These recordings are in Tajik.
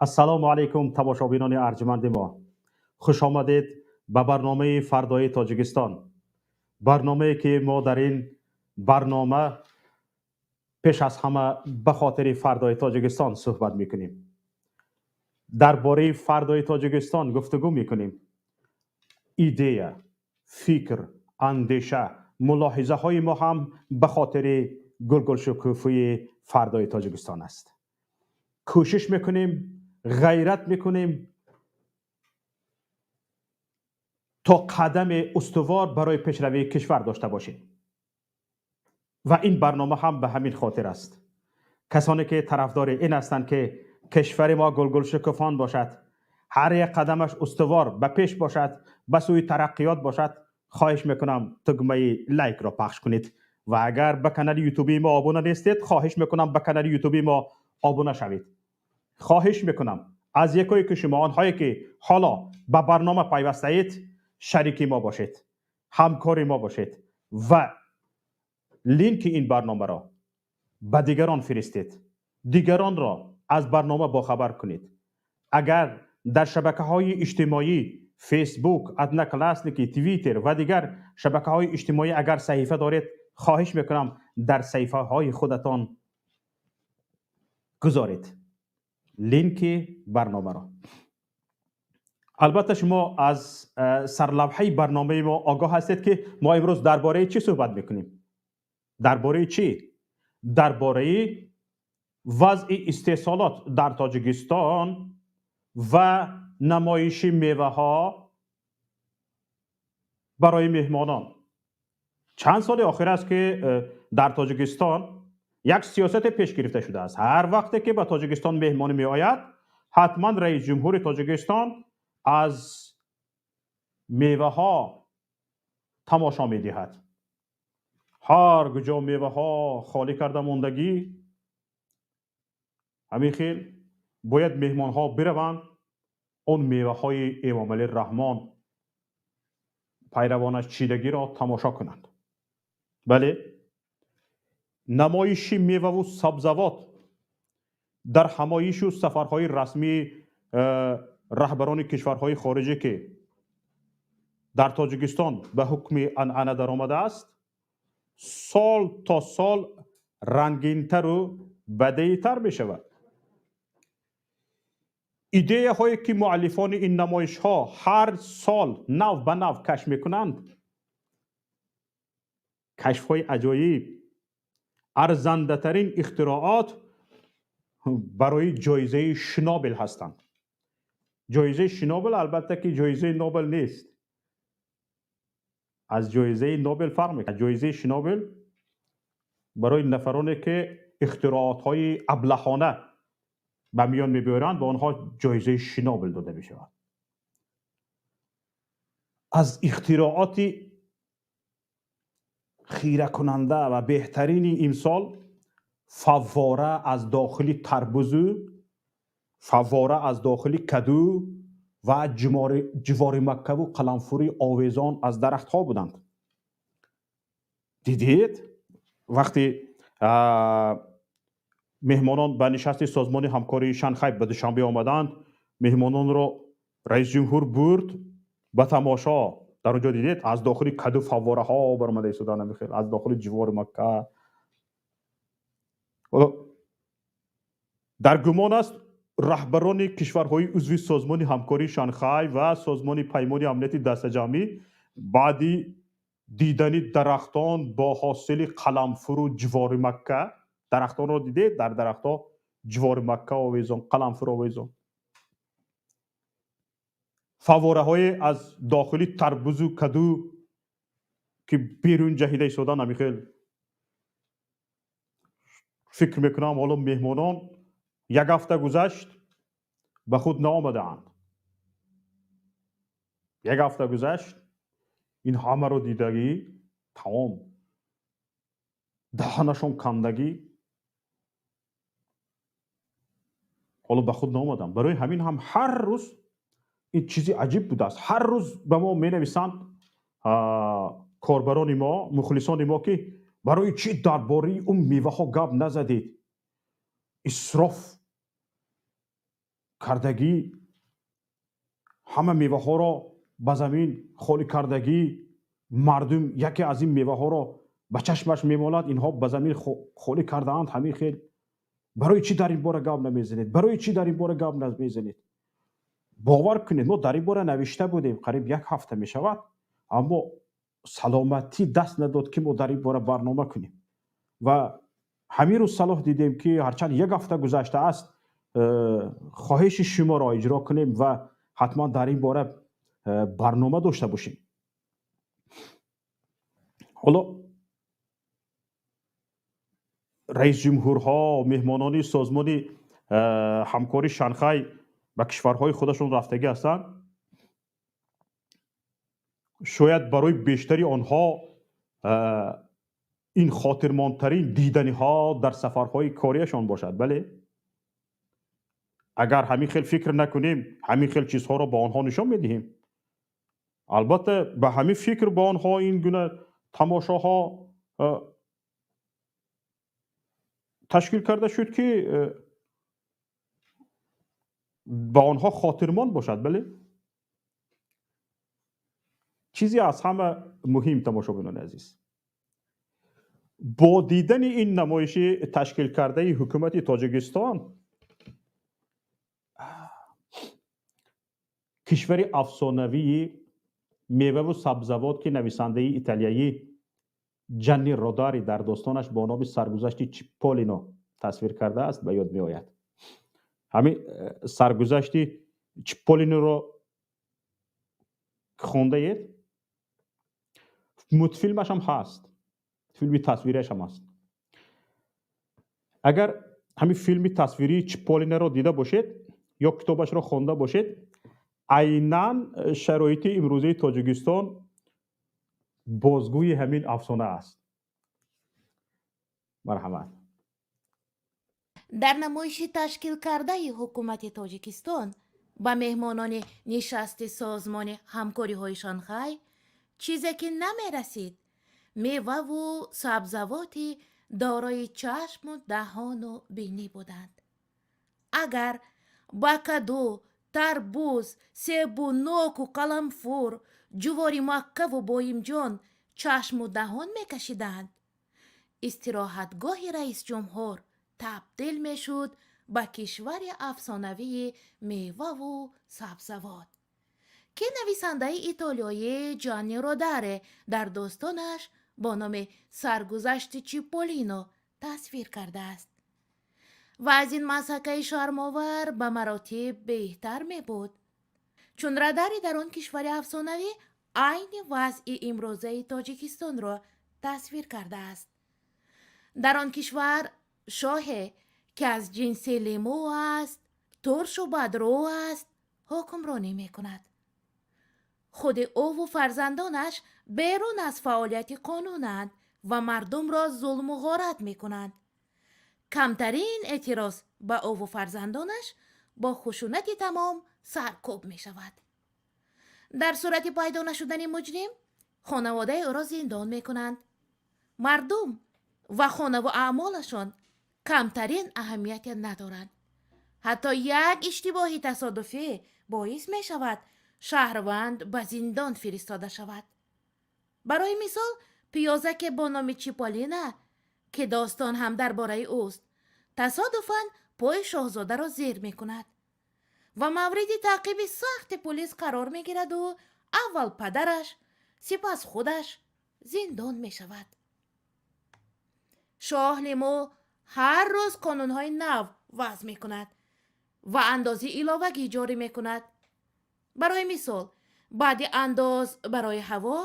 Ассалому алайкум, тамошобинони арҷманди мо. Хуш омадед ба барномаи «Фардои Тоҷикистон», барномае ки мо дар ин барнома пеш аз ҳама ба хотири фардои Тоҷикистон суҳбат мекунем, дар бораи фардои Тоҷикистон гуфтугӯ мекунем. Идея, фикр, андеша, мулоҳизаҳои мо ҳам ба хотири гулгулшукуфии фардои Тоҷикистон аст. Кӯшиш мекунем, ғайрат мекунем, то қадами устувор барои пешравии кишвар дошта бошем ва ин барнома ҳам ба ҳамин хотир аст. Касоне ки тарафдори ин ҳастанд, ки кишвари мо гулгулшукуфон бошад, ҳар як қадамаш устувор ба пеш бошад, ба сӯи тараққиёт бошад, хоҳиш мекунам, тугмаи лайкро пахш кунед ва агар ба канали ютубии мо обуна нестед, хоҳиш мекунам, ба канали ютубии мо обуна шавед. Хоҳиш мекунам аз якое ки шумо, онҳое ки ҳоло ба барнома пайвастаед, шарики мо бошед, ҳамкори мо бошед ва линки ин барномаро ба дигарон фиристед, дигаронро аз барнома бохабар кунед. Агар дар шабакаҳои иҷтимоӣ, Фейсбук, Одноклассники, Твиттер ва дигар шабакаҳои иҷтимоӣ агар саҳифа доред, хоҳиш мекунам, дар саҳифаҳои худатон гузоред линки барномаро. Албатта, шумо аз сарлавҳаи барномаи мо огоҳ ҳастед, ки мо имрӯз дар бораи чӣ суҳбат мекунем. Дар бораи чӣ? Дар бораи вазъи истеҳсолот дар Тоҷикистон ва намоиши меваҳо барои меҳмонон. Чанд соли охир аст, ки дар Тоҷикистон як сиёсате пеш гирифта шудааст: ҳар вақте ки ба Тоҷикистон меҳмонӣ меояд, ҳатман раиси ҷумҳури Тоҷикистон аз меваҳо тамошо медиҳад. Ҳар куҷо меваҳо холӣ карда мондагӣ, ҳамин хел бояд меҳмонҳо бираванд, он меваҳои Эмомалӣ Раҳмон, пайравонаш чидагиро тамошо кунанд. Бале, намоиши меваву сабзавот дар ҳамоишу сафарҳои расмии раҳбарони кишварҳои хориҷӣ, ки дар Тоҷикистон ба ҳукми анъана даромадааст, сол то сол рангинтару бадеитар мешавад. Идеяҳое ки муаллифони ин намоишҳо ҳар сол нав ба нав кашф мекунанд, кашфҳои аҷоиб, арзандатарин ихтироот барои ҷоизаи Шнобел ҳастанд. Ҷоизаи Шнобел, албатта, ки ҷоизаи Нобел нест, аз ҷоизаи Нобел фарқ мекунад. Ҷоизаи Шнобел барои нафароне ки ихтироотҳои аблаҳона ба миён мебиёранд, ба онҳо ҷоизаи Шнобел дода мешавад. Аз ихтирооти хиракунанда ва беҳтарини имсол фаввора аз дохили тарбузу, фаввора аз дохили каду ва ҷуворимаккаву қаламфури овезон аз дарахтҳо буданд. Дидед, вақте меҳмонон ба нишасти Созмони ҳамкории Шанхай ба Душанбе омаданд, меҳмононро раисҷумҳур бурд ба тамошо. Дар он ҷо дидед, аз дохили каду фаввораҳо баромада истодан, хел аз дохили ҷуворимакка. Дар гумон аст, раҳбарони кишварҳои узви Созмони ҳамкории Шанхай ва Созмони Паймони Амнияти Дастаҷамъӣ баъди дидани дарахтон бо ҳосили қаламфуру ҷуворимакка, дарахтонро дидед, дар дарахтҳо ҷуворимакка овезон, қаламфур овезон, фаввораҳое аз дохили тарбузу каду ки берун ҷаҳида истодан, ҳамин фикр мекунам, ҳоло меҳмонон як ҳафта гузашт, ба худ наомадаанд. Як ҳафта гузашт, ин ҳамаро дидагӣ, тамом, даҳанашон кандагӣ, ҳоло ба худ наомадам. Барои ҳамин ҳам ҳар рӯз ин чизи аҷиб будааст. Ҳар рӯз ба мо менависанд корбарони мо, мухлисони мо, ки барои чӣ дар бораи он меваҳо гап назадед, исроф Кардагӣ, ҳама меваҳоро ба замин холӣ кардагӣ, мардум яке аз ин меваҳоро ба чашмаш мемолад, инҳо ба замин холӣ кардаанд. Ҳамин хел барои чӣ дар ин бора гап намезанед? Барои чӣ дар ин бора гап намезанед? Бовар кунед, мо дар ин бора навишта будем, қариб як ҳафта мешавад, аммо саломатӣ даст надод, ки мо дар ин бора барнома кунем. Ва ҳамин рӯз салоҳ дидем, ки ҳарчанд як ҳафта гузаштааст, хоҳиши шуморо иҷро кунем ва ҳатман дар ин бора барнома дошта бошем. Ҳоло раисҷумҳурҳо, меҳмонони Созмони ҳамкори Шанхай ба кишварҳои худашон рафтагӣ ҳастанд. Шояд барои бештари онҳо ин хотирмондтарин диданиҳо дар сафарҳои кориашон бошад. Бале, агар ҳамин хел фикр накунем, ҳамин хел чизҳоро ба онҳо нишон медиҳем. Албатта, ба ҳамин фикр ба онҳо ин гуна тамошоҳо ташкил карда шуд, ки ба онҳо хотирмонд бошад. Бале, чизе аз ҳама муҳим, тамошобинони азиз, бо дидани ин намоиши ташкилкардаи ҳукумати Тоҷикистон кишвари афсонавии меваву сабзавот, ки нависандаи италиявӣ Ҷанни Родари дар достонаш бо номи «Саргузашти Чиполлино» тасвир кардааст, ба ёд меояд. Ҳамин «Саргузашти Чиполлиноро» хондаед? Мультфилмаш ҳам ҳаст, филми тасвириаш ҳам ҳаст. Агар ҳамин филми тасвирии Чиполлиноро дида бошед ё китобашро хонда бошед, айнан шароити имрӯзаи Тоҷикистон бозгӯи ҳамин афсона аст. Марҳамат. Дар намоиши ташкилкардаи ҳукумати Тоҷикистон ба меҳмонони нишасти Созмони ҳамкориҳои Шанхай чизе ки намерасид, меваву сабзавоти дорои чашму даҳону бинӣ буданд. Агар ба каду, тарбуз, себу ноку қаламфур, ҷувори маккаву боимҷон чашму даҳон мекашиданд, истироҳатгоҳи раисҷумҳур табдил мешуд ба кишвари афсонавии меваву сабзавот, ки нависандаи итолиёӣ Ҷанни Родаре дар достонаш бо номи «Саргузашти Чиполлино» тасвир кардааст. Ва аз ин мазҳакаи шармовар ба маротиб беҳтар мебуд, чун Родари дар он кишвари афсонавӣ айни вазъи имрӯзаи Тоҷикистонро тасвир кардааст. Дар он кишвар шоҳе, ки аз ҷинси лимӯ аст, туршу бадрӯ аст, ҳукмронӣ мекунад. Худи ӯву фарзандонаш берун аз фаъолияти қонунанд ва мардумро зулму ғорат мекунанд. Камтарин эътироз ба ӯву фарзандонаш бо хушунати тамом саркӯб мешавад. Дар сурати пайдо нашудани муҷрим, хонаводаи ӯро зиндон мекунанд. Мардум ва хонаву аъмолашон камтарин аҳамияте надоранд. Ҳатто як иштибоҳи тасодуфӣ боис мешавад, шаҳрванд ба зиндон фиристода шавад. Барои мисол, пиёзаке бо номи Чиполлино, ки достон ҳам дар бораи ӯст, тасодуфан пои шоҳзодаро зер мекунад ва мавриди таъқиби сахти пулис қарор мегираду аввал падараш, сипас худаш зиндон мешавад. Шоҳ лимӯ ҳар рӯз қонунҳои нав вазъ мекунад ва андози иловагӣ ҷорӣ мекунад. Барои мисол, баъди андоз барои ҳаво,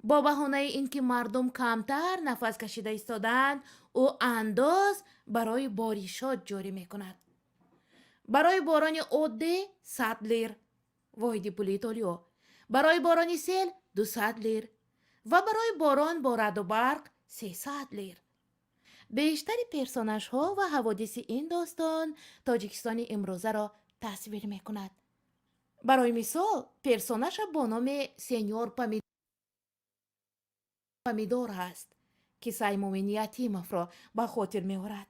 бо баҳонаи ин ки мардум камтар нафас кашида истодаанд, ӯ андоз барои боришот ҷорӣ мекунад. Барои борони оддӣ 100 лир, воҳиди пули Итолиё, барои борони сел 200 лир ва барои борон бо раъду барқ 300 лир. Бештари персонажҳо ва ҳаводиси ин достон Тоҷикистони имрӯзаро тасвир мекунад. Барои мисол, персонажа бо номи Сеньор Помидор ҳаст, ки Саймумин ятимовро ба хотир меорад.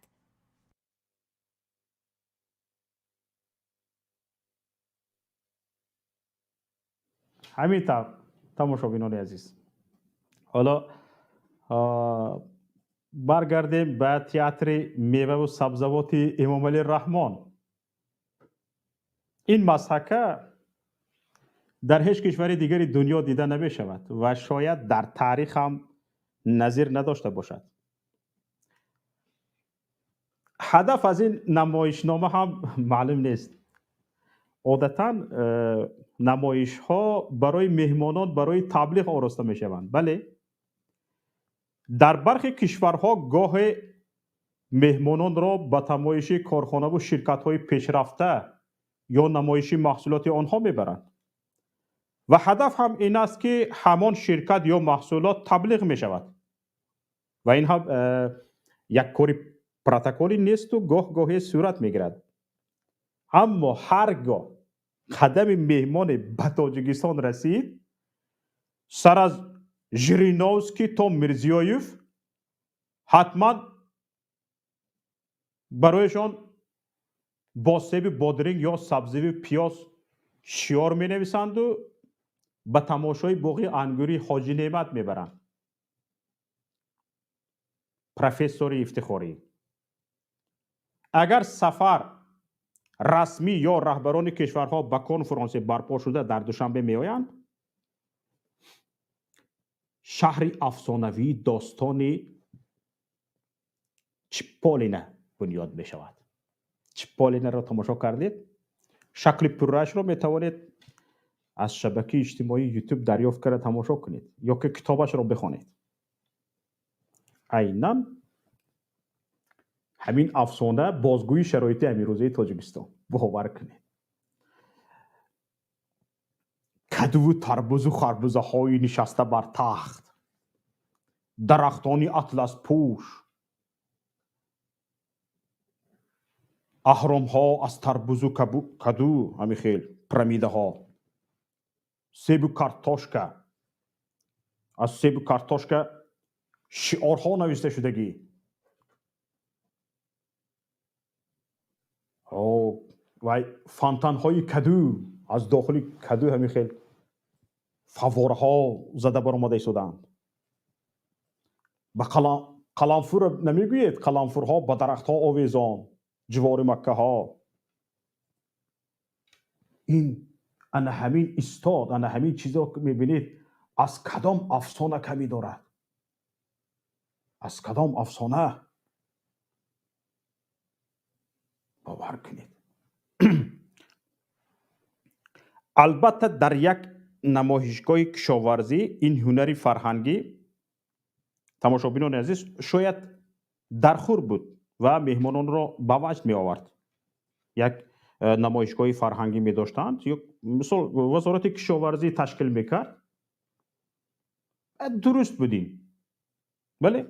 Ҳамин тавр, тамошобинони азиз, ҳоло баргардем ба театри меваву сабзавоти Эмомалӣ Раҳмон. Ин мазҳака дар ҳеҷ кишвари дигари дунё дида намешавад ва шояд дар таърих ҳам назир надошта бошад. Ҳадаф аз ин намоишнома ҳам маълум нест. Одатан намоишҳо барои меҳмонон барои таблиғ ороста мешаванд, бале, дар бархе кишварҳо гоҳе меҳмононро ба тамоиши корхонаву ширкатҳои пешрафта ё намоиши маҳсулоти онҳо мебаранд ва ҳадаф ҳам ин аст, ки ҳамон ширкат ё маҳсулот таблиғ мешавад ва ин ҳам як кори протоколӣ несту гоҳ гоҳе сурат мегирад. Аммо ҳар гоҳ қадами меҳмоне ба Тоҷикистон расид, сар аз Жириновский то Мирзиёев, ҳатман барояшон бо себи бодринг ё сабзиви пиёз шиёр менависанду ба тамошои боғи ангури Ҳоҷи Неъмат мебаранд. Профессори ифтихорӣ, агар сафар расмӣ ё раҳбарони кишварҳо ба конфронсе барпо шуда дар Душанбе меоянд, шаҳри афсонавии достони Чиполлино бунёд мешавад. Чиполлиноро тамошо кардед? Шакли пурраашро метавонед аз шабакаи иҷтимоии Ютуб дарёфт карда тамошо кунед ё ки китобашро бихонед. Айнан ҳамин афсона бозгӯи шароити ҳамирӯзаи Тоҷикистон, бовар кунед. Кадуву тарбузу харбузаҳои нишаста бар тахт, дарахтони атласпӯш, аҳромҳо аз тарбузу каду, ҳамин хел пирамидаҳо, себу картошка, аз себу картошка шиорҳо нависта шудагӣ ва фонтанҳои каду, аз дохили каду ҳамин хел фаввораҳо зада баромада истодаанд. Ба қаламфур намегӯед, қаламфурҳо ба дарахтҳо овезон, ҷивори Маккаҳо. Ин ана ҳамин истод, ана ҳамин чизо мебинед, аз кадом афсона камӣ дорад? Аз кадом афсона? Бовар кунед. Албатта, дар як намоишгоҳи кишоварзӣ ин ҳунари фарҳангӣ, тамошобинони азиз, шояд дархӯр буд ва меҳмононро ба ваҷд меовард. Як намоишгоҳи фарҳангӣ медоштанд ё мисол Вазорати кишоварзӣ ташкил мекард, дуруст будим, бале,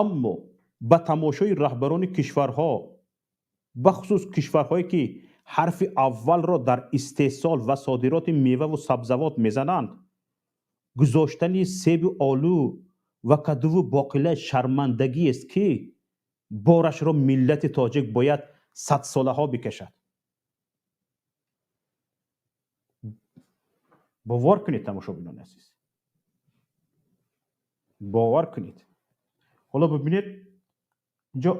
аммо ба тамошои раҳбарони кишварҳо, бахусус кишварҳое ки ҳарфи аввалро дар истеҳсол ва содироти меваву сабзавот мезананд, гузоштани себу олу ва кадуву боқила шармандагиест, ки борашро миллати тоҷик бояд садсолаҳо бикашад. Бовар кунед, тамошобинони азиз, бовар кунед. Ҳоло бибинед, инҷо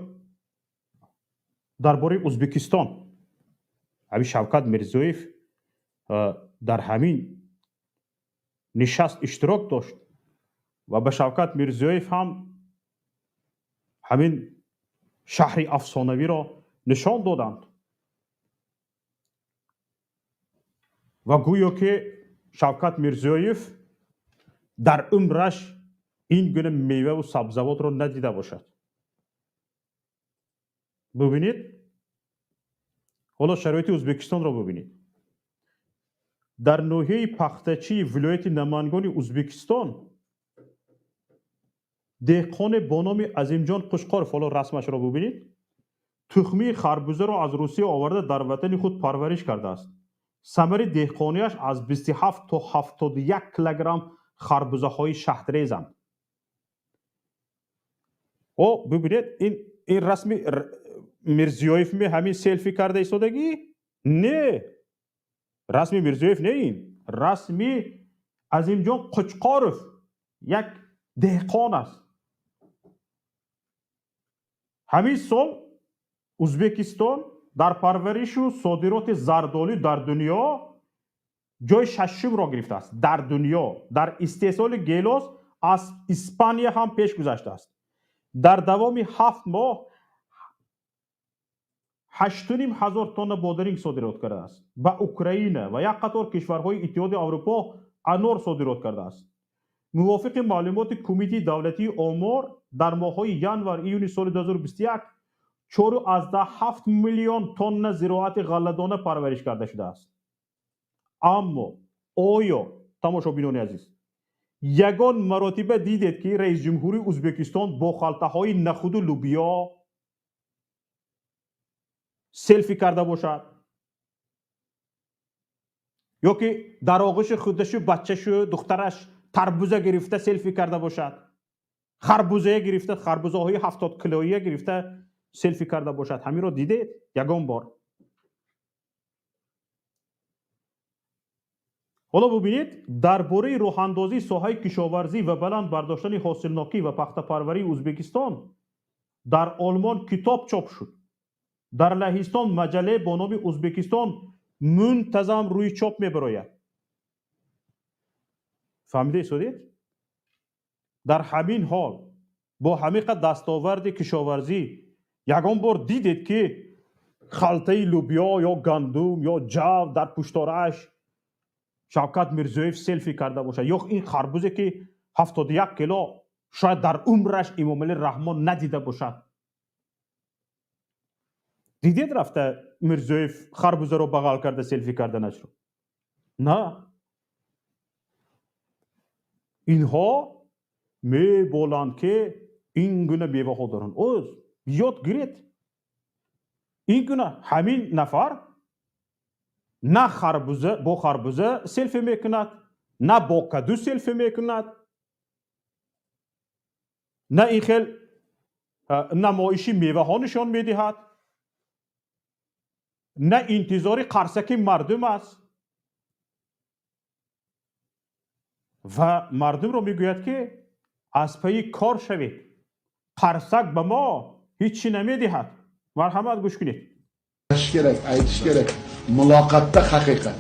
дар бораи Ӯзбекистон ҳамин Шавкат Мирзиёев дар ҳамин нишаст иштирок дошт ва ба Шавкат Мирзиёев ҳам ҳамин шаҳри афсонавиро нишон доданд ва гӯё ки Шавкат Мирзиёев дар умраш ин гуна меваву сабзавотро надида бошад. Бубинед, ҳоло шароити Ӯзбекистонро бубинед. Дар ноҳияи Пахтачии вилояти Намангони Ӯзбекистон деҳқоне бо номи Азимҷон Қушқоров, ҳоло расмашро бубинед, тухмии харбузаро аз Русия оварда дар ватани худ парвариш кардааст. Самари деҳқонияш аз 27 то 71 килограмм харбузаҳои шаҳдрезанд. О, бубинед, ин расми Мирзиёев ме ҳамин селфи карда истодагӣ? Не, расми Мирзиёев не ин. Расмӣ Азимҷон Қучқоров як деҳқон аст. Ҳамин сол Узбекистон дар парваришу содироти зардолӣ дар дунё ҷои шашумро гирифтааст. Дар дунё дар истеҳсоли гелос аз Испания ҳам пеш гузаштааст. Дар давоми 7 моҳ 8,5 ҳазор тонна бодиринг содирот кардааст. Ба Украина ва як қатор кишварҳои Иттиҳоди Аврупо анор содирот кардааст. Мувофиқи маълумоти Кумитаи давлатии омор, дар моҳҳои январ июни соли 2021 4,7 миллион тонна зироати ғалладона парвариш карда шудааст. Аммо оё, тамошобинони азиз, ягон маротиба дидед, ки раисҷумҳурии Узбекистон бо халтаҳои нахуду лубиё селфи карда бошад ё ки дар оғӯши худашу бачашу духтараш тарбуза гирифта селфи карда бошад, харбузая гирифта, харбузаҳои 70 килоия гирифта селфи карда бошад? Ҳаминро дидед ягон бор? Ҳоло бубинед, дар бораи роҳандозии соҳаи кишоварзӣ ва баланд бардоштани ҳосилнокӣ ва пахтапарварии Узбекистон дар Олмон китоб чоп шуд. Дар Лаҳистон маҷаллае бо номи Узбекистон мунтазам рӯи чоп мебарояд. Фаҳмида истодед? Дар ҳамин ҳол, бо ҳамин қад дастоварди кишоварзӣ, ягон бор дидед, ки халтаи лубиё ё гандум ё ҷав дар пушторааш Шавкат Мирзиёев селфи карда бошад? Ё ин харбузе, ки 71 кило шояд дар умраш Эмомалӣ Раҳмон надида бошад, дидед рафта Мирзиёев харбузаро бағал карда селфи карданашро? На, инҳо меболанд, ки ин гуна меваҳо доранд. Оз ёд гиред, ин гуна ҳамин нафар на харбуза бо харбуза селфи мекунад, на бо каду селфи мекунад, на ин хел намоиши меваҳо нишон медиҳад, на интизори қарсаки мардум аст ва мардумро мегӯяд, ки аз пайи кор шавед, қарсак ба мо ҳеҷ чӣ намедиҳад. Марҳамат, гӯш кунед. Kerak, aytish kerak. Muloqotda haqiqat,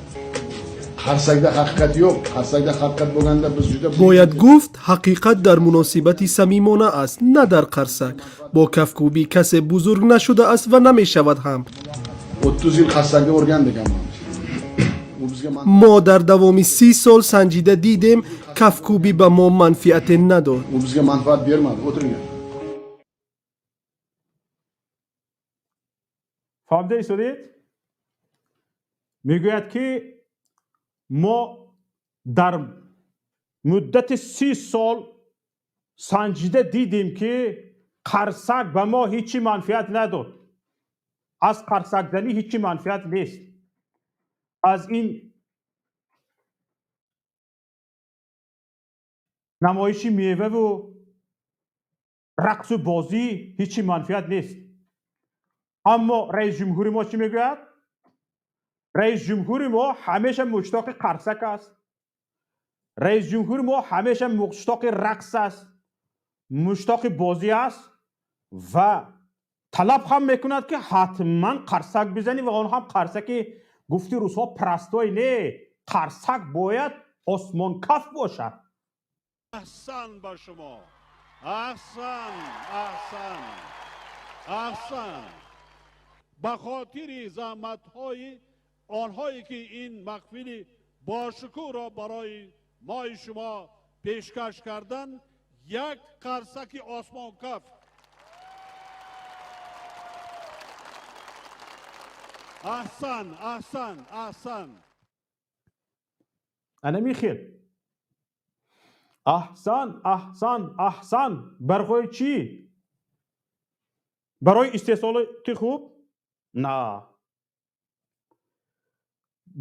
qarsakda haqiqat yo'q. Qarsakda haqiqat bo'lganda biz juda Бояд гуфт, ҳақиқат дар муносибати самимона аст, на дар қарсак. Бо кафкӯбӣ касе бузург нашудааст ва намешавад ҳам. 30 yil qarsakda o'rgandik hammamiz. U bizga Мо дар давоми 30 сол санҷида дидем, кафкӯбӣ ба мо манфиате надод. U bizga manfaat bermadi. O'tiringlar. Фаҳмида истодед? Мегӯяд, ки мо дар муддати 30 сол санҷида дидем, ки қарсак ба мо ҳеҷ манфиат надод, аз қарсакзанӣ ҳеҷ манфиат нест, аз ин намоиши меваву рақсу бозӣ ҳеҷ манфиат нест. Аммо раисҷумҳури мо чӣ мегӯяд? Раисҷумҳури мо ҳамеша муштоқи қарсак аст, раисҷумҳури мо ҳамеша муштоқи рақс аст, муштоқи бозӣ аст ва талаб ҳам мекунад, ки ҳатман қарсак бизанӣ ва он ҳам қарсаки, гуфти русҳо, простой не, қарсак бояд осмонкаф бошад. Аҳсан ба шумо, аҳсан, аҳсан, аҳсан! Ба хотири заҳматҳои онҳое, ки ин маҳфили бошукӯҳро барои мои шумо пешкаш кардан, як қарсаки осмонкаф! Аҳсан, аҳсан, аҳсан! Анами хел аҳсан, аҳсан, аҳсан. Барои чӣ? Барои истеҳсолоти хуб? На.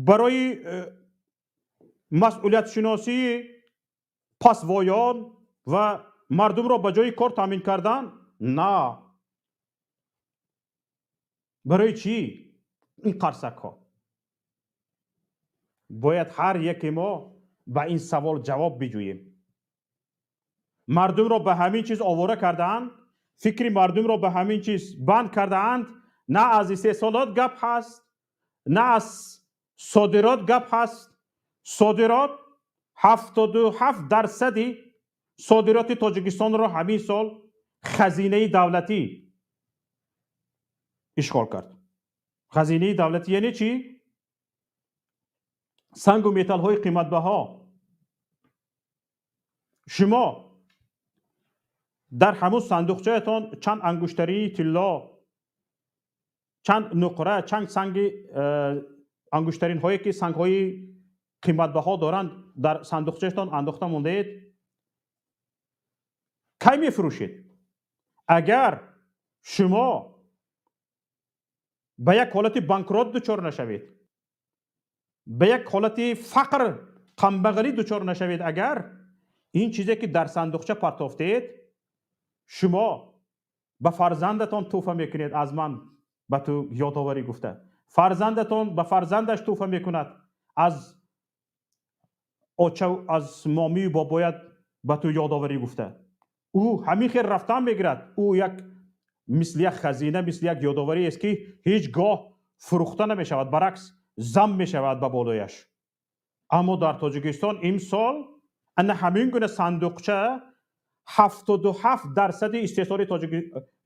Барои масъулиятшиносии пасвоён ва мардумро ба ҷои кор таъмин кардан? На. Барои чӣ ин қарсакҳо? Бояд ҳар яке мо ба ин савол ҷавоб биҷӯем. Мардумро ба ҳамин чиз овора кардаанд, фикри мардумро ба ҳамин чиз банд кардаанд. На аз истеҳсолот гап ҳаст, на аз содирот гап ҳаст. Содирот 77% содироти Тоҷикистонро ҳамин сол хазинаи давлатӣ ишғол кард. Хазинаи давлатӣ яъне чӣ? Сангу металлҳои қиматбаҳо. Шумо дар ҳамун сандуқчаятон чанд ангуштарии тилло, чанд нуқра, чанд санги ангуштаринҳое ки сангҳои қиматбаҳо доранд дар сандуқчаятон андохта мондаед, кай мефурӯшед? Агар шумо ба як ҳолати банкрот дучор нашавед, ба як ҳолати фақр, камбағалӣ дучор нашавед, агар ин чизе ки дар сандуқча партофтед, шумо ба фарзандатон тӯҳфа мекунед, аз ман ба ту ёдоварӣ гуфта, фарзандатон ба фарзандаш тӯҳфа мекунад, аз оча, аз момию бобоят ба ту ёдоварӣ гуфта. Ӯ ҳамин хел рафтан мегирад. Ӯ як мисли як хазина, мисли як ёдоварӣ аст ки ҳеҷ гоҳ фурӯхта намешавад, баръакс зам мешавад ба болояш. Аммо дар Тоҷикистон имсол ана ҳамин гуна сандуқча 77% истеҳсоли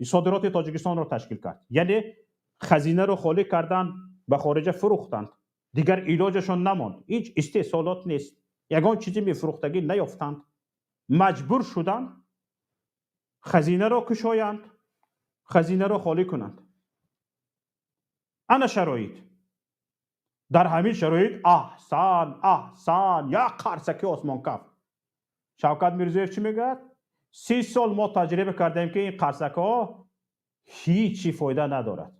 содироти Тоҷикистонро ташкил кард. Яъне хазинаро холӣ карданд, ба хориҷа фурӯхтанд. Дигар илоҷашон намонд. Ҳеҷ истеҳсолот нест. Ягон чизи мефурӯхтагӣ наёфтанд. Маҷбур шуданд хазинаро кушоянд, хазинаро холӣ кунанд. Ана шароит. Дар ҳамин шароит аҳсан, аҳсан, як қарсаки осмонкаф. Шавкат Мирзиёев чӣ мегӯяд? 30 сол мо таҷриба кардем ки ин қарсакҳо ҳеҷ фоида надорад.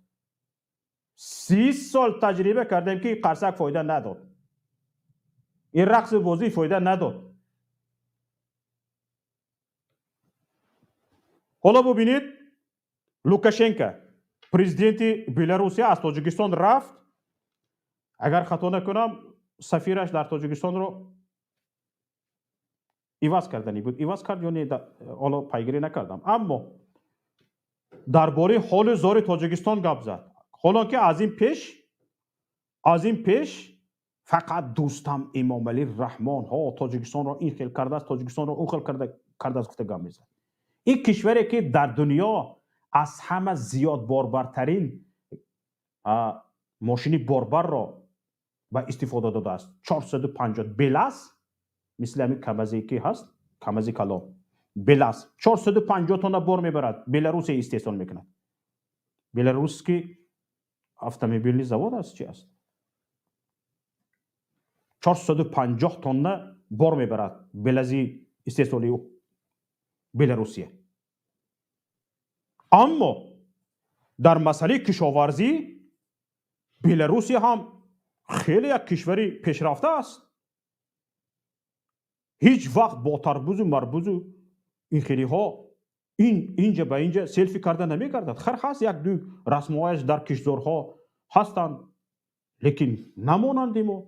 30 сол таҷриба кардем ки қарсак фоида надод. Ин рақсу бозӣ фоида надод. Ҳоло бубинед, Лукашенко, президенти Беларусия, аз Тоҷикистон рафт. Агар хато накунам, сафираш дар Тоҷикистонро иваз кардани буд. Иваз кард ё не, ҳоло пайгирӣ накардам. Аммо дар бораи ҳоли зори Тоҷикистон гап зад. Ҳолон ки аз ин пеш фақат дӯстам Эмомалӣ Раҳмон ҳо Тоҷикистонро ин хел кардааст, Тоҷикистонро он хел кардааст гуфта гап мезад. Ин кишваре ки дар дунё аз ҳама зиёд борбартарин мошини борбарро ба истифода додааст. 450 Белаз, мисли ҳамин камазе ки ҳаст, камази калон. Белаз 450 тонна бор мебарад, Беларусия истеҳсол мекунад. Беларусский автомобильный завод аст, чи аст? 450 тонна бор мебарад Белази истеҳсоли Беларусия. Аммо дар масъалаи кишоварзӣ Беларусия ҳам хеле як кишвари пешрафта аст. Ҳеҷ вақт бо тарбузу марбузу ин хелиҳо инҷа ба инҷа селфи карда намегардад. Хар ҳаст, як ду расмҳояш дар киштзорҳо ҳастанд, лекин намонанди мо.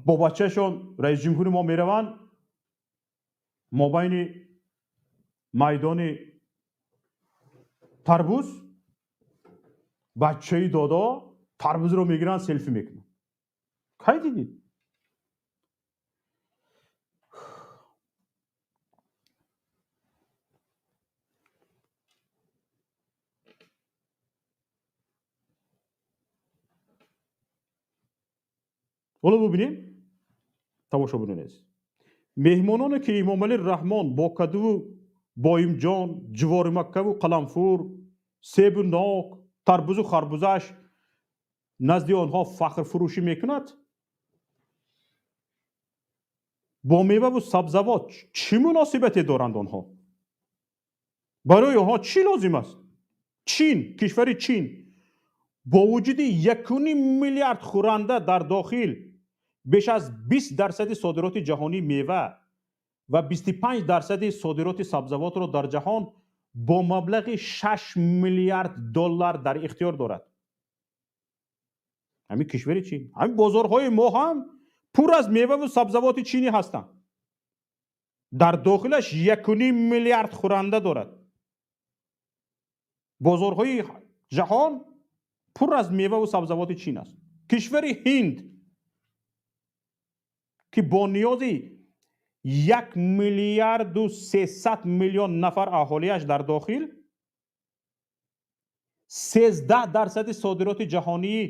Бо бачаашон раисҷумҳури мо мераванд мобайни майдони тарбуз, бачаи додо тарбузро мегиранд, селфи мекунанд. Кай дидид? Ҳоло бубинем, тамошобинони азиз, меҳмононе ки Эмомалӣ Раҳмон бо кадуву боимҷон, ҷуворимаккаву қаламфур, себу нок, тарбузу харбузаш назди онҳо фахрфурӯшӣ мекунад, бо меваву сабзавот чӣ муносибате доранд онҳо? Барои онҳо чӣ лозим аст? Чин, кишвари Чин бо вуҷуди 1,5 миллиард хӯранда дар дохил беш аз 20% содироти ҷаҳонии мева ва 25% содироти сабзавотро дар ҷаҳон бо маблағи 6 миллиард доллар дар ихтиёр дорад. Ҳамин кишвари Чин, ҳамин бозорҳои мо ҳам пур аз меваву сабзавоти чинӣ ҳастанд. Дар дохилаш 1,5 миллиард хӯранда дорад. Бозорҳои ҷаҳон пур аз меваву сабзавоти чин аст. Кишвари Ҳинд, ки бо ниёзи 1 миллиарду 300 миллион нафар аҳолиаш дар дохил 13 дарсади содироти ҷаҳонии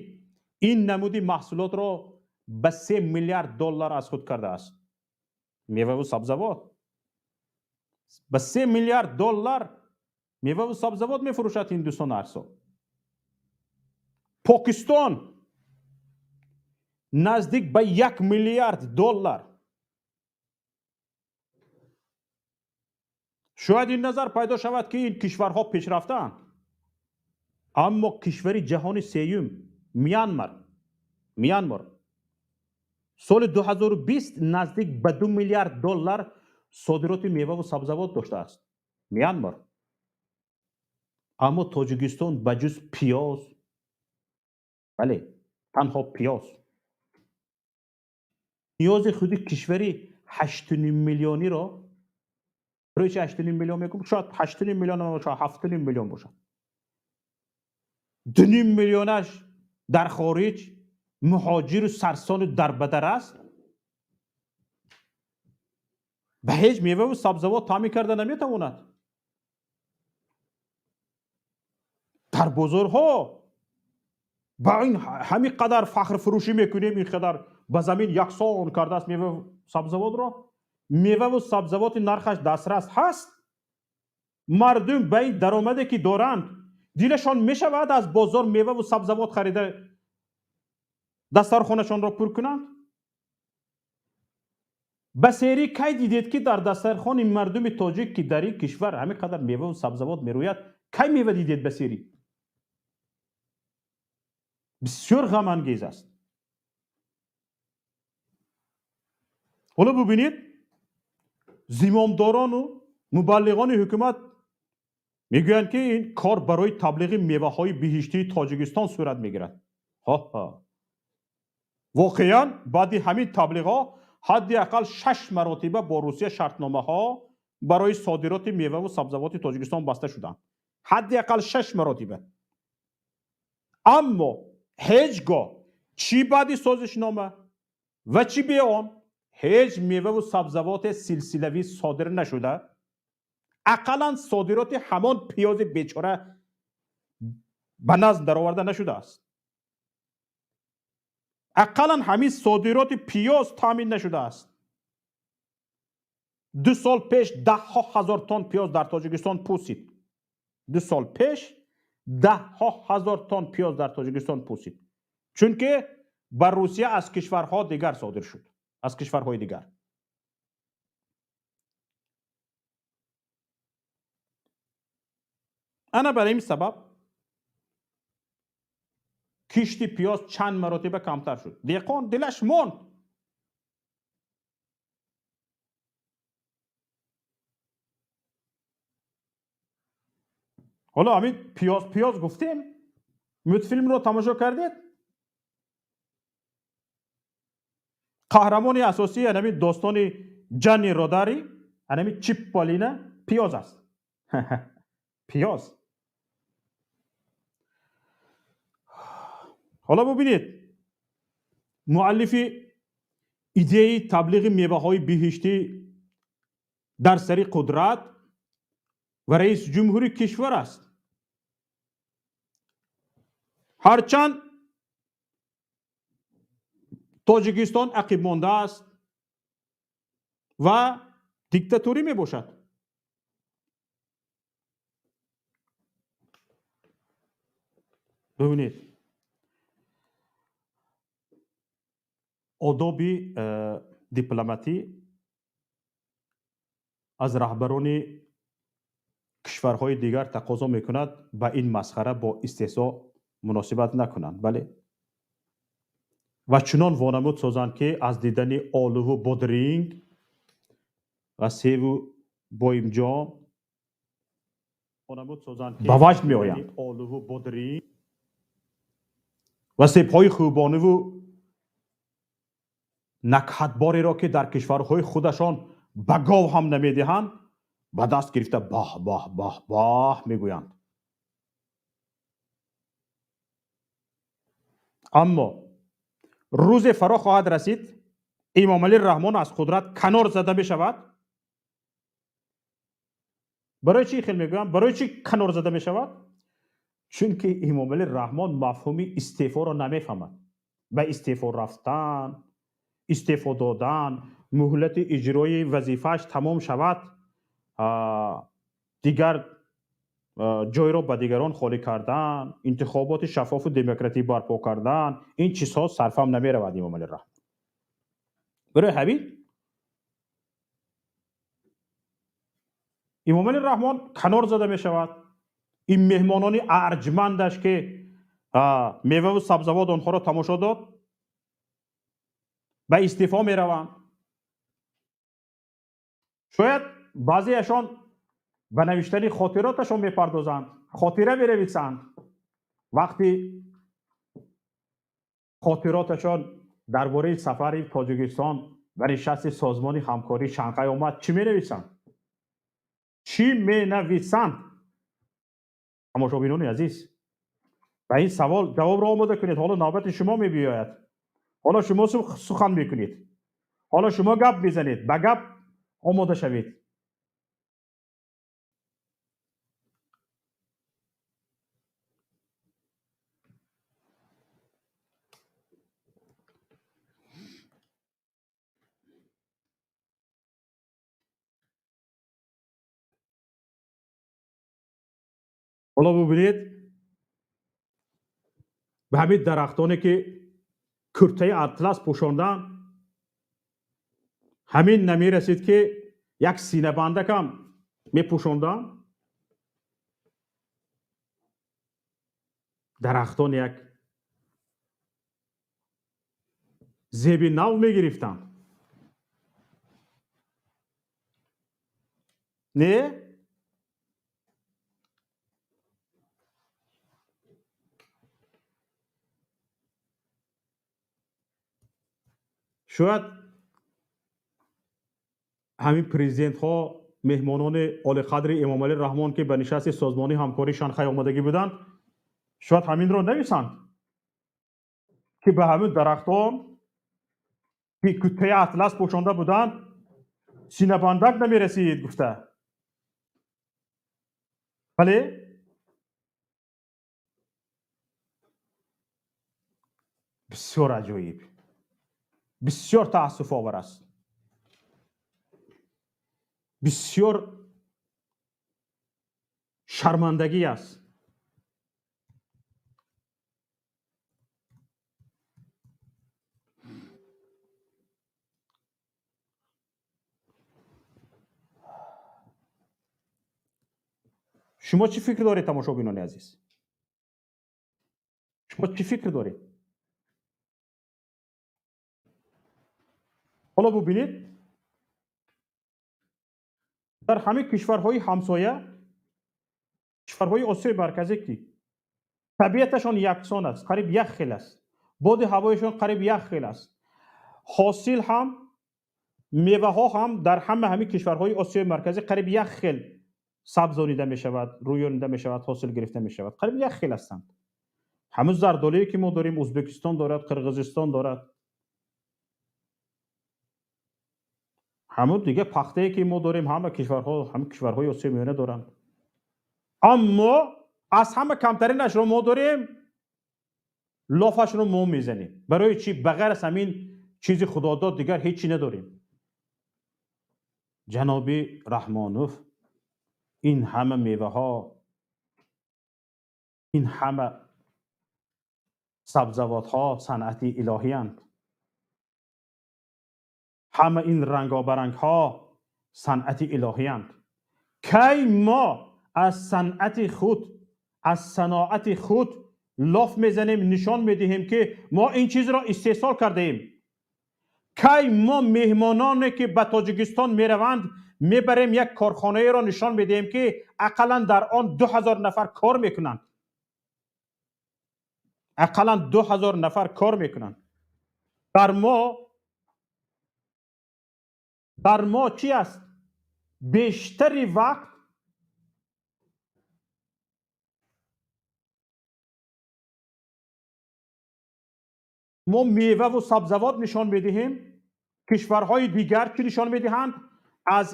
ин намуди маҳсулотро ба 3 миллиард доллар аз худ кардааст. Меваву сабзавот ба 3 миллиард доллар меваву сабзавот мефурӯшад Ҳиндустон ҳар сол. Покистон наздик ба 1 миллиард доллар. Шояд ин назар пайдо шавад, ки ин кишварҳо пешрафтаанд, аммо кишвари ҷаҳони сеюм Мянмар соли 2020 наздик ба 2 миллиард доллар содироти меваву сабзавот доштааст Мянмар. Аммо Тоҷикистон ба ҷуз пиёз, бале, танҳо пиёз, ниёзи худи кишвари 8,5 миллиониро. Барои чи 8,5 миллион мегӯм? Шояд 8,5 миллион набошад, 7,5 миллион бошад. 2,5 миллионаш дар хориҷ муҳоҷиру сарсону дарбадар аст, ба ҳеҷ меваву сабзавот таъмин карда наметавонад. Дар бозорҳо ба ин ҳамин қадар фахрфурӯшӣ мекунем, ин қадар ба замин яксон кардааст мева сабзавотро. Меваву сабзавоти нархаш дастрас ҳаст. Мардум ба ин даромаде, ки доранд, дилашон мешавад аз бозор меваву сабзавот харида дастархонашонро пур кунанд? Ба серӣ кай дидед, ки дар дастархони мардуми тоҷик, ки дар ин кишвар ҳамин қадар меваву сабзавот мерӯяд, кай мева дидед ба серӣ? Бисёр ғамангез аст. Ҳоло бубинед, зимомдорону мубаллиғони ҳукумат мегӯянд, ки ин кор барои таблиғи меваҳои биҳиштии Тоҷикистон сурат мегирад. Ҳо, воқеан, баъди ҳамин таблиғҳо ҳадди ақал шаш маротиба бо Русия шартномаҳо барои содироти меваву сабзавоти Тоҷикистон баста шуданд, ҳадди ақал шаш маротиба. Аммо ҳеҷ гоҳ, чӣ баъди созишнома ва чӣ бе он, ҳеҷ меваву сабзавоте силсилавӣ содир нашуда. Ақаллан содироти ҳамон пиёзи бечора ба назм дароварда нашудааст. Ақаллан ҳамин содироти пиёз таъмин нашудааст. 2 сол пеш даҳҳо ҳазор тонн пиёз дар Тоҷикистон пусид. 2 сол пеш даҳҳо ҳазор тонн пиёз дар Тоҷикистон пусид, чунки ба Русия аз кишварҳо дигар содир шуд, аз кишварҳои дигар. Ана бар ин сабаб кишти пиёз чанд маротиба камтар шуд. Деҳқон дилаш монд. Ҳоло ҳамин пиёз, пиёз гуфтем, мультфилмро тамошо кардед? Қаҳрамони асосии анами достони Ҷанни Родари, анами Чипполина, пиёз аст, пиёз. Ҳоло бубинед, муаллифи идеяи таблиғи меваҳои биҳиштӣ дар сари қудрат ва раиси ҷумҳури кишвар аст. Ҳарчанд Тоҷикистон ақибмонда аст ва диктатурӣ мебошад. Бибинед, одоби дипломатӣ аз раҳбарони кишварҳои дигар тақозо мекунад, ба ин масхара бо истеҳзо муносибат накунанд, бале, ва чунон вонамуд созанд, ки аз дидани олуву бодринг ва севу боимҷон ба ваҷд меоянд. Ва себҳои хубониву накҳатбореро, ки дар кишварҳои худашон ба гов ҳам намедиҳанд, ба даст гирифта баҳ баҳ баҳ баҳ мегӯянд. Аммо рӯзе фаро хоҳад расид, Эмомалӣ Раҳмон аз қудрат канор зада мешавад. Барои чӣ хел мегӯям? Барои чӣ канор зада мешавад? Чунки Эмомалӣ Раҳмон мафҳуми истеъфоро намефаҳмад. Ба истеъфо рафтан, истеъфо додан, муҳлати иҷрои вазифааш тамом шавад, дигар ҷойро ба дигарон холӣ кардан, интихоботи шаффофу демократӣ барпо кардан, ин чизҳо сарфам намеравад Эмомалӣ Раҳмон. Барои ҳамин Эмомалӣ Раҳмон канор зада мешавад. Ин меҳмонони арҷмандаш, ки меваву сабзавот онҳоро тамошо дод, ба истеъфо мераванд. Шояд баъзеашон ба навиштани хотироташон мепардозанд, хотира мерависанд. Вақти хотироташон дар бораи сафари Тоҷикистон ба нишасти Созмони ҳамкории Шанхай омад, чӣ менависанд? Чӣ менависанд? Тамошобинони азиз, ба ин савол ҷавобро омода кунед. Ҳоло навбати шумо мебиёяд. Ҳоло шумо сухан мекунед. Ҳоло шумо гап мезанед. Ба гап омода шавед. Ҳоло бубинед, ба ҳамин дарахтоне, ки куртаи атлас пӯшондан, ҳамин намерасид, ки як синабандакам мепӯшондан. Дарахтон як зеби нав мегирифтанд. Не? Шояд ҳамин президентҳо, меҳмонони олиқадри Эмомалӣ Раҳмон, ки ба нишасти Созмони ҳамкории Шанхай омадагӣ буданд, шояд ҳаминро нависанд, ки ба ҳамин дарахтон, ки куттаи атлас пӯшонда буданд, синабандак намерасид гуфта. Бале? Бисёр аҷоиб, бисёр таассуфовар аст, бисёр шармандагӣ аст. Шумо чӣ фикр доред, тамошобинони азиз? Шумо чӣ фикр доред? Ҳоло бубинед, дар ҳамин кишварҳои ҳамсоя, кишварҳои Осиёи Марказӣ, ки табиаташон яксон аст, қариб як хел аст, боди ҳавоишон қариб як хел аст, ҳосил ҳам, меваҳо ҳам дар ҳама ҳамин кишварҳои Осиёи Марказӣ қариб як хел сабзонида мешавад, рӯёнида мешавад, ҳосил гирифта мешавад, қариб як хел ҳастанд. Ҳамун зардолие, ки мо дорем, Ӯзбекистон дорад, Қирғизистон дорад. Ҳамун дига пахтае, ки мо дорем, ҳама кишварҳо, ҳама кишварҳои Осиёи Миёна доранд. Аммо аз ҳама камтаринашро мо дорем, лофашро мо мезанем. Барои чӣ? Ба ғайр аз ҳамин чизи худодод дигар ҳеҷ чӣ надорем. Ҷаноби Раҳмонов, ин ҳама меваҳо, ин ҳама сабзавотҳо санъати илоҳиянд. Ҳама ин рангобарангҳо санъати илоҳиянд. Кай мо аз санъати худ, аз саноати худ лоф мезанем, нишон медиҳем, ки мо ин чизро истеҳсол кардаем? Кай мо меҳмононе, ки ба Тоҷикистон мераванд, мебарем як корхонаеро нишон медиҳем, ки ақаллан дар он 2000 нафар кор мекунанд? Ақаллан 2000 нафар кор мекунанд. Дар мо чӣ аст? Бештари вақт мо меваву сабзавот нишон медиҳем. Кишварҳои дигар чӣ нишон медиҳанд? Аз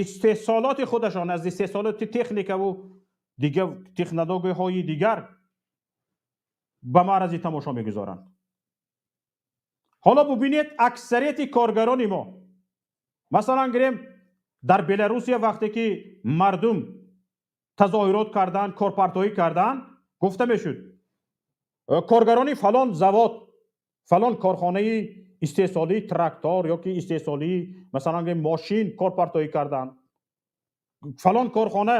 истеҳсолоти худашон, аз истеҳсолоти техникаву дигар технологияҳои дигар ба маърази тамошо мегузоранд. Ҳоло бубинед, аксарияти коргарони мо, масалан гирем, дар Беларусия вақте ки мардум тазоҳурот карданд, корпартоӣ карданд, гуфта мешуд, коргарони фалон завод, фалон корхонаи истеҳсолии трактор ё ки истеҳсолии, масалан гирем, мошин корпартоӣ карданд, фалон корхона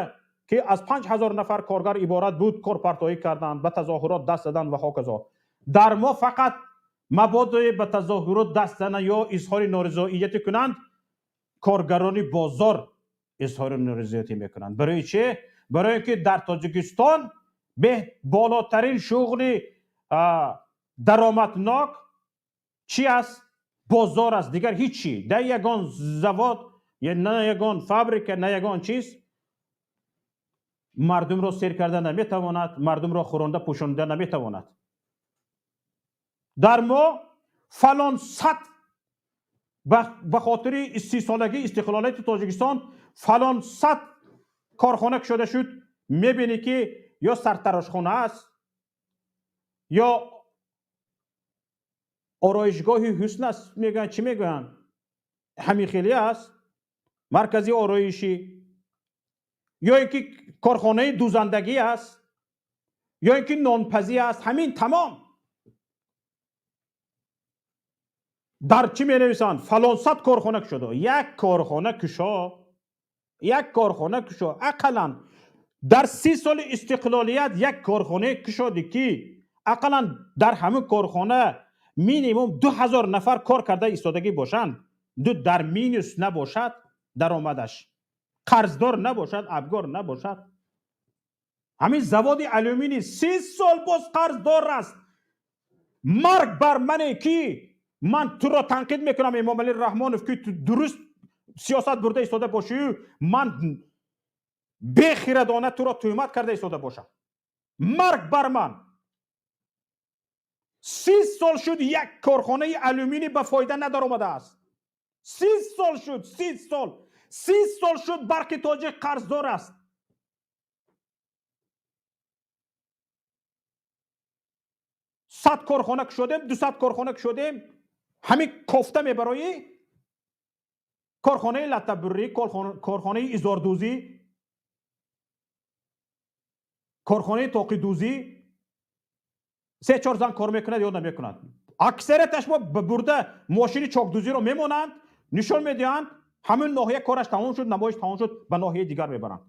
ки аз 5000 нафар коргар иборат буд, корпартоӣ карданд, ба тазоҳурот даст заданд ва ҳоказо. Дар мо фақат мабодо ба тазоҳурот даст зананд ё изҳори норизоиятӣ кунанд, коргарони бозор изҳори норизоятӣ мекунанд. Барои чӣ? Барои ин ки дар Тоҷикистон болотарин шуғли даромаднок чӣ аст? Бозор аст, дигар ҳичи. На ягон завод, на ягон фабрика, на ягон чиз мардумро сер карда наметавонад, мардумро хӯронда пӯшонда наметавонад. Дар мо фалон сад ба хотири 30-солагии истиқлолияти Тоҷикистон фалон сад корхона кушода шуд, мебинӣ ки ё сартарошхона аст, ё ороишгоҳи ҳусн аст, мегӯянд, чӣ мегӯянд, ҳамин хеле аст, маркази ороишӣ, ё ин ки корхонаи дӯзандагӣ аст, ё ин ки нонпазӣ аст. Ҳамин тамом. Дар чӣ менависанд? Фалон сад корхона кушода. Як корхона кушо, як корхона кушо. Ақаллан дар 30 соли истиқлолият як корхонае кушодӣ, ки ақаллан дар ҳамин корхона минимум 2000 нафар кор карда истодагӣ бошанд, ду дар минус набошад даромадаш, қарздор набошад, абгор набошад. Ҳамин заводи алюминий 30 сол боз қарздор аст. Марг бар мане ки ман туро танқид мекунам, Эмомалӣ Раҳмонов, ки ту дуруст сиёсат бурда истода бошию ман бехирадона туро тӯҳмат карда истода бошам. Марг бар ман! 30 сол шуд, як корхонаи алюминий ба фоида надаромадааст. 30 сол шуд, 30 сол. 30 сол шуд, Барқи Тоҷик қарздор аст. 100 корхона кушодем, 200 корхона кушодем, ҳамин кофта мебароӣ. Корхонаи латтабуррӣ, корхонаи изордӯзӣ, корхонаи тоқидӯзӣ, се чор зан кор мекунад ё намекунад. Аксарияташ мо бурда мошини чокдӯзиро мемонанд, нишон медиҳанд, ҳамин ноҳия кораш тамом шуд, намоиш тамом шуд, ба ноҳияи дигар мебаранд.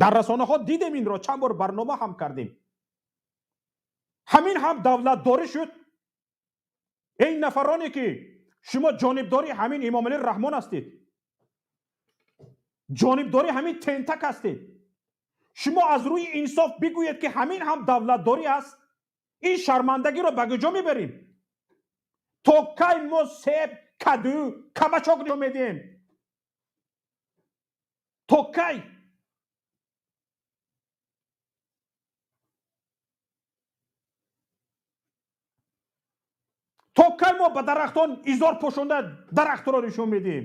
Дар расонаҳо дидем инро, чанд бор барнома ҳам кардем. Ҳамин ҳам давлатдорӣ шуд? Эй нафароне ки шумо ҷонибдори ҳамин Эмомалӣ Раҳмон ҳастед, ҷонибдори ҳамин тентак ҳастед, шумо аз рӯи инсоф бигӯед, ки ҳамин ҳам давлатдорӣ аст? Ин шармандагиро ба куҷо мебарем? То кай мо себ, каду, кабачок нишон медиҳем? То кай? То кай мо ба дарахтон изор пӯшонда дарахтро нишон медиҳем?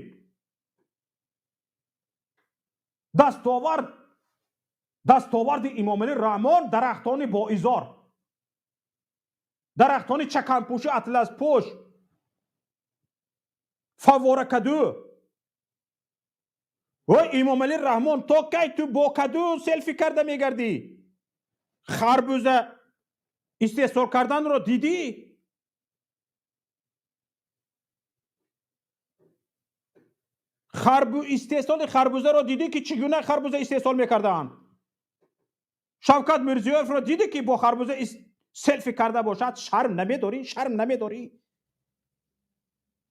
Дастоварди Эмомалӣ Раҳмон дарахтони боизор, дарахтони чаканпӯшу атласпӯш, фавворакаду. Ой, Эмомалӣ Раҳмон, то кай ту бо каду селфи карда мегардӣ? Харбуза истеҳсол карданро дидӣ? Истеҳсоли харбузаро дидӣ, ки чӣ гуна харбуза истеҳсол мекардаанд? Шавкат Мирзиёевро дидӣ, ки бо харбуза селфи карда бошад? Шарм намедорӣ? Шарм намедорӣ?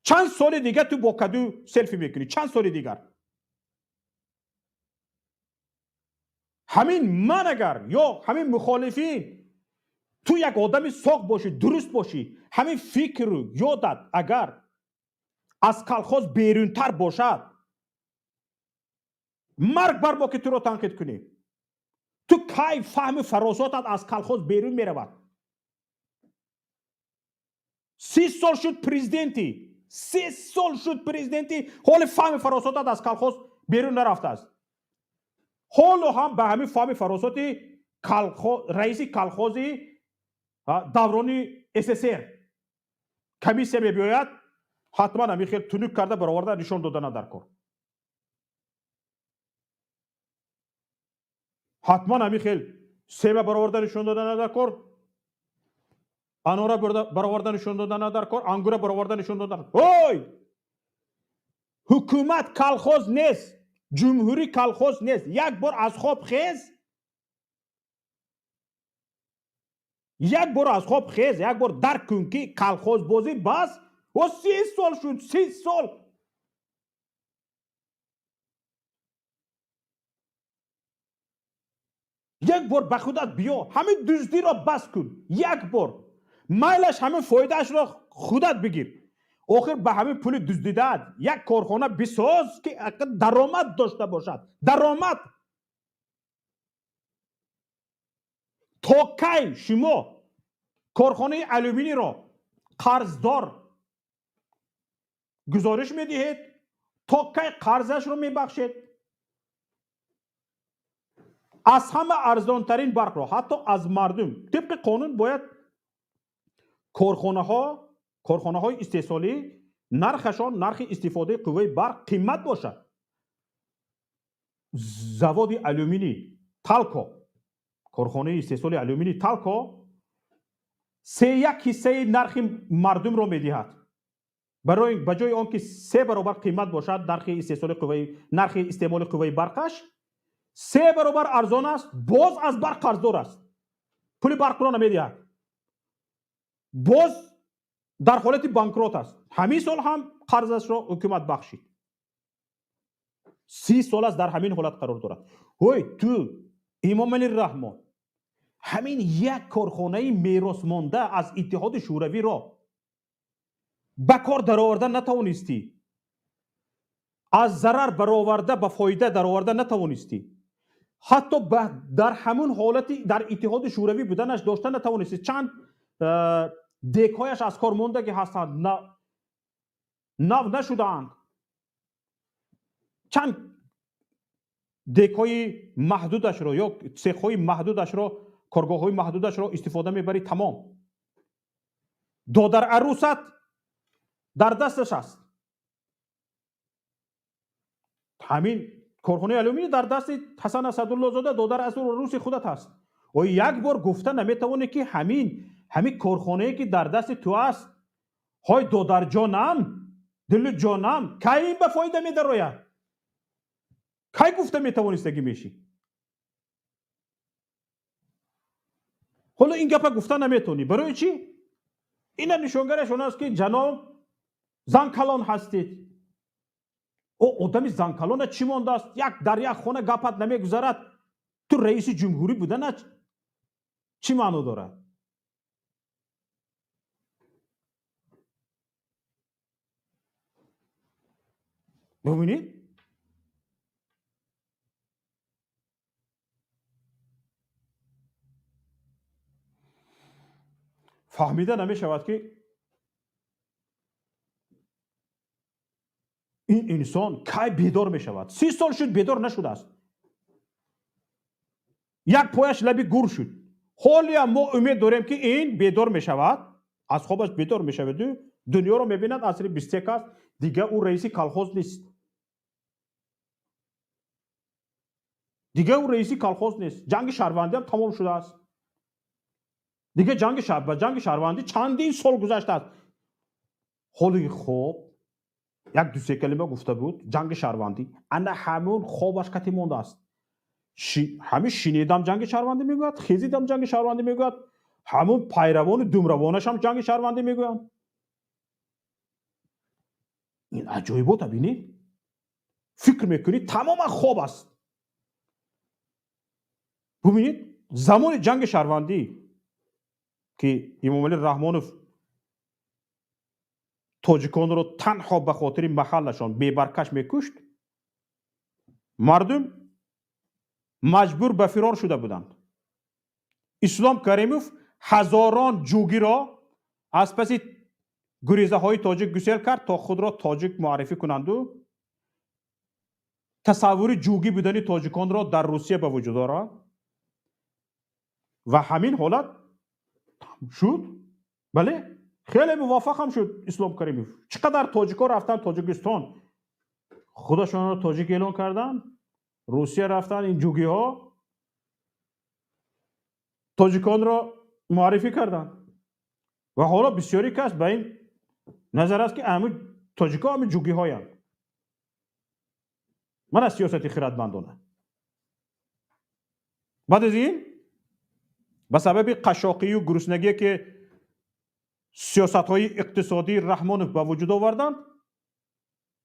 Чанд соли дигар ту бо каду селфи мекунӣ? Чанд соли дигар? Ҳамин ман агар ё ҳамин мухолифин Ту як одами соғ бошӣ, дуруст бошӣ, ҳамин фикру ёдат агар аз колхоз берунтар бошад, марг бар мо ки туро танқид кунем. Ту кай фаҳми фаросатат аз колхоз берун меравад? 30 сол шуд президентӣ, 30 сол шуд президентӣ, ҳоли фаҳми фаросатат аз колхоз берун нарафтааст. Ҳоло ҳам ба ҳамин фаҳми фаросати раиси колхози даврони СССР комиссия мебиёяд, ҳатман ҳамин хел тунук карда бароварда нишон додана дар кор. Ҳатман ҳамин хел себа бароварда нишон додана дар кор, анора бароварда нишон додана дар кор, ангура бароварда нишон додана. Ой! Ҳукумат колхоз нест, ҷумҳурӣ колхоз нест. Як бор аз хоб хез, як бор аз хоб хез, як бор дарк кун ки колхозбозӣ бас. О 30 сол шуд, 30 сол. Як бор ба худат биё, ҳамин дуздиро бас кун, як бор. Майлаш ҳамин фоидаашро худат бигир. Охир ба ҳамин пули дуздидаат як корхона бисоз ки даромад дошта бошад. Даромад. То кай шумо корхонаи алюминийро қарздор гузориш медиҳед, то кай қарзашро мебахшед? Аз ҳама арзонтарин барқро ҳатто аз мардум тибқи қонун бояд корхонаҳои истеҳсолӣ нархашон, нархи истифодаи қувваи барқ қимат бошад. Заводи алюминий Талко, корхонаи истеҳсоли алюминий Талко 3,1 ҳиссаи нархи мардумро медиҳад. Ба ҷои он ки 3 баробар қимат бошад нархи истеҳсоли қувваи, нархи истеъмоли қувваи барқаш 3 баробар арзон аст, боз аз барқ қарздор аст, пули барқро намедиҳад, боз дар ҳолати банкрот аст. Ҳамин сол ҳам қарзашро ҳукумат бахшид. 30 сол аст дар ҳамин ҳолат қарор дорад. Ҳой ту Имомали Раҳмон ҳамин як корхонаи меросмонда аз Иттиҳоди Шӯравиро ба кор дароварда натавонистӣ, аз зарар бароварда ба фоида дароварда натавонистӣ, ҳатто дар ҳамун ҳолати дар Иттиҳоди Шӯравӣ буданаш дошта натавонистӣ. Чанд декҳояш аз кор мондагӣ ҳастанд, нав нашудаанд. Чанд декҳои маҳдудашро ё цехҳои маҳдудашро, коргоҳҳои маҳдудашро истифода мебарӣ, тамом. Додар арӯсат дар дасташ аст. Ҳамин корхонаи алюминий дар дасти Ҳасан Асадуллозода, додар арӯси худат аст. Оё як бор гуфта наметавонӣ ки ҳамин корхонае ки дар дасти ту аст, ҳой додарҷонам, дилуҷонам, кай ин ба фоида медарояд? Кай гуфта метавонистагӣ мешӣ? Ҳоло ин гапа гуфта наметавонӣ. Барои чӣ? Ина нишонгараш он аст ки ҷаноб занкалон ҳастед. О одами занкалона чӣ мондааст? Як дар як хона гапат намегузарад. Ту раиси ҷумҳурӣ буданат чӣ маъно дорад? Бубинед, фаҳмида намешавад ки ин инсон кай бедор мешавад. 30 сол шуд бедор нашудааст. Як пояш лаби гур шуд. Ҳолиам мо умед дорем ки ин бедор мешавад, аз хобаш бедор мешаваду дунёро мебинад, асри 21 аст, дигар ӯ раиси колхоз нест. Дигар ӯ раиси колхоз нест. Ҷанги шаҳрвандӣ ҳам тамом шудааст. Дигар ба ҷанги шаҳрвандӣ чандин сол гузаштааст. Ҳоли хоб як ду-се калима гуфта буд, ҷанги шаҳрвандӣ ана ҳамун хобаш кати мондааст. Ҳамин шинидам ҷанги шаҳрвандӣ мегӯяд, хезидам ҷанги шаҳрвандӣ мегӯяд, ҳамун пайравону думравонашам ҷанги шаҳрвандӣ мегӯянд. Ин аҷоибота бинед, фикр мекунӣ тамоман хоб аст. Бубинед, замони ҷанги шаҳрвандӣ ки Эмомалӣ Раҳмонов тоҷиконро танҳо ба хотири маҳаллашон бебаркаш мекушт, мардум маҷбур ба фирор шуда буданд. Ислом Каримов ҳазорон ҷугиро аз паси гурезаҳои тоҷик гусел кард, то худро тоҷик муаррифӣ кунанду тасаввури ҷугӣ будани тоҷиконро дар Русия ба вуҷуд орад. Ва ҳамин ҳолат шуд. Бале, хеле муваффақ ҳам шуд Ислом Каримов. Чӣ қадар тоҷикҳо рафтанд Тоҷикистон, худашонро тоҷик эълон карданд, Русия рафтанд, ин ҷугиҳо тоҷиконро муаррифӣ карданд. Ва ҳоло бисёри кас ба ин назар аст, ки ами тоҷикҳо ами ҷугиҳоянд. Ман аз сиёсати хиратмандона. Баъд аз ин, ба сабаби қашшоқию гуруснагие, ки сиёсатҳои иқтисодии Раҳмонов ба вуҷуд оварданд,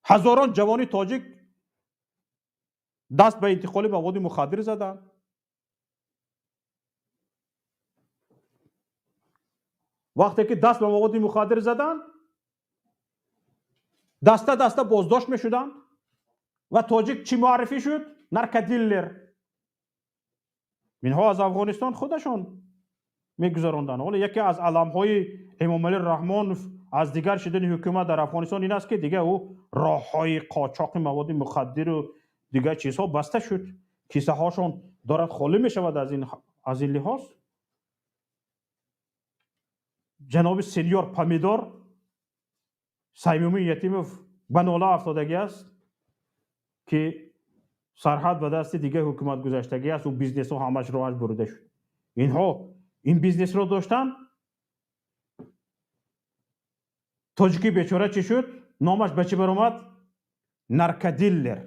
ҳазорон ҷавони тоҷик даст ба интиқоли маводи мухаддир заданд. Вақте ки даст ба маводи мухаддир заданд, даста даста боздошт мешуданд ва тоҷик чӣ муаррифӣ шуд? Наркодиллер. Инҳо аз Афғонистон худашон мегузаронданд. Ҳоло яке аз аламҳои Эмомалӣ Раҳмонов аз дигар шудани ҳукумат дар Афғонистон ин аст, ки дигар ӯ роҳҳои қочоқи маводи мухаддиру дигар чизҳо баста шуд, кисаҳошон дорад холӣ мешавад. Аз ин лиҳоз ҷаноби сеньор Помидор Саймумин Ятимов ба нола афтодагӣ аст, ки сарҳад ба дасти дигар ҳукумат гузаштагӣ аст, ӯ бизнесҳо ҳамаш роҳаш бурида шуд. Инҳо ин бизнесро доштанд. Тоҷики бечора чӣ шуд? Номаш ба чӣ баромад? Наркодиллер.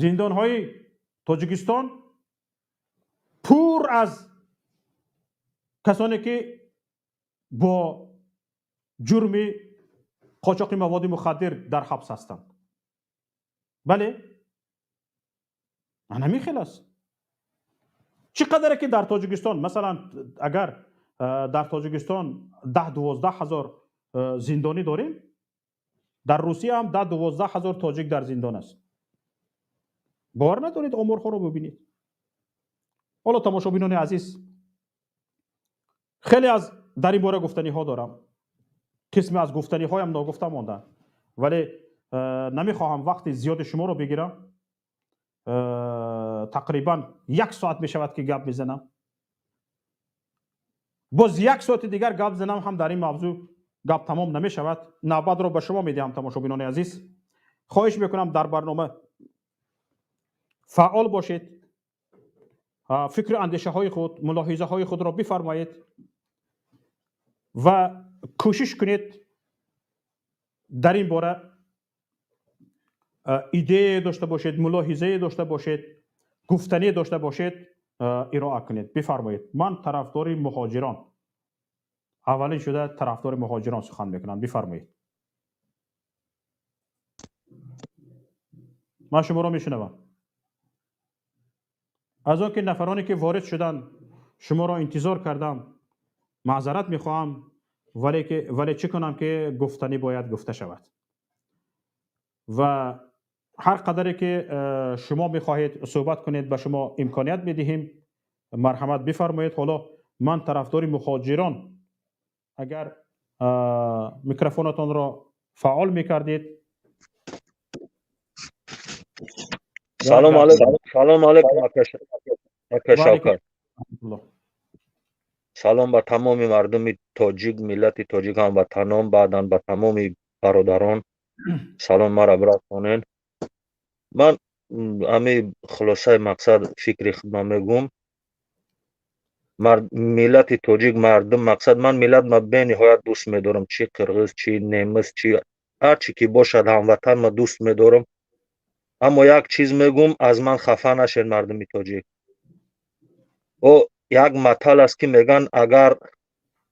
Зиндонҳои Тоҷикистон пур аз касоне, ки бо ҷурми қочоқи маводи мухаддир дар ҳабс ҳастанд. Бале, ҳамин хел аст. Чӣ қадаре ки дар Тоҷикистон, масалан, агар дар Тоҷикистон 10-12 ҳазор зиндонӣ дорем, дар Русия ҳам 10-12 ҳазор тоҷик дар зиндон аст. Бовар надоред, оморҳоро бибинед. Ҳоло, тамошобинони азиз, хеле аз дар ин бора гуфтаниҳо дорам. Қисме аз гуфтаниҳоям ногуфта монданд, вале намехоҳам вақти зиёди шуморо бигирам. Тақрибан як соат мешавад, ки гап мезанам. Боз як соати дигар гап занам ҳам, дар ин мавзӯъ гап тамом намешавад. Навбатро ба шумо медиҳам, тамошобинони азиз. Хоҳиш мекунам, дар барнома фаъол бошед, фикру андешаҳои худ, мулоҳизаҳои худро бифармоед ва кӯшиш кунед, дар ин бора идея дошта бошед, мулоҳизае дошта бошед, гуфтанӣ дошта бошед, ироа кунед. Бифармоед. Ман тарафдори муҳоҷирон, аввалин шуда тарафдори муҳоҷирон сухан мекунам. Бифармоед, ман шуморо мешунавам. Аз он ки нафароне, ки ворид шуданд, шуморо интизор кардам, маъзарат мехоҳам, вале чӣ кунам, ки гуфтанӣ бояд гуфта шавад. Ва ҳар қадаре ки шумо мехоҳед суҳбат кунед, ба шумо имконият медиҳем. Марҳамат, бифармоед. Ҳоло ман тарафдори муҳоҷирон, агар микрофонатонро фаъол мекардед. Салом алейкум, салом алейкум, ака Шавкат. Салом ба тамоми мардуми тоҷик, миллати тоҷик, ҳамватанон, баъдан ба тамоми бародарон салом маро бирасонед. Ман ҳами хулосаи мақсад фикри худма мегӯм. Миллати тоҷик, мардум, мақсад, ман миллат ма бениҳоят дӯст медорам, чӣ қирғиз, чӣ немис, чӣ ҳар чӣ ки бошад, ҳамватан ма дӯст медорам. Аммо як чиз мегӯм, аз ман хафа нашед, мардуми тоҷик. О як матал аст, ки мегӯянд, агар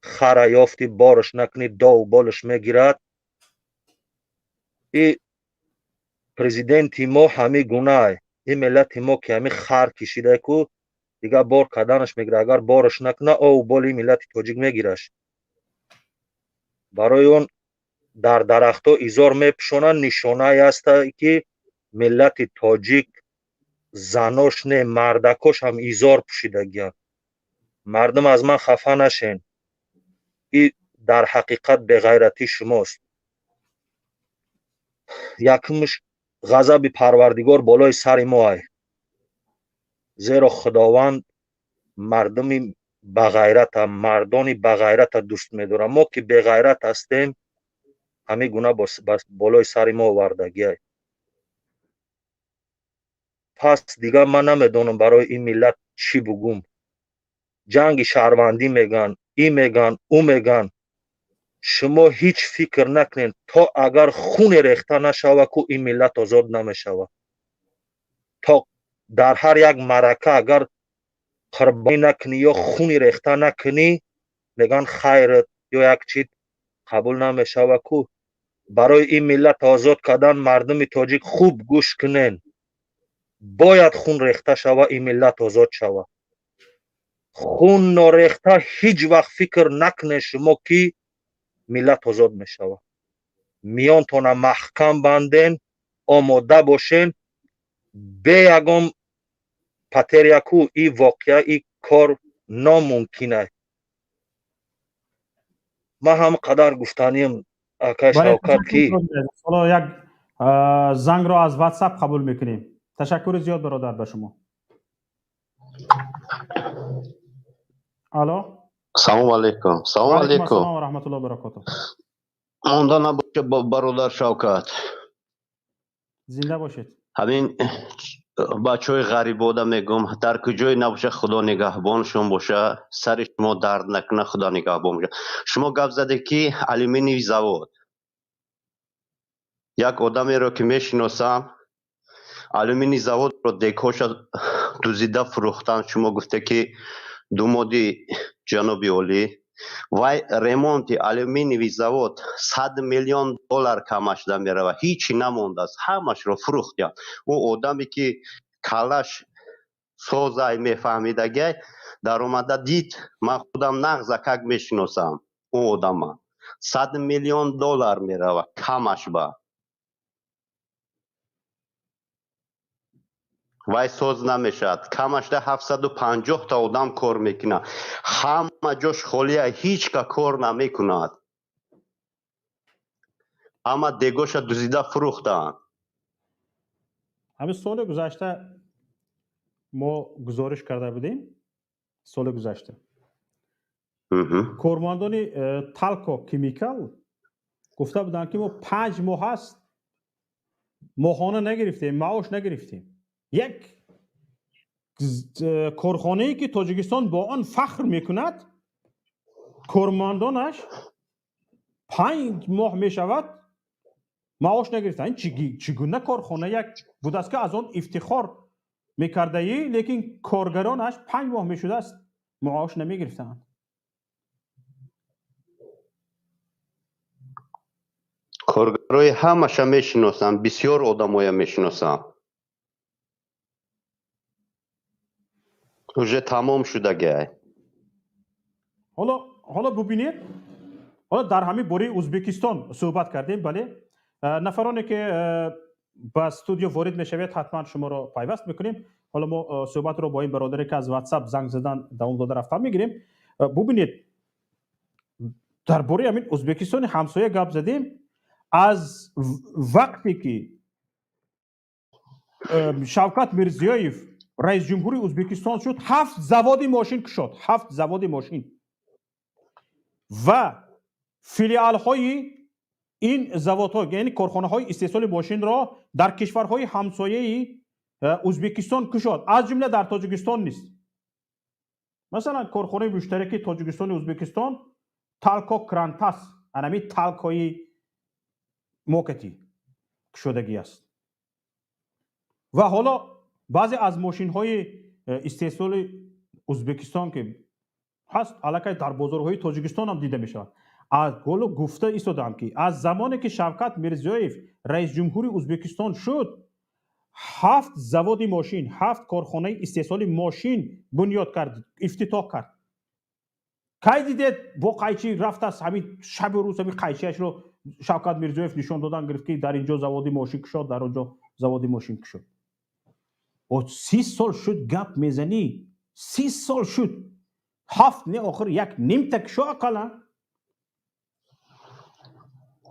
хара ёфтӣ, борш накунӣ, дов болш мегирад. И президенти мо ҳамин гунае. Ин миллати мо, ки ҳамин хар кишида ку. Дигар бор карданаш мегирад. Агар бораш накуна, ову боли миллати тоҷик мегираш. Барои он дар дарахтҳо изор мепӯшонанд, нишонае аста, ки миллати тоҷик занош не, мардакош ҳам изор пӯшидагиянд. Мардум, аз ман хафа нашен, и дар ҳақиқат беғайратии шумост. Якумш, ғазаби Парвардигор болои сари мо ай, зеро Худованд мардуми бағайрата, мардони бағайрата дӯст медорад. Мо ки беғайрат ҳастем, ҳамин гуна болои сари мо овардагиай. Пас дигар ман намедонам барои ин миллат чӣ бугум. Ҷанги шаҳрвандӣ мегӯянд, ин мегӯянд, ӯ мегӯянд. Шумо ҳеҷ фикр накунед, то агар хуне рехта нашава ку, ин миллат озод намешавад. То дар ҳар як маърака агар қурбонӣ накунӣ ё хуни рехта накунӣ, мегӯянд, хайрат ё як чиз қабул намешава ку. Барои ин миллат озод кардан, мардуми тоҷик, хуб гӯш кунен, бояд хун рехта шава, ин миллат озод шава. Хун норехта ҳеҷ вақт фикр накунед шумо, ки миллат озод мешавад. Миёнтона маҳкам банден, омода бошен. Бе ягон потеря ку и воқеа, и кор номумкин аст. Ман ҳам қадар гуфтаниям, акай Шавкат, ки Ҳоло як зангро аз WhatsApp қабул мекунем. Ташаккури зиёд, бародар, ба шумо. Алло. Салому алейкум, салому алейкум. Ассалом ва раҳматуллоҳи ва баракотуҳ. Монда набоша, бародар Шавкат. Зинда бошед. Ҳамин бачаҳои ғарибода мегӯм, дар куҷое набоша, Худо нигаҳбоншон боша, сари шумо дард накуна, Худо нигаҳбон боша. Шумо гап заде, ки алюминий завод, як одамеро ки мешиносам, алюминий заводро декҳоша дузида фурӯхтан. Шумо гуфте, ки думоди ҷаноби олӣ, вай ремонти алюминиевый завод 100 миллион доллар камашда меравад, ҳичи намондааст, ҳамашро фурӯхтянд. Ӯ одаме ки каллаш созай, мефаҳмидагай, даромада дид. Ман худам нағзакак мешиносам ӯ одама. 100 миллион доллар меравад камаш ба вай, соз намешавад. Камашда 750-та одам кор мекунад, ҳама ҷош холия, ҳеҷ ка кор намекунад, ҳама дегоша дузида фурӯхтаанд. Ҳамин соли гузашта мо гузориш карда будем. Соли гузашта кормандони Талко Кемикал гуфта буданд, ки мо 5 моҳ аст моҳона нагирифтем, маош нагирифтем. Як корхонае, ки Тоҷикистон бо он фахр мекунад, кормандонаш 5 моҳ мешавад маош нагирифтанд. Чӣ гуна корхона як будааст, ки аз он ифтихор мекардаӣ, лекин коргаронаш 5 моҳ мешудааст маош намегирифтанд? Коргарои ҳамаша мешиносам, бисёр одамоя мешиносам, уже тамом шудагай. Ҳоло бубинед, ҳоло дар ҳамин бораи Ӯзбекистон суҳбат кардем. Бале, нафароне ки ба студио ворид мешавед, ҳатман шуморо пайваст мекунем. Ҳоло мо суҳбатро бо ин бародаре, ки аз WhatsApp занг задан, давом дода рафтан мегирем. Бубинед, дар бораи ҳамин Ӯзбекистони ҳамсоя гап задем. Аз вақте ки Шавкат Мирзиёев раисҷумҳури Ӯзбекистон шуд, ҳафт заводи мошин кушод, ҳафт заводи мошин ва филиалҳои ин заводҳо, яъне корхонаҳои истеҳсоли мошинро дар кишварҳои ҳамсояи Ӯзбекистон кушод, аз ҷумла дар Тоҷикистон низ. Масалан, корхонаи муштараки Тоҷикистону Ӯзбекистон Талко Крантас, анами Талкои мокати кушодагӣ аст. Ва ҳоло баъзе аз мошинҳои истеҳсоли Ӯзбекистон ки ҳаст, аллакай дар бозорҳои Тоҷикистон ҳам дида мешавад. Ҳоло гуфта истодаам, ки аз замоне ки Шавкат Мирзиёев раисҷумҳури Ӯзбекистон шуд, Ҳафт заводи мошин, ҳафт корхонаи истеҳсоли мошин бунёд кард, ифтитоҳ кард. Кай дидед, бо қайчи рафтааст, ҳамин шабу рӯз ҳамин қайчиашро Шавкат Мирзиёев нишон додан гирифт, ки дар ин ҷо заводи мошин кушод, дар он ҷо заводи мошин кушод. 30 сол шуд гап мезанӣ, 30 сол шуд, ҳафт не, охир як нимта кушо ақаллан.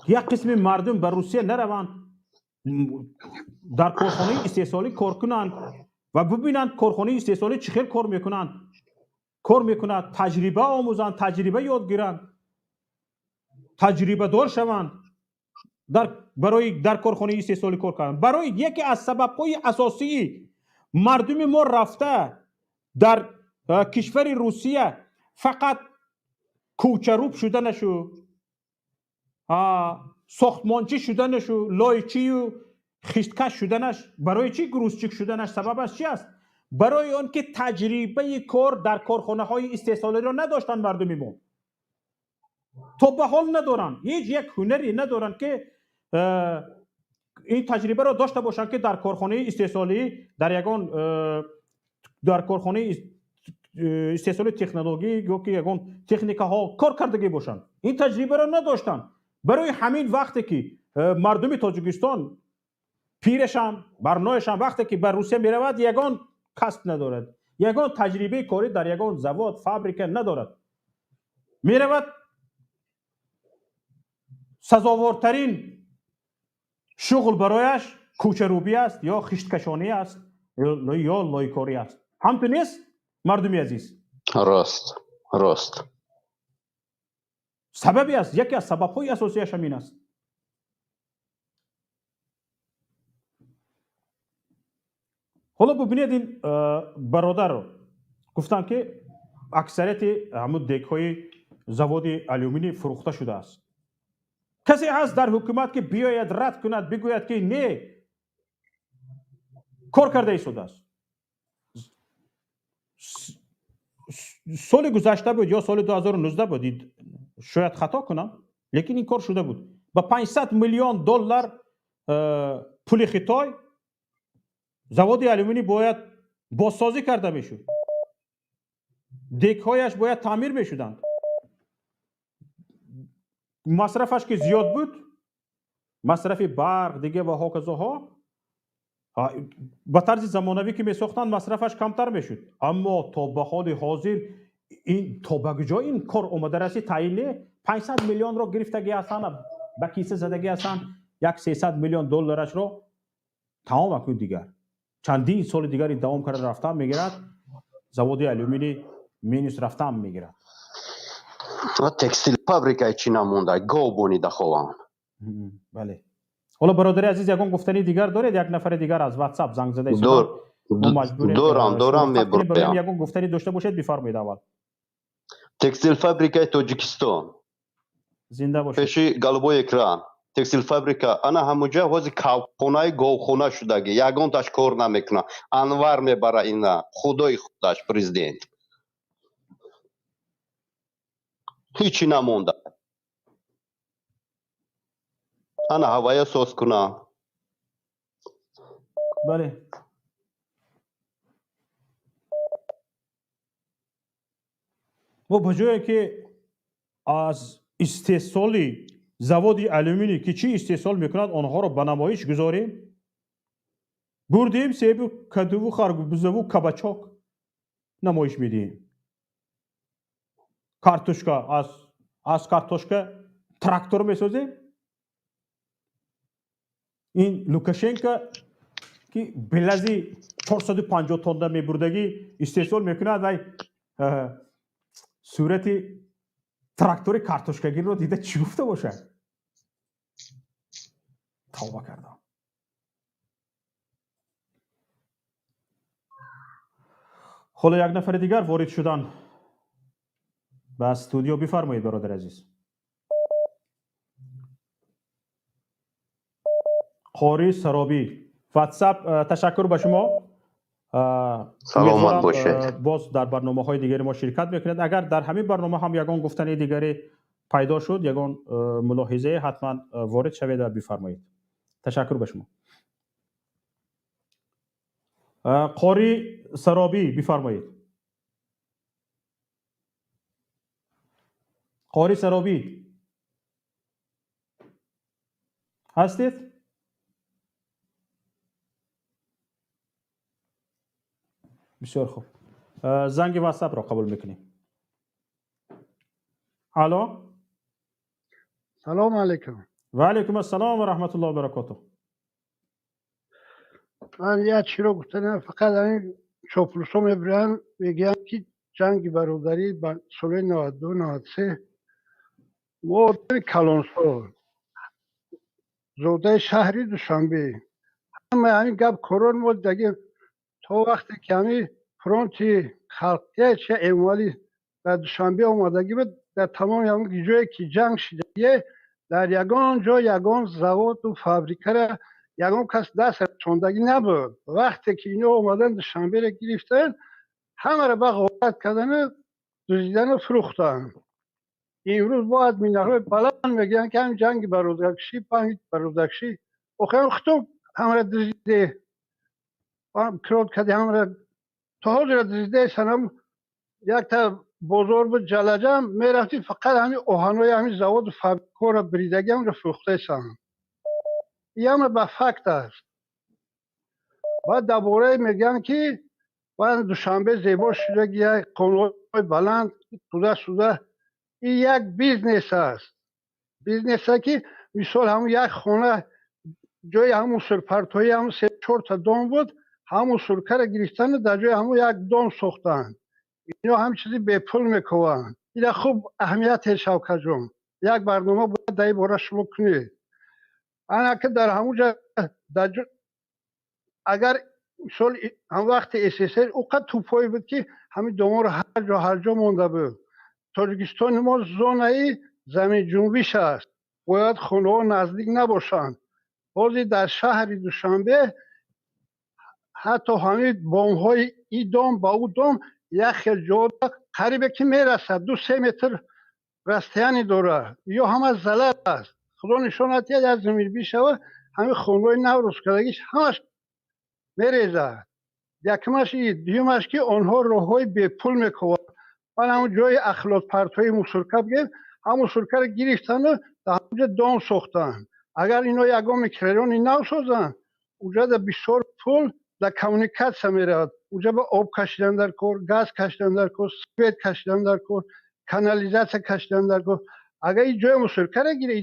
Як қисми мардум ба Русия нараванд, дар корхонаи истеҳсолӣ кор кунанд ва бубинанд, корхонаи истеҳсолӣ чӣ хел кор мекунанд, кор мекунад, таҷриба омӯзанд, таҷриба ёд гиранд, таҷрибадор шаванд, дар барои дар корхонаи истеҳсолӣ кор кардан. Барои яке аз сабабҳои асосии мардуми мо рафта дар кишвари Русия фақат кӯчарӯб шуданашу, сохтмончӣ шуданашу, лойчию хишткаш шуданаш, барои чӣ грузчик шуданаш сабабаш чи аст? Барои он ки таҷрибаи кор дар корхонаҳои истеҳсолиро надоштанд мардуми мо, то ба ҳол надоранд, ҳеҷ як ҳунаре надоранд, ки ин таҷрибаро дошта бошанд, ки дар корхонаи истеҳсолӣ, дар ягон дар корхонаи истеҳсоли технологӣ ё ки ягон техникаҳо кор кардагӣ бошанд. Ин таҷрибаро надоштанд. Барои ҳамин вақте ки мардуми Тоҷикистон, пирашам, барнояшам, вақте ки ба Русия меравад, ягон касб надорад, ягон таҷрибаи корӣ дар ягон завод, фабрика надорад, меравад, сазовортарин шуғл барояш кӯчарӯбӣ аст ё хишткашонӣ аст ё лойкорӣ аст. Ҳамту нест, мардуми азиз? Рост, рост. Сабаби аст, яке аз сабабҳои асосияш ҳамин аст. Ҳоло бубинед, ин бародарро гуфтанд, ки аксарияти ҳамун дегҳои заводи алюминӣ фурӯхта шудааст. Касе ҳаст дар ҳукумат, ки биёяд, рад кунад, бигӯяд, ки не, кор карда истодааст? Соли гузашта буд ё соли 2019 буд, шояд хато кунам, лекин ин кор шуда буд. Ба 500 миллион доллар пули Хитой заводи алюминӣ бояд бозсозӣ карда мешуд, дегҳояш бояд таъмир мешуданд. Масрафаш ки зиёд буд, масрафи барқ, дига ва ҳоказоҳо, ба тарзи замонавӣ ки месохтанд, масрафаш камтар мешуд. Аммо то ба ҳоли ҳозир ин то ба куҷо ин кор омада расид, таъин не. 500 миллионро гирифтагӣ ҳастанд, ба киса задагӣ ҳастанд, як 300 миллион долларашро тамом. Акун дигар чандин соли дигари давом карда рафтан мегирад, заводи алюминӣ минус рафтан мегирад. Текстил фабрикаи чӣ намонда, гов бонида хованд. Бале. Ҳоло, бародари азиз, ягон гуфтани дигар доред? Як нафари дигар аз WhatsApp занг зада. Дорам, дорам, мебурам. Ягон гуфтанӣ дошта бошед, бифармоед аввал. Текстил фабрикаи Тоҷикистон. Зинда бошед. Пеши голубой экран текстил фабрика, ана ҳамуҷа ҳози кавхонаи говхона шудаги, ягонташ кор намекунад. Анвар мебара ина, худои худаш, президент. Ҳичи намонда, ана ҳавая соз кунам. Бале, мо ба ҷое ки аз истеҳсоли заводи алюминӣ, ки чӣ истеҳсол мекунад, онҳоро ба намоиш гузорем, бурдем, себу кадуву харбузаву кабачок намоиш медиҳем, картошка, аз картошка трактор месозем. Ин Лукашенко, ки БелАЗи 450 тонна мебурдагӣ истеҳсол мекунад, вай сурати трактори картошкагирро дида чӣ гуфта бошад? Тавба кардам. Ҳоло як нафари дигар ворид шудан ба студио. Бифармоед, бародари азиз. Қори Саробӣ, WhatsApp. Ташаккур ба шумо. Саломат бошед. Боз дар барномаҳои дигари мо ширкат мекунед. Агар дар ҳамин барнома ҳам ягон гуфтани дигаре пайдо шуд, ягон мулоҳизае, ҳатман ворид шавед ва бифармоед. Ташаккур ба шумо. Қори Саробӣ, бифармоед. Қори Саробӣ ҳастед? Бисёр хуб. Занги ватсапро қабул мекунем. Алло. Салому алайкум. Ва алайкум ассалом ва раҳматуллоҳи ва баракотуҳ. Ман як чиро гуфтанам, фақат ҳамин чоплусо мебиранд, мегӯянд, ки ҷанги бародарӣ ба соли 92, 93. Мо одами калонсол, зодаи шаҳри Душанбе, ҳама ҳамин гап корон мо даги то вақте ки ҳамин фронти халқия чи Эмомалӣ дар Душанбе омадагӣ буд, дар тамоми ҳамон ҷое ки ҷанг шидагие, дар ягон ҷо ягон заводу фабрикара ягон кас даст расондагӣ набуд. Вақте ки ино омадан, Душанберо гирифтанд, ҳамаро ба ғорат кардану дуздидану фурӯхтанд. Имрӯз бояд минарҳои баланд мегӯянд, ки ҳамин ҷанги бародаркушӣ, панги бародаркушӣ. Охирам худтон ҳамаро дуздиде, крод карди, ҳамаро то ҳозира дуздидаесанам. Якта бозор буд, Ҷалаҷам мерафтӣ, фақат ҳамин оҳанҳои ҳамин заводу фабрикаҳоро биридагӣ ҳамро фурӯхтаесанд. Ин ҳама ба факт аст. Баъд дар бораи мегӯянд, ки баъд Душанбе зебо шудаги, як қонунҳои баланд туда суда. Ин як бизнес аст, бизнесе ки мисол ҳамун як хона ҷои ҳамун сурпартои ҳамун се чорта дом буд, ҳамун суркаро гирифтану дар ҷои ҳамун як дом сохтанд. Ино ҳам чизи бепул мекуванд. Ина хуб аҳамияте, Шавкатҷон, як барнома бояд дар ин бора шумо кунед. Ана ки дар ҳамун ҷа дар агар мисол ҳам вақти СССР ӯ қад тӯпҳое буд, ки ҳамин доморо ҳар ҷо, ҳар ҷо монда буд. Тоҷикистони мо зонаи заминҷунбиш аст, бояд хонаҳо наздик набошанд. Ҳозир дар шаҳри Душанбе ҳатто ҳамин бомҳои и дом ба ӯ дом як хел ҷо қарибе ки мерасад, 2-3 метр расстояние дорад. Ё ҳама залал аст. Худо нишонат диҳад, як заминҷунбиш шава, ҳамин хонаҳои нав рӯзкардагиш ҳамаш мерезад. Якумаш и, дуюмаш ки онҳо роҳҳои бепул мекуванд. Ман ҳамун ҷои ахлотпартои мусорка бигем, ҳамун мусоркаро гирифтану дар ҳамунҷо дом сохтанд. Агар ино ягон микрорайони нав созанд, уҷада бисёр пул дар коммуникатсия меравад. Уҷа ба об кашидан дар кор, газ кашидан дар кор, свет кашидан дар кор, канализатсия кашидан дар кор. Агар ин ҷои мусоркаро гире,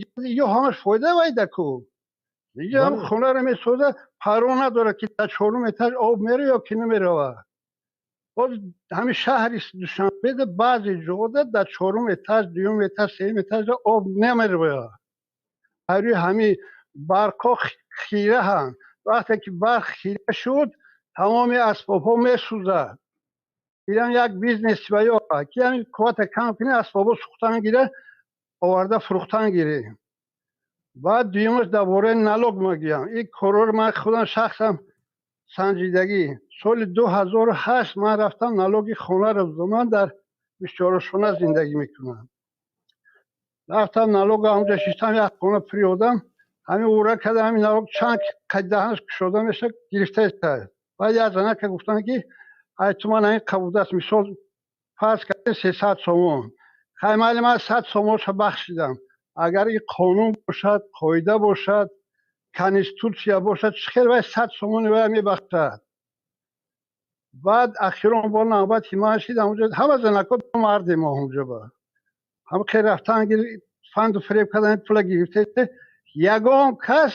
ё ҳамаш фоида вайда ку. Инҷа ҳам хонаро месозад, парво надорад, ки дар чорум этаж об меравад ё ки намеравад. Боз ҳамин шаҳри Душанбеда баъзе ҷода дар чорум этаж, дуюм этаж, сеюм этажда об намеравад. Ҳарӯи ҳамин барқҳо хираҳанд. Вақте ки барқ хира шуд, тамоми асбобҳо месӯзад. Инам як бизнес ва ё ки ҳамин қуввата кам кунӣ, асбобҳо сӯхтан гирад, оварда фурӯхтан гирӣ. Баъд дуюмаш дар бораи налог мегӯям. Ин корҳоро ман худам шахсан санҷидагӣ. Соли 2008 ман рафтам, налоги хонаро додам. Ман дар бисчорошхона зиндагӣ мекунам. Рафтам, налога ҳамҷа шиштам, як хона пури одам, ҳамин ура карда, ҳамин налог чанд қайдаҳанаш кушода мешавад, гирифта истад. Баъд як занака гуфтанд, ки ай туман ҳамин қабудааст, мисол фарз кардем 300 сомон. Хай, майли, ман 100 сомонша бахшидам. Агар ин қонун бошад, қоида бошад, конститутсия бошад, чӣ хел вай 100 сомони вай мебахшад? Баъд ахирон бо навбати ман шид, ҳамунҷо ҳама занако марде мо ҳамунҷо ба ҳам хел рафтан, фанду фиреб кардан, пула гирифта. Ягон кас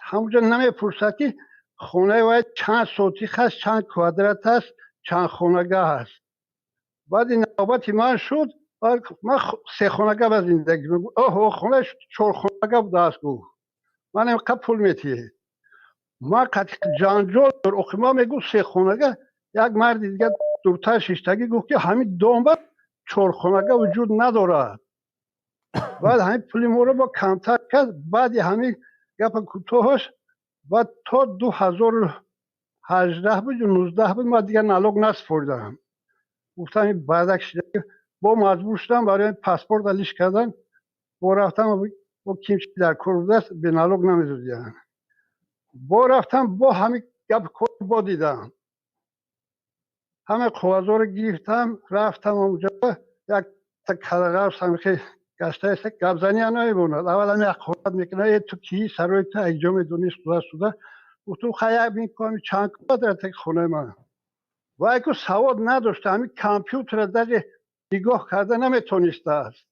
ҳамунҷо намепурсад, ки хонаи вай чанд сотих аст, чанд квадрат аст, чанд хонагаҳ аст. Баъди навбати ман шуд, ман сехонага ба зиндагӣ. Оҳо, хонаи чорхонага будааст, гуфт. Ман инқадр пул метиҳед. Ман қатъи ҷанҷол охи ман мегуфт сехонага. Як марди дигар дуртар шиштагӣ гуфт, ки ҳамин домба чорхонага вуҷуд надорад. Баъд ҳамин пули моро бо камтар кард. Баъди ҳамин гапа кӯтоҳаш, баъд то 2018 буд ё 19 буд, ман дигар налог насупоридам. Гуфтам, ин бардак шида, бо маҷбур шудам барои паспорт алиш кардан, бо рафтам, бо кимчи дар кор будааст, бе налог намедодиям. Бо рафтам, бо ҳамин. Гап бо дидам, ҳама коғазҳоро гирифтам, рафтам онҷо, як калағавс ҳамихе гаштаест, гапзанӣ намемонад. Аввал ҳами ҳақорат мекунад: «Э, ту кӣ? Сарои ту якҷо медонӣ?» Суда суда гуфтум: «Хай, микоми чанд квадрат хонаи ман?» Вай ку савод надошта, ҳами компютера даже нигоҳ карда наметонистааст.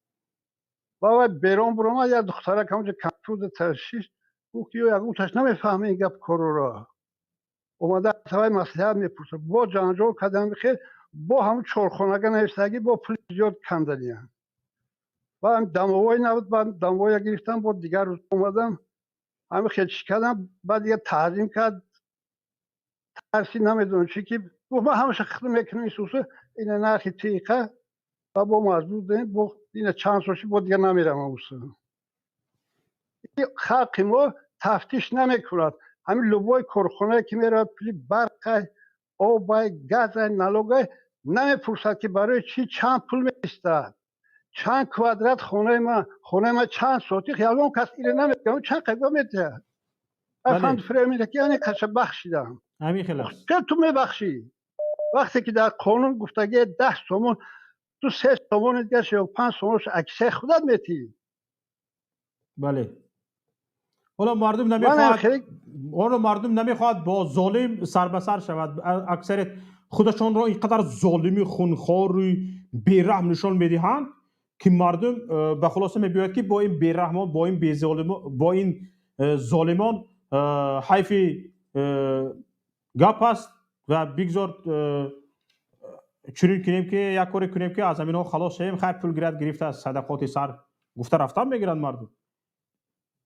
Ва вай берон буромад, як духтарак ҳамонҷо компютер таршист, гуфт: «Ё ягонташ намефаҳме ин гап корора?» Омада вай маслиҳат мепурсад, бо ҷанҷол кардам, хел бо ҳамун чорхонага нависагӣ, бо пули зиёд канданиям. Ва домовой набуд, баъд домовоя гирифтам, бо дигар рӯз омадам, ҳамин хел чӣ кардам, баъд дига таъзим кард, тарси намедонам чӣ ки гуфт: «Ман ҳамаша хидм мекунам». Исуса ина нархи тиқа ва бо маҷбур будем, бо ина чанд сол шуд, бо дигар намерам. Уса халқи мо тафтиш намекунад. Ҳамин любой корхонае ки меравад, пули барқай, обай, газай, налогай намепурсад, ки барои чӣ, чанд пул меистад, чанд квадрат хонаи ман, хонаи ман чанд сотих. Ягон кас ире намегӯяд, чанд қайба медиҳад. Афанд фиреб, яъне каша бахшидам. Ҳамин хел аст. Ча ту мебахшӣ, вақте ки дар қонун гуфтагӣ 10 сомон, ту 3 сомони дигарш ё 5 сомонш аксаи худат метиҳӣ. Бале, ҳоло мардум намехоҳад, ҳоло мардум намехоҳад бо золим сар ба сар шавад. Аксарият худашонро ин қадар золими хунхори бераҳм нишон медиҳанд, ки мардум ба хулоса мебиёяд, ки бо ин бераҳмон, бо ин безолимо, бо ин золимон ҳайфи гап аст ва бигзор чунин кунем, ки як коре кунем, ки аз ҳаминҳо халос шавем. Хайр, пул гирад, гирифта, садақоти сар гуфта рафтан мегиранд мардум.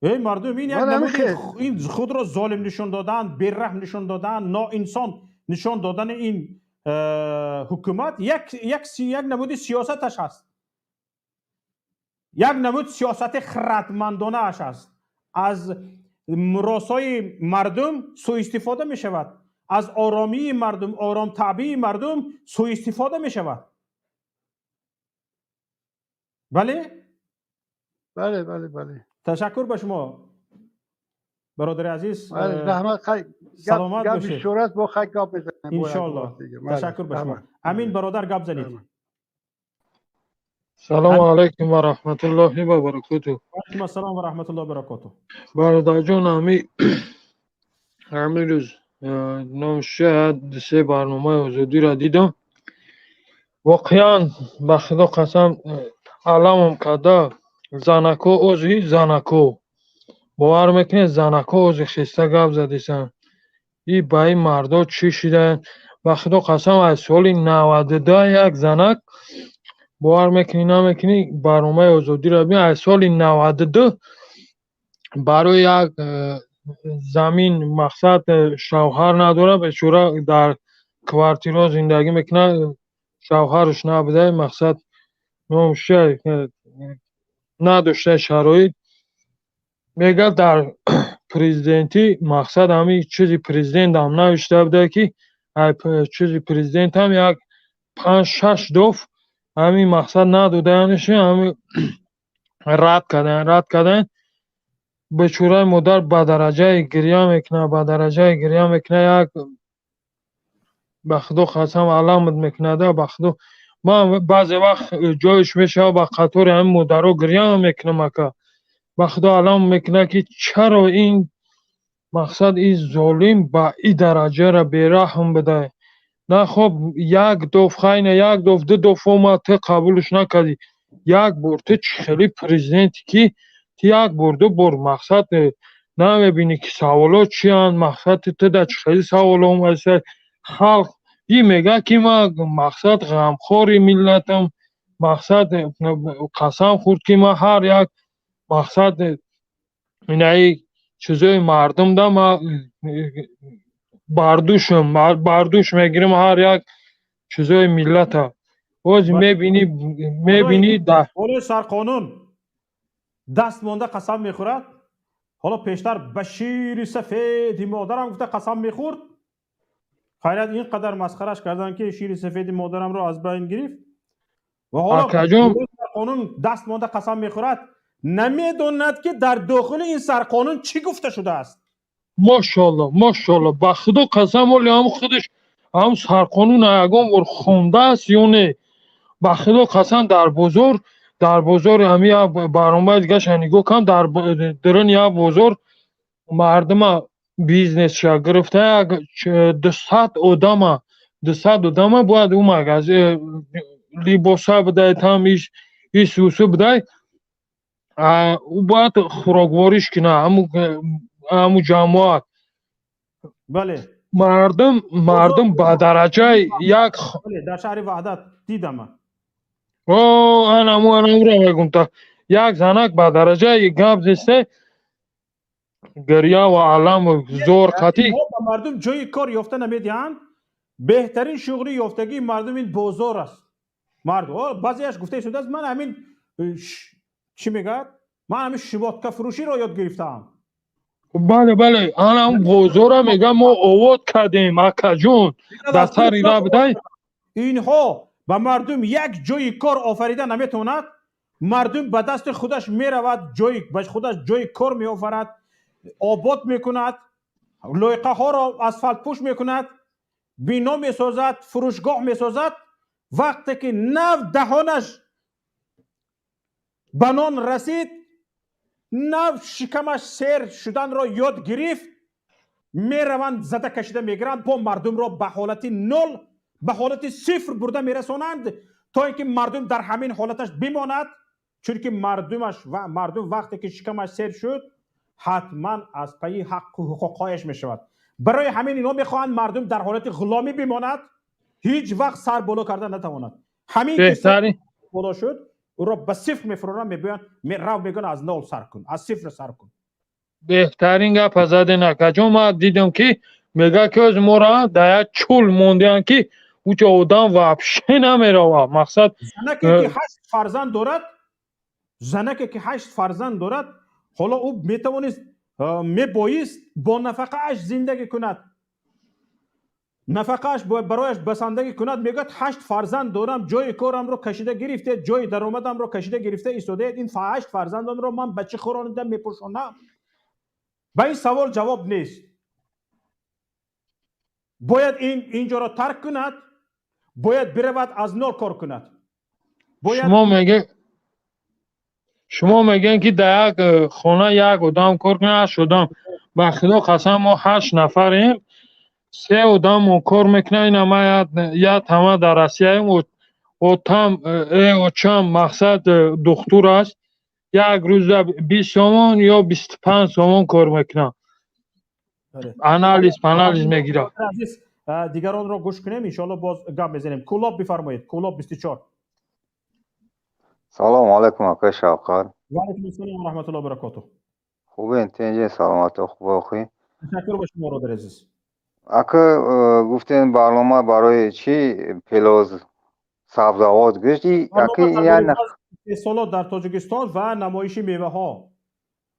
Эй мардум, ин як намуди ин худро золим нишон додан, бераҳм нишон додан, ноинсон нишон додани ин ҳукумат як намуди сиёсаташ аст, як намуд сиёсати хиратмандонааш аст. Аз муросои мардум суистифода мешавад, аз оромии мардум, оромтабъии мардум суистифода мешавад. Бале. Бале. Ташаккур ба шумо, бародари азиз. Раҳмат. Саломат бошед. Бисёр бо хай гап мезанем. Иншоалло. Ташаккур ба шумо. Амин бародар, гап занед. Салому алайкум ва раҳматуллоҳи ва баракоту. Алайкум ассалом ва раҳматуллоҳи ва баракоту. Бародарҷон, ҳамин рӯз номшояд се барномаи Озодиро дидам. Воқеан, ба Худо қасам, аламам карда. Занако ози, занако, бовар мекунед, занако ози хеста гап задисанд. И ба ин мардо чӣ шидаанд? Ба Худо қасам, аз соли 92 як занак, бовар мекунӣ, намекунӣ, барномаи Озодиро бин, аз соли 92 барои як замин, мақсад, шавҳар надорад, бечора дар квартираҳо зиндагӣ мекунад, шавҳараш набуда, мақсад, номша надошта шароит, мегӯяд, дар президентӣ, мақсад, ҳамин чизи президентам навишта буда, ки чизи президентам як панҷ шаш доф ҳамин, мақсад, надодаянаш, ҳамин рад карданд, рад карданд. Бечораи модар ба дараҷае гирья мекунад, ба дараҷае гирья мекунад, як ба Худо қасам, аламат мекунада. Ба Худо, ман баъзе вақт ҷоиш мешавад, ба қатори ҳамин модаро гирья мекунам, ака. Ба Худо, алам мекунад, ки чаро ин, мақсад, ин золим ба ин дараҷара бераҳм буда? На хоб, як доф хайна, як доф, ду доф омад, ту қабулш накардӣ. Як бор ту чӣ хели президенте, ки ту як бор, ду бор, мақсад, намебинӣ, ки саволот чиянд, мақсад, ту да чӣ хели савол омадиса? Халқ и мегӯяд, ки ман, мақсад, ғамхори миллатам, мақсад, қасам хӯрд, ки ман ҳар як, мақсад, инаи чизои мардумда ман бардушам, бардуш мегирам ҳар як чизои миллата. Боз мебинӣ да Ҳоло сарқонун даст монда қасам мехӯрад. Ҳоло пештар ба шири сафеди модарам гуфта қасам мехӯрд. Хайрат, ин қадар масхараш кардан, ки шири сафеди модарамро аз байн гирифт ва ҳоло Акаҷон. Сарқонун даст монда қасам мехӯрад, намедонад, ки дар дохили ин сарқонун чӣ гуфта шудааст. Мошалло, мошалло, ба Худо қасам, оли ҳам худаш ҳам сарқонун ягон бор хондааст ё не? Ба Худо қасам, дар бозори ҳами як баромади дигаша нигоҳ кам, дар даруни як бозор мардума бизнесша гирифта, як 200 одама бояд ӯ магази либоса бидай, там ис усу бидай, ӯ бояд хӯроквориш куна ҳаму ҷамоат. Мардум ба дараҷаи як Дар шаҳри Ваҳдат дидам. О, анамуро мегум, та як занак ба дараҷаи гап зесте, гиря ва алам зор қатӣ. Ба мардум ҷои кор ёфта намедиҳанд. Беҳтарин шуғли ёфтагии мардум ин бозор аст. Мард баъзеяш гуфта истодааст: «Ман ҳамин, чӣ мегӯяд, ман ҳамин шиботка фурӯширо ёд гирифтаам». Бале, анам бозора мегӯям, мо овод кардем, акаҷон, дар сари ра бидай. Инҳо ба мардум як ҷои кор офарида наметавонад. Мардум ба дасти худаш меравад, ҷои ба худаш ҷои кор меофарад, обод мекунад, лоиқаҳоро асфалтпӯш мекунад, бино месозад, фурӯшгоҳ месозад. Вақте ки нав даҳонаш ба нон расид, нав шикамаш сер шуданро ёд гирифт, мераванд, зада кашида мегиранд, бо мардумро ба ҳолати нол, ба ҳолати сифр бурда мерасонанд, то ин ки мардум дар ҳамин ҳолаташ бимонад. Чунки мардумаш ва мардум вақте ки шикамаш сер шуд, ҳатман аз пайи ҳаққу ҳуқуқҳояш мешавад. Барои ҳамин инҳо мехоҳанд мардум дар ҳолати ғуломӣ бимонад, ҳеҷ вақт сар боло карда натавонад. Ҳамин ки боло шуд, ӯро ба сифр мефуроранд, мебиёянд, рав, мегӯянд, аз нол сар кун, аз сифр сар кун. Беҳтарин гапа заден, акаҷон. Ман дидам, ки мега, ки оз моро дар як чӯл мондеянд, ки уҷо одам вообще намерава, мақсад. Занаке ки ҳашт фарзанд дорад, занаке ки ҳашт фарзанд дорад, ҳоло ӯ метавонист, мебоист бо нафақааш зиндагӣ кунад, нафақааш барояш басандагӣ кунад. Мегӯяд: «Ҳашт фарзанд дорам, ҷои корамро кашида гирифтед, ҷои даромадамро кашида гирифта истодаед. Ин ҳашт фарзандамро ман ба чӣ хӯронида мепӯшонам?» Ба ин савол ҷавоб нест. Бояд ин инҷоро тарк кунад, бояд биравад, аз нол кор кунад. Шумо мегӯед, ки дар як хона як одам кор кунад, ҳашт одам. Ба Худо қасам, мо ҳашт нафарем, се одам кор мекунад. Ина ма як ҳама дар Россияем, отам, очам, мақсад, духтур аст, як рӯза 20 сомон ё 25 сомон кор мекунад, анализ панализ мегирад. Азиз, дигаронро гӯш кунем, иншоалло боз гап мезанем. Кӯлоб, бифармоед, Кӯлоб 24. Салому алайкум, акай Шавқар. Ваалайкум ассалом ва раҳматуллоҳи баракотуҳ. Хубен, тинҷен, саломатӣ, хуб охӣ? Ташаккур ба шумо, бародари азиз. Ака, гуфтем, барнома барои чӣ пелоз, сабзавот гӯшти, ака, я Истеҳсолот дар Тоҷикистон ва намоиши меваҳо.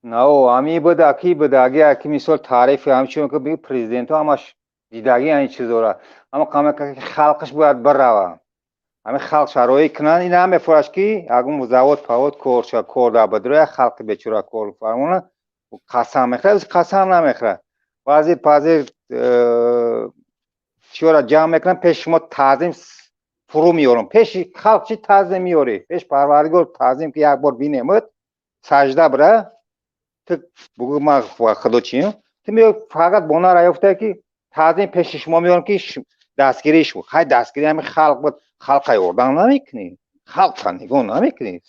Нао, ҳами буд, аки будаги, аки, мисол, таърифи ҳамчун ки президентҳо ҳамаш дидаги ҳамин чизора, ама қамака халқаш бояд бирава, ҳамин халқ шароит кунанд, ин ҳам мефураш, ки ягон завод павод кор ша, кор дар бадроя халқи бечора кор фармона, қасам мехӯрад, қасам намехӯрад. Вазир пазир чиёра ҷамъ мекунам, пеши шумо таъзим фурӯ меёрам. Пеши халқ чӣ таъзим меёрӣ? Пеш Парвардигор таъзим, ки як бор бинемуд, сажда бира, ту бугӯ: «Ман Худо чием?» Ту меё, фақат бонара ёфта, ки таъзим пеши шумо меёрам, ки дастгирии шумо. Хай, дастгирии ҳамин халқ буд, халқа ёрдам намекунӣ, халқа нигоҳ намекунӣ.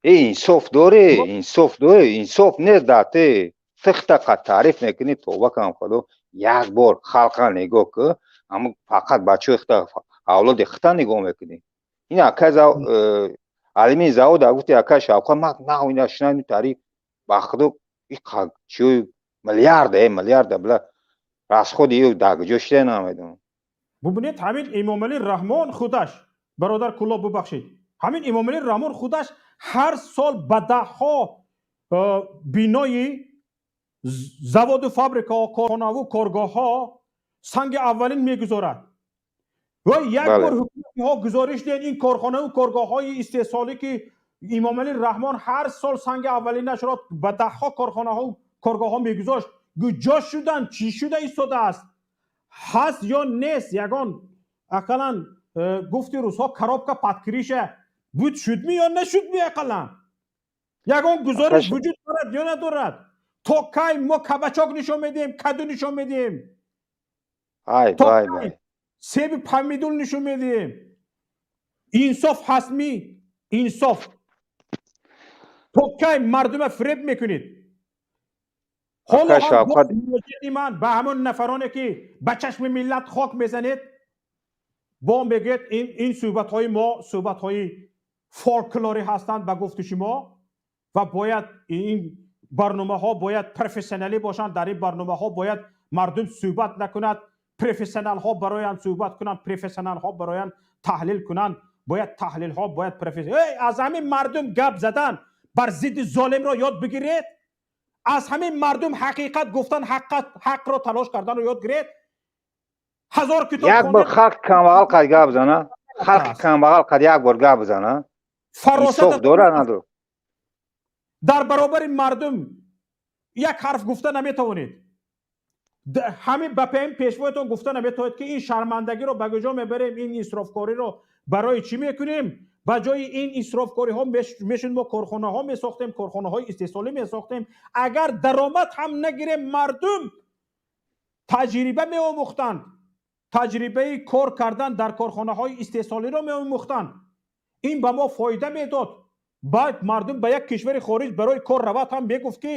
Э, инсоф дорӣ, инсоф дорӣ? Инсоф нест дар ти. Тихта таъриф мекунӣ, тоба кунам, Худо, як бор халқа нигоҳ кӯ. Ҳамн фақат бачаҳои хита, авлоди хита нигоҳ мекунӣ. Ин акай алими завода гуфти, акай Шавқа, ман нав ина шинами таъриф, ба Худо, чиёи миллиарда, э миллиарда била расходи ё дар куҷо шида, намедонам. Бубинед, ҳамин Эмомалӣ Раҳмон худаш, бародар Куллоб, бубахшед, ҳамин Эмомалӣ Раҳмон худаш ҳар сол ба даҳҳо бинои заводу фабрикаҳо, корхонаву коргоҳҳо санги аввалин мегузорад. Ва як бор ҳукуматиҳо гузориш диҳанд: ин корхонаву коргоҳҳои истеҳсолӣ, ки Эмомалӣ Раҳмон ҳар сол санги аввалинашро ба даҳҳо корхонаҳо, коргоҳҳо мегузошт, Куҷо шуданд? Чӣ шуда истодааст? Ҳаст ё нест ягон, ақаллан гуфти рӯзҳо, коробка под крыша буд шудми ё нашудми? Ақаллан ягон гузориш вуҷуд дорад ё надорад? То кай мо кабачок нишон медиҳем, каду нишон медиҳем? Ай То вай кай вай! себи помидор нишон медиҳем? Инсоф ҳастми, инсоф? То кай мардума фиреб мекунед? Ҳоло Ака ҳам Шавкат боз муроҷиати ман ба ҳамон нафароне, ки ба чашми миллат хок мезанед, бо мегӯед, ин суҳбатҳои мо суҳбатҳои фолклорӣ ҳастанд ба гуфти шумо ва бояд ин барномаҳо бояд профессионалӣ бошанд, дар ин барномаҳо бояд мардум суҳбат накунад, профессионалҳо бароянд суҳбат кунанд, профессионалҳо бароянд таҳлил кунанд, бояд таҳлилҳо бояд эй, аз ҳамин мардум гап задан бар зидди золимро ёд бигиред, аз ҳамин мардум ҳақиқат гуфтан, ҳақро талош карданро ёд гиред. Ҳазор китоб Як бор хонед. Халқи камбағал қад гап зана, халқи камбағал қад як бор гап зана. Фаросат Инсоф дора, надор? Дар баробари мардум як ҳарф гуфта наметавонед. Ҳамин ба пешвоятон гуфта наметавонед, ки ин шармандагиро ба куҷо мебарем, ин исрофкориро барои чӣ мекунем? Ба ҷои ин исрофкориҳо мешуд мо корхонаҳо месохтем, корхонаҳои истеҳсолӣ месохтем, агар даромад ҳам нагирем, мардум таҷриба меомӯхтанд, таҷрибаи кор кардан дар корхонаҳои истеҳсолиро меомӯхтанд, ин ба мо фоида медод. Баъд мардум ба як кишвари хориҷ барои кор равад ҳам мегуфт, ки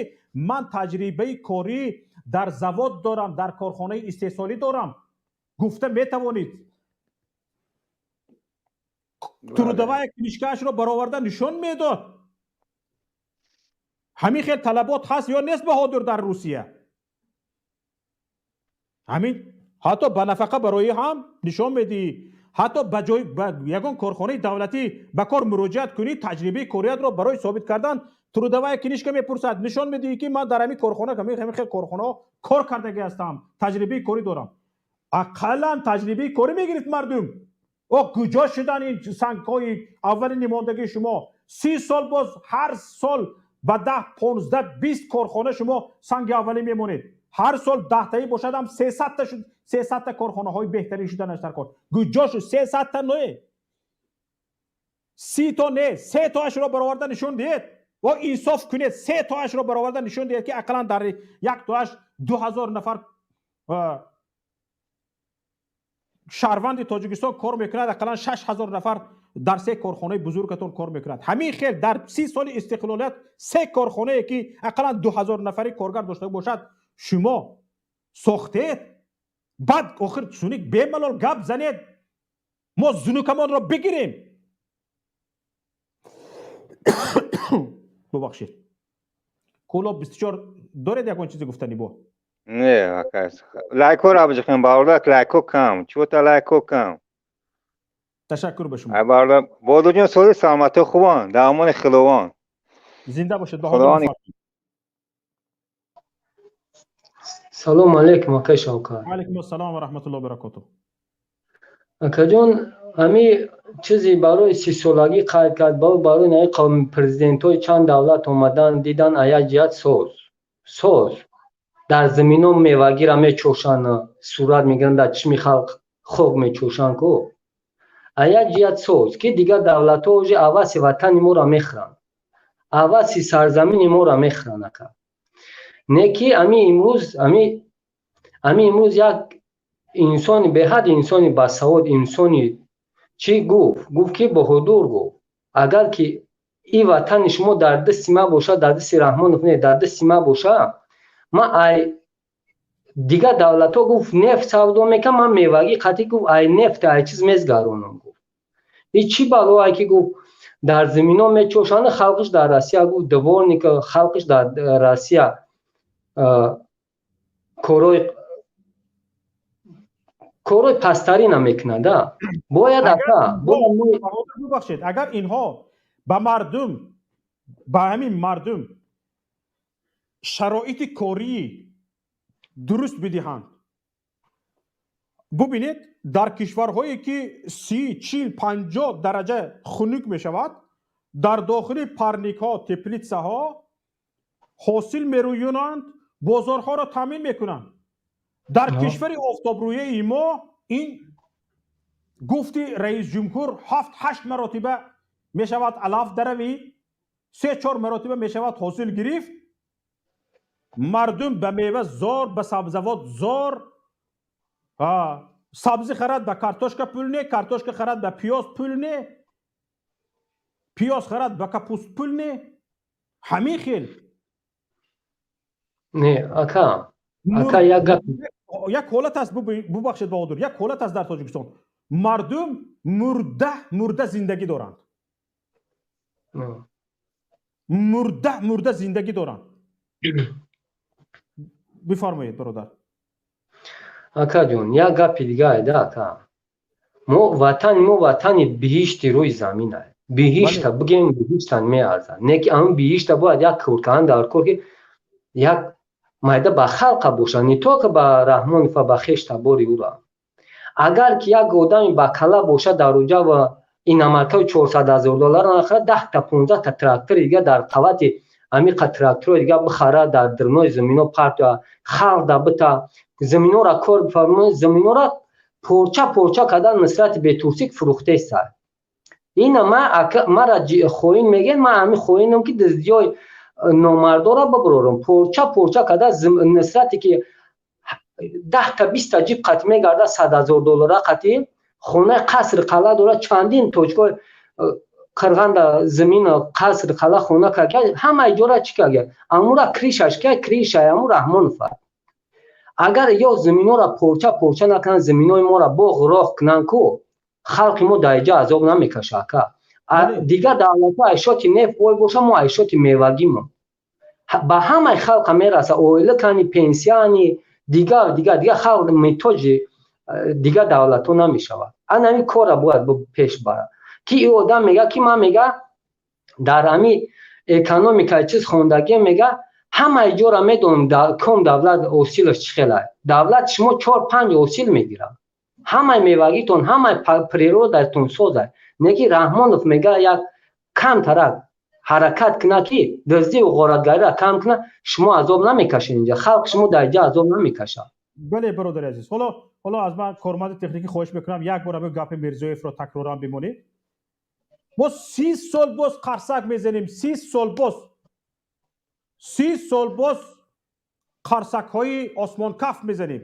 ман таҷрибаи корӣ дар завод дорам, дар корхонаи истеҳсолӣ дорам, гуфта метавонед. Трудовая книжка ашро бароварда нишон медод. Ҳамин хел талабот ҳаст ё нест, Баҳодур, дар Русия? Ҳамин ҳатто ба нафақа барои ҳам нишон медиҳӣ, ҳатто ба ҷои ба ягон корхонаи давлатӣ ба кор муроҷиат кунӣ, таҷрибаи кориятро барои собит кардан трудовая книжка мепурсад, нишон медиҳӣ, ки ман дар ҳамин корхона, ҳамин хел корхонаҳо кор кардагӣ ҳастам, таҷрибаи корӣ дорам. Ақаллан таҷрибаи корӣ мегирифт мардум. О, куҷо шудан ин сангҳои аввали мондагии шумо? 30 сол боз ҳар сол ба 10, 15, 20 корхона шумо санги аввалӣ мемонед. Ҳар сол 10таӣ бошад ҳам 300та шуд, 300та корхонаҳои беҳтарин шуданаш дар кор. Куҷо шуд? 300та не, 30 то не, се тоашро бароварда нишон диҳед ва инсоф кунед, се тоашро бароварда нишон диҳед, ки ақаллан дар як тоаш 2000 нафар шаҳрванди Тоҷикистон кор мекунад, ақаллан 6000 нафар дар се корхонаи бузургатон кор мекунад. Ҳамин хел дар 30 соли истиқлолият се корхонае, ки ақаллан 2000 нафари коргар дошта бошад, шумо сохтед. Баъд охир чуник бемалол гап занед, мо зунукамонро бигирем. Бубахшед. Кӯлоб 24 доред ягон чизе гуфтанӣ бо? Не, ака, лайкҳоро биҷихем, бародар, лайкҳо кам, чӯта лайкҳо кам. Ташаккур ба шумо. Ай бародар, Бодуҷон, соли саломатӣ, хубон, дар амони Худованд. Зинда бошед. Худованд. Баҳодур. Салому алейкум, акай Шавкат. Алайкум ассалом ва раҳматуллоҳи баракотуҳ. Акаҷон, ҳами чизи барои 30-солагӣ қайд кард, барои наи қавми президентҳои чанд давлат омадан дидан, а як ҷиҳат соз дар замино мевагира мечошанд, сурат мегиранд, дар чишми халқ хок мечошанд ку. А як ҷиҳат соз, ки дигар давлатҳо уже аваси ватани моро мехӯранд, аваси сарзамини моро мехӯранд, ака. Не ки ами имрӯз як инсони беҳад, инсони басавод, инсони чӣ гуфт, ки Баҳодур гуфт, агар ки и ватани шумо дар дасти ман бошад, дар дасти Раҳмонов не, дар дасти ман бошад, ман ай дигар давлатҳо, гуфт, нефт савдо мекунам, ман мевагӣ қатъӣ, гуфт, ай нефт, ай чиз мезгаронам, гуфт. И чӣ балое, ки, гуфт, дар замино мечошанд, халқиш дар Россия, гуфт, дворник, халқиш дар Россия корҳои пасттарина мекунад, а бояд, ака, бояд. Бубахшед, агар инҳо ба мардум, ба ҳамин мардум шароити кории дуруст бидиҳанд, бубинед, дар кишварҳое, ки 30, 40, 50 дараҷа хунук мешавад, дар дохили парник ҳо, теплица ҳо ҳосил мерӯёнанд. Бозорҳоро таъмин мекунанд. Дар кишвари офтобрӯяи мо ин гуфти раисҷумҳур ҳафт ҳашт маротиба мешавад алаф даравид, се чор маротиба мешавад ҳосил гирифт. Мардум ба мева зор, ба сабзавот зор. Сабзӣ харад, ба картошка пул не, картошка харад, ба пиёз пул не, пиёз харад, ба капуст пул не. Ҳамин хел. Не, ака, ака, як гап. Як ҳолат аст, бубахшед, Баҳодур, як ҳолат аст дар Тоҷикистон: мардум мурда мурда зиндагӣ доранд, мурда мурда зиндагӣ доранд. Бифармоед, бародар. Акаҷон, як гапи дига айда, ака. Мо ватани мо ватани биҳишти рӯи замин ай. Биҳишта бигем, биҳиштан меарзад. Не ки ҳамн биҳишта бояд як куркаан дар кор, ки як майда ба халқа бошад, не только ба Раҳмонов ва ба хеш табори ӯра. Агар ки як одами ба кала бошад дар уҷа ва иномаркаи 400 000 доллар нахарад, 10-та, 15-та трактори дига дар қавати амиқа тракторои дига бихарад, дар дурнои замино партоя, халқ да бита, заминора кор бифармояд. Заминора порча порча кардан нисбати бетурсик фурӯхтеста. Ина мара хоин мегӯянд, ман ҳамин хоинам, ки дуздиёи номардора бибурорам. Порча порча карда, нисбате ки 10-та, 20-та ҷип қати мегарда, 100 000 доллара қати хонаи қасри қалъа дорад. Чандин точкои қирғанда замин, қасри қалъа, хона карда, ҳамаи ҷора чӣ карда, амура крышаш ка, крышаи аму Раҳмонов. Агар ё заминора порча порча накунанд, заминои моро боғ роҳ кунанд ку, халқи мо дар иҷа азоб намекаша, ака. Дигар давлатҳо айшоти нефт бой боша, мо айшоти мевагимо. Ба ҳамаи халқа мераса ойликани, пенсияни, дигар дигар дигар. Халқ муҳтоҷи дигар давлатҳо намешавад. Ана ҳамин корра бояд пеш барад, ки и одам мега, ки ман мега дар ҳами экономикаи чиз хондагӣ, мега ҳамаи ҷора медонам, ком давлат ҳосилаш чӣ хела. Давлат шумо чор панҷ ҳосил мегирад, ҳамаи мевагитон, ҳамаи природатон созад. Неки Раҳмонов мега як камтарак ҳаракат кунад, ки дуздиву ғоратгариро кам кунад, шумо азоб намекашед инҷа, халқ шумо дар инҷа азоб намекашад. Бале, бародари азиз, ҳоло аз ман корманди техникӣ хоҳиш мекунам, як бор ҳамин гапи Мирзиёевро такроран бимонед. Мо 30 сол боз қарсак мезанем, 30 сол боз, 30 сол боз қарсакҳои осмонкаф мезанем.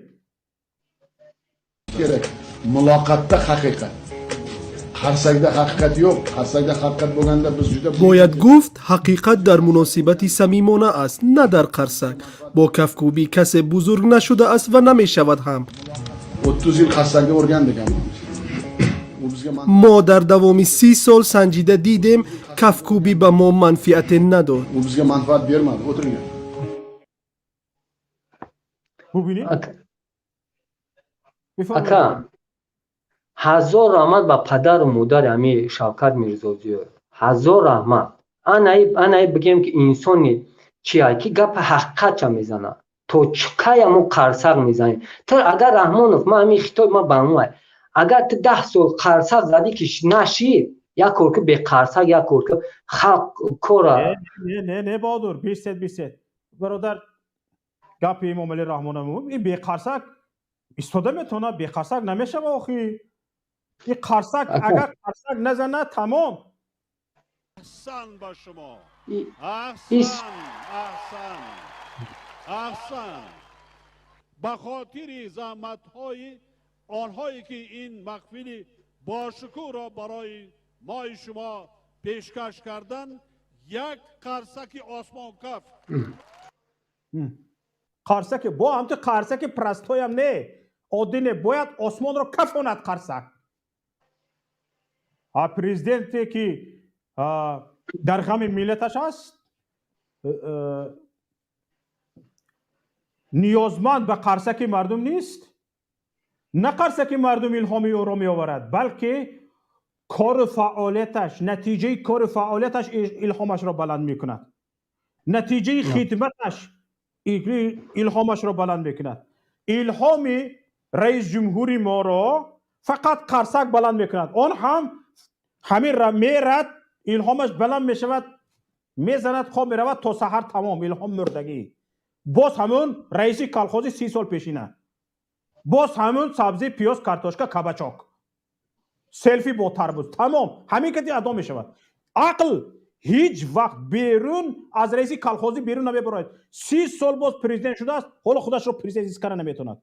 Kerak muloqotda haqiqat, qarsakda haqiqat yo'q. Qarsakda haqiqat bo'lganda biz juda Бояд гуфт, ҳақиқат дар муносибати самимона аст, на дар қарсак. Бо кафкӯбӣ касе бузург нашудааст ва намешавад ҳам. 30 yil qarsakda o'rgandik hammamiz. U bizga Мо дар давоми 30 сол санҷида дидем, кафкӯбӣ ба мо манфиате надод. U bizga manfaat bermadi. O'tiring. Бубинед. Ака, ҳазор раҳмат ба падару модари ҳами Шавкат Мирзозиёев, ҳазор раҳмат. Анаи бигем, ки инсони чия, ки гапи ҳақиқатша мезанад. То чӣ кая мо қарсак мезанем? Ту агар, Раҳмонов, ман ҳамин хитоби ман ба ҳамон, агар ту 10 сол қарсак задӣ, ки нашид, як кор ки беқарсак, як кор ки халқ кора. Не, не, не, Баҳодур, бисед, бисед, бародар. Гапи Эмомалӣ Раҳмонов ин беқарсак истода метавонад, беқарсак намешава охи. Ин қарсак, агар қарсак назанад, тамом. احسن با شما. احسن، احسن، احسن. به خاطر زحمت های آنهایی که این محفل باشکوه را برای مای شما پیشکش کردن، یک قرصک آسمان کف. Қарсаки бо ҳамту қарсаки простой ам не, оддӣ не, бояд осмонро кафонад қарсак. А президенте ки дар ғами миллаташ аст, ниёзманд ба қарсаки мардум нест. На қарсаки мардум илҳоми ӯро меоварад, балки кору фаъолияташ, натиҷаи кору фаъолияташ илҳомашро баланд мекунад, натиҷаи хидматаш илҳомашро баланд мекунад. Илҳоми раис ҷумҳури моро фақат қарсак баланд мекунад. Он ҳам ҳамин мерад, илҳомаш баланд мешавад, мезанад, хоб меравад то саҳар, тамом, илҳом мурдагӣ. Боз ҳамун раиси колхози 30 сол пешина, боз ҳамун сабзи, пиёз, картошка, кабачок, селфи бо тарбуз, тамом. Ҳамин кати адо мешавад. Ақл ҳеҷ вақт берун аз раиси колхозӣ берун намебарояд. 30 сол боз президент шудааст, ҳоло худашро президент ҳис карда наметавонад.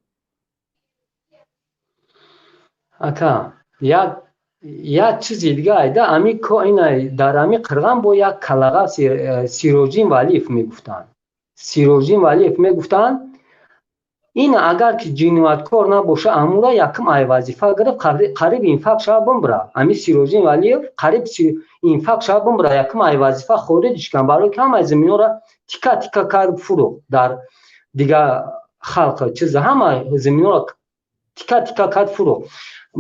Ака, як чизи дига айда ами ина дар ами қирған бо як калаға Сироҷин Валиев мегуфтанд. Сироҷин Валиев мегуфтанд. Ин агар ки ҷинояткор набоша, амура якм ай вазифа гирифт, қариб инфаркт шава бимбира. Ами Сироҷин Валиев қариб инфаркт шава бимбира, якм ай вазифа хориҷ кан, барои ки ҳамаи заминҳоро тика тика кард, фурӯхт дар дигар халқ чиза, ҳама заминҳоро тика тика кард, фурӯхт.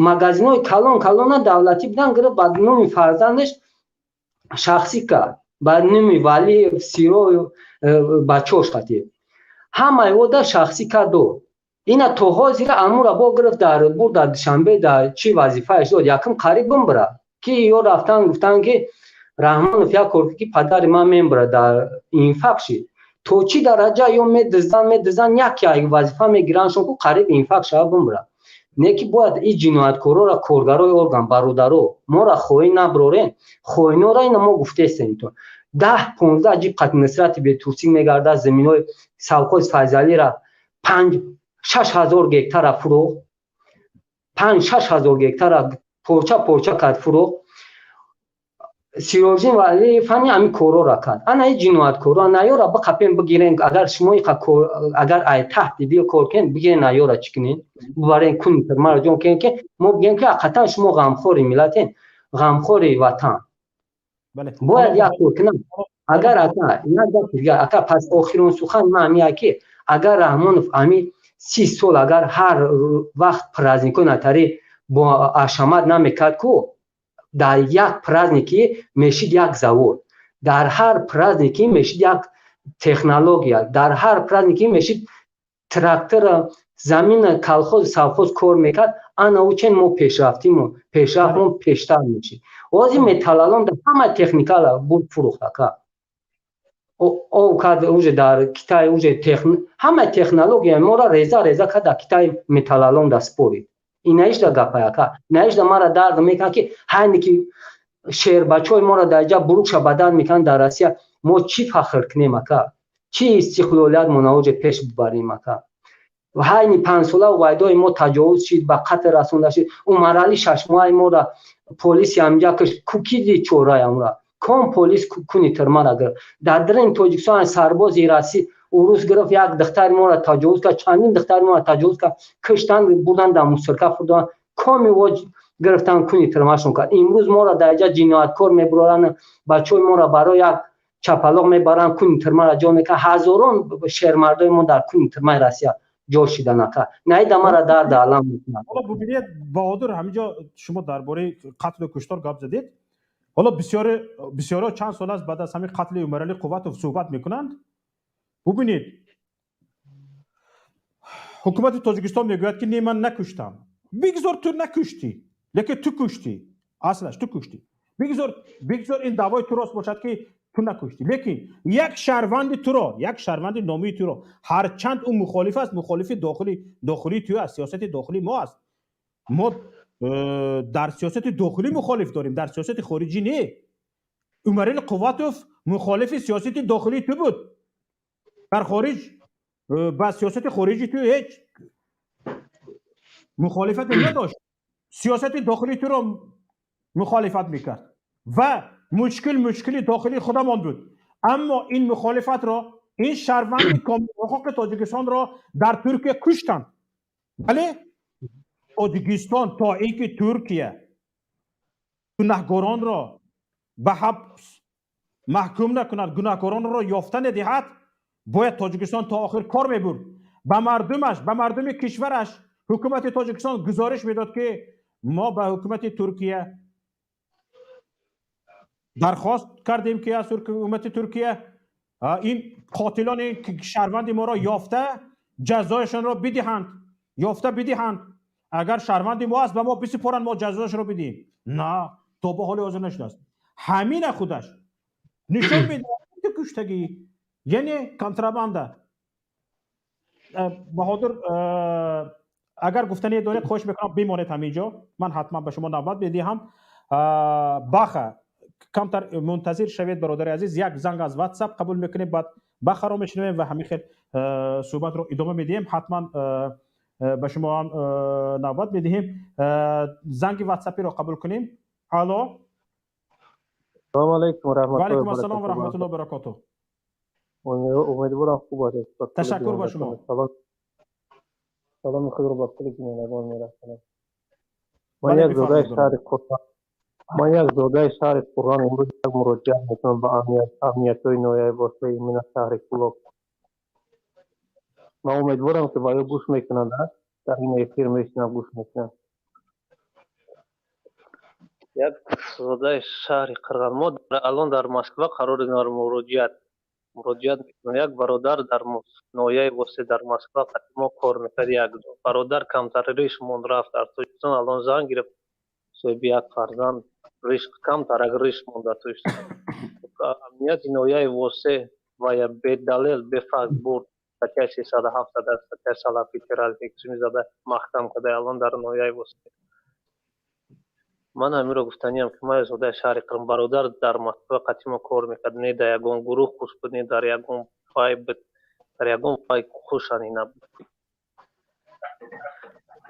Магазинҳои калон калона давлатӣ будан, гирифт, ба номи фарзандаш шахсӣ кард, ба номи Валиев Сироев бачош хатиб ҳамаи ода шахсӣ кард, дод. Ина то ҳозира амура бо гирифт, дар бурд, дар Душанбе дар чӣ вазифааш дод, якм қариб бимбира, ки ё рафтан гуфтан, ки Раҳмонов як кор ки падари ман мембира, дар инфаркт шид. То чӣ дараҷа ё медиздан, медиздан, як як вазифа мегирандшон, ку қариб инфаркт шава бимбира. Не ки бояд и ҷинояткорора, коргарои орган, бародаро, мора хоин наброрен, хоинора ина мо гуфтестем, то 10-15 ҷип қати Нусрати Бетурсик мегардад, заминҳои совхози Файзалира 5-6 ҳазор гектара фурӯхт, 5-6 ҳазор гектара порча порча кард, фурӯхт. Сироҷин Валиев ҳами ҳамин корора кард. Ана и ҷинояткоро наёра биқапем, бигирен. Агар шумо агар ай таҳти дил кор кунед, бигирен, наёра чӣ кунен, бубарен, куни маро ҷон кунен, ки мо бигем, ки ҳақиқатан шумо ғамхори миллатен, ғамхори ватан. Бояд як кор кунам. Агар, ака, як гап дигар, ака, пас охирон сухан ман ҳамия, ки агар Раҳмонов ҳами 30 сол агар ҳар вақт праздникҳои натари бо ашамат намекард, ку дар як праздники мешид як завод, дар ҳар праздники мешид як технология, дар ҳар праздники мешид трактора, замина колхоз, совхоз кор мекард, ана учен мо пешрафтимон, пешрафтмон пештар мешид. Ҳозир металлолом дар ҳама техникала бурд, фурӯхт, ака. Ов кард уже дар Китай, уже ҳама технология мора реза реза кард, дар Китай металлолом да спорид. Инаишда гапай, ака, инаишда мара дард мекунад, ки ҳайне ки шербачаҳои моро дар ҷа бурукша ба дард мекунанд дар Россия, мо чӣ фахр кунем, ака? Чӣ истиқлолият мо наоҷе пеш бубарем, ака? Ҳайни панҷсола вайдои мо таҷовуз шид, ба қатл расонда шид. Умарали шашмоҳаи мора полиси ҳамҷа киш, кукиди чораи амра ком полис куни тирмара гирифт. Дар дарини Тоҷикистон сарбози раси урус гирифт, як духтари моро таҷовуз кард, чандин духтари моро таҷовуз кард, киштанд, бурданд, дар мусорка фурданд, коми воҷ гирифтан, куни тирмашон кард. Имрӯз моро дар ҷа ҷинояткор мебуроранд, бачаҳои моро барои як чапалоқ мебаранд, куни тирмара ҷо мекунанд. Ҳазорон шермардои мо дар куни тирмаи Россия ҷо шидан, ака, наида мара дард алам мекунад. Ҳоло бубинед, Баҳодур, ҳаминҷо шумо дар бораи қатлу куштор гап задед. Ҳоло бисёриҳо чанд сол аст, баъд аз ҳамин қатли Умарали Қувватов суҳбат мекунанд. Бубинед, ҳукумати Тоҷикистон мегӯяд, ки не, ман накуштам. Бигзор ту накуштӣ, лекин ту куштӣ, аслаш ту куштӣ. Бигзор ин даъвои ту рост бошад, ки ту накуштӣ, лекин як шаҳрванди туро, як шаҳрванди номии туро, ҳарчанд ӯ мухолиф аст, мухолифи дохилии ту аст, сиёсати дохилии мо аст. Мо дар сиёсати дохилӣ мухолиф дорем, дар сиёсати хориҷӣ не. Умарали Қувватов мухолифи сиёсати дохилии ту буд. Дар хориҷ ба сиёсати хориҷи ту ҳеҷ мухолифате надошт, сиёсати дохилии туро мухолифат мекард ва мушкил мушкили дохилии худамон буд. Аммо ин мухолифатро, ин шаҳрванди комилҳуқуқи Тоҷикистонро дар Туркия куштанд. Вале Тоҷикистон то ин ки Туркия гунаҳкоронро ба ҳабс маҳкум накунад, гунаҳкоронро ёфта надиҳад, бояд Тоҷикистон то охир кор мебурд. Ба мардумаш, ба мардуми кишвараш ҳукумати Тоҷикистон гузориш медод, ки мо ба ҳукумати Туркия дархост кардем, ки аз ҳукумати Туркия ин қотилони шаҳрванди моро ёфта, ҷазояшонро бидиҳанд, ёфта бидиҳанд. Агар шаҳрванди мо аст, ба мо бисупоранд, мо ҷазояшро бидиҳем. На, то ба ҳоли ҳозир нашудааст. Ҳамина худаш нишон медиҳад, куштагӣ, яъне контрабанда. Баҳодур, агар гуфтание доред, хоҳиш мекунам, бимонед ҳамин ҷо, ман ҳатман ба шумо навбат медиҳам. Баха, камтар мунтазир шавед, бародари азиз, як занг аз WhatsApp қабул мекунем, баъд Бахаро мешунавем ва ҳамин хел суҳбатро идома медиҳем. Ҳатман ба шумо ҳам навбат медиҳем. Занги ватсапиро қабул кунем. Алло. Салому алайкум. Ва алайкум ассалом ва раҳматуллоҳи баракотуҳ. Умедворам, хуб бошед. Ташаккур ба шумо. Саломи худро ба кулли бинандагон мерасонам. Ман як зодаи шаҳри Қурғон, ман як зодаи шаҳри Қурғон. Имрӯз як муроҷиат мекунам ба амниятҳои ноҳияи Восеи, именно шаҳри Кӯлоб. Ман умедворам, ки ба ё гӯш мекунанд, дар ин эфир мешинам, гӯш мекунанд. Як зодаи шаҳри Қирғон, мо алон дар Москва қарор дорем. Муроҷиат мекунам. Як бародар дар ноҳияи Восе, дар Москва қати мо кор мекард. Як бародар камтар риш монд, рафт дар Тоҷикистон, алон зан гирифт, соҳиби як фарзанд. Риш, камтарак риш монд дар Тоҷикистон. Амнияти ноҳияи Восе ва я бедалел, бефакт бурд, статья 307 дар статья салафи, терроризм, экстремизм зада, маҳкам карда алон дар ноҳияи Восе. Ман ҳаминро гуфтаниям, ки ман зодаи шаҳри Қирғон, бародар дар Москва қати мо кор мекард, не дар ягон гурӯҳ хуш буд, не дар ягон фай буд, дар ягон фай хушани набуд.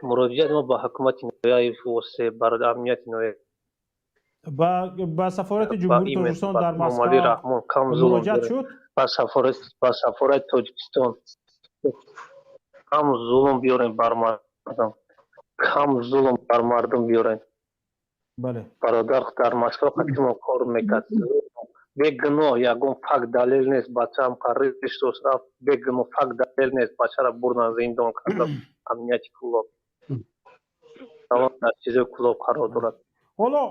Муроҷиати мо ба ҳукумати ноҳияи Восе, барои амнияти ноҳия ба сафорати Ҷумҳурии Тоҷикистон дар Москва Раҳмон кам зулм муроҷиат шуд? Ба сафорати Тоҷикистон кам зулм биёрем бар мардум, кам зулм бар мардум биёрем. Бародар дар Москва қати мо кор мекард, бегуноҳ, ягон факт, далел нест. Бачаам қариб дошт, рафт, бегуноҳ, факт, далел нест, бачаро бурдан, зиндон кардан. Амнияти Кӯлоб дар СИЗОи Кӯлоб қарор дорад. Ҳоло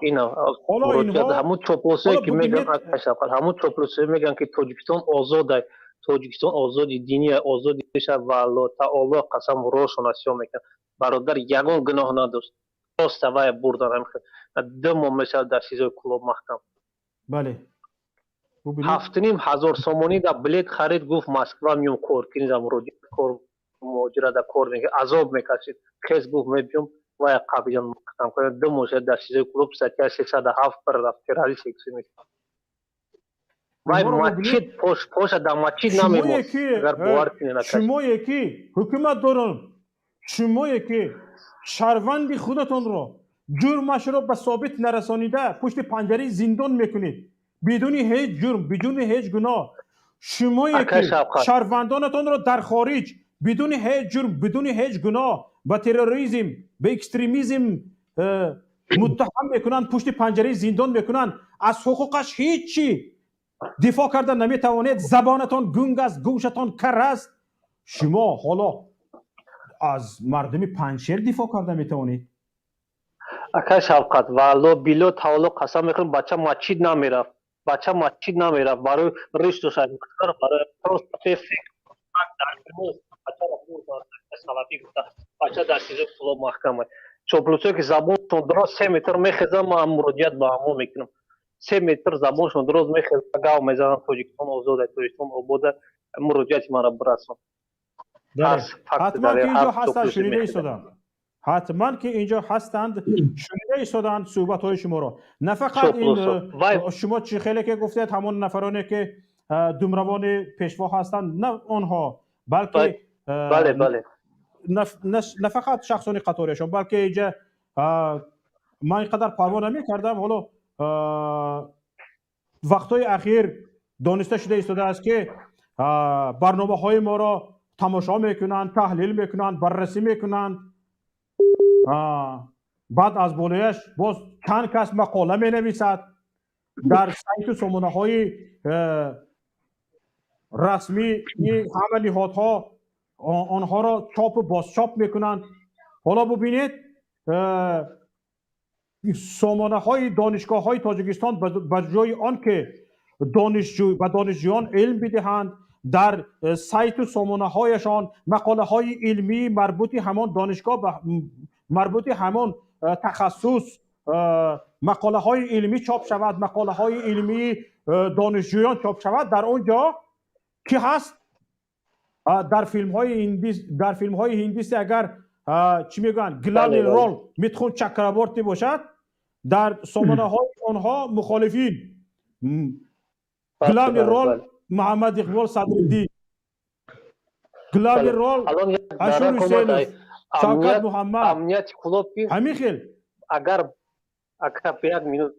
ҳоло инҳо Ҳамун чоплусое ки мегӯянд, ҳамун чоплусое мегӯянд, ки Тоҷикистон озода, Тоҷикистон озоди диния, озоди мешавад, ва Алло таоло қасам, рошона сиёҳ мекунад. Бародар ягон гуноҳ надошт, роста вая бурдан, 2 моҳ мешавад дар СИЗОи Кӯлоб маҳкам. 7500 сомонӣ да билет харид, гуфт: «Москва миём, кор кинзам, кор муҳоҷирада кор мекард, азоб мекашид». Хез гуфт: «Мебиём». Вая қабидан маҳкам карданд, 2 моҳ шуд дар СИЗОи Кӯлоб, статья 307 бір рафт, террорист, экстремист. Вай масҷид пош поша дар масҷид намемонд, агар бовар кунед. Шумое ки ҳукумат дорам, шумое ки шаҳрванди худатонро ҷурмашро ба собит нарасонида пушти панҷараи зиндон мекунед, бидуни ҳеҷ ҷурм, бидуни ҳеҷ гуноҳ, шумое ки шаҳрвандонатонро дар хориҷ бидуни ҳеҷ ҷурм, бидуни ҳеҷ гуноҳ ба терроризм, ба экстремизм муттаҳам мекунанд, пушти панҷараи зиндон мекунанд, аз ҳуқуқаш ҳеҷ чӣ дифоъ карда наметавонед, забонатон гунг аст, гӯшатон кар аст, шумо ҳоло аз мардуми Панҷшер дифоъ карда метавонед? Ака Шавқат, валло, билло, таоло қасам мехӯрам, бача масҷид намерафт, бача масҷид намерафт, барои риш дошт, барои просто салафӣ гуфта, бача дар СИЗОи Кӯлоб маҳкам. Чоплусое ки забоншон дароз, 3 метр мехезам, ман муроҷиат ба ҳамо мекунам, 3 метр забоншон дароз мехеза, гав мезанам: «Тоҷикистон озода, Тоҷикистон обода». Муроҷиати маро бирасон. Ҳатман ки инҷо ҳастанд, шунида истоданд, ҳатман ки инҷо ҳастанд, шунида истоданд суҳбатҳои шуморо. На фақат ин шумо, чӣ хеле ки гуфтед, ҳамон нафароне ки думравони пешво ҳастанд, на онҳо, балки бале бале На фақат шахсони қаториашон, балки инҷа ман ин қадар парво намекардам. Ҳоло вақтҳои ахир дониста шуда истодааст, ки барномаҳои моро тамошо мекунанд, таҳлил мекунанд, баррасӣ мекунанд. Баъд аз болояш боз чанд кас мақола менависад дар сайту сомонаҳои расмии ҳама ниҳодҳо, онҳоро чопу бозчоп мекунанд. Ҳоло бубинед, сомонаҳои донишгоҳҳои Тоҷикистон ба ҷои он ки ба донишҷӯён илм бидиҳанд, дар сайту сомонаҳояшон мақолаҳои илмии марбути ҳамон донишгоҳ, марбути ҳамон тахассус мақолаҳои илмӣ чоп шавад, мақолаҳои илмии донишҷӯён чоп шавад, дар он ҷо кӣ ҳаст? Дар филмҳои ҳиндӣ, дар филмҳои ҳиндиси агар чӣ мегӯянд, главный роль Митхун Чакраборти бошад, дар сомонаҳои онҳо мухолифин главный роль Муҳаммад Иқбол Садриддин, главный роль Ашур Ҳусейнов, Шавкат Муҳаммад. Амнияти Кӯлоб ки Ҳамин хел. Агар ака як минут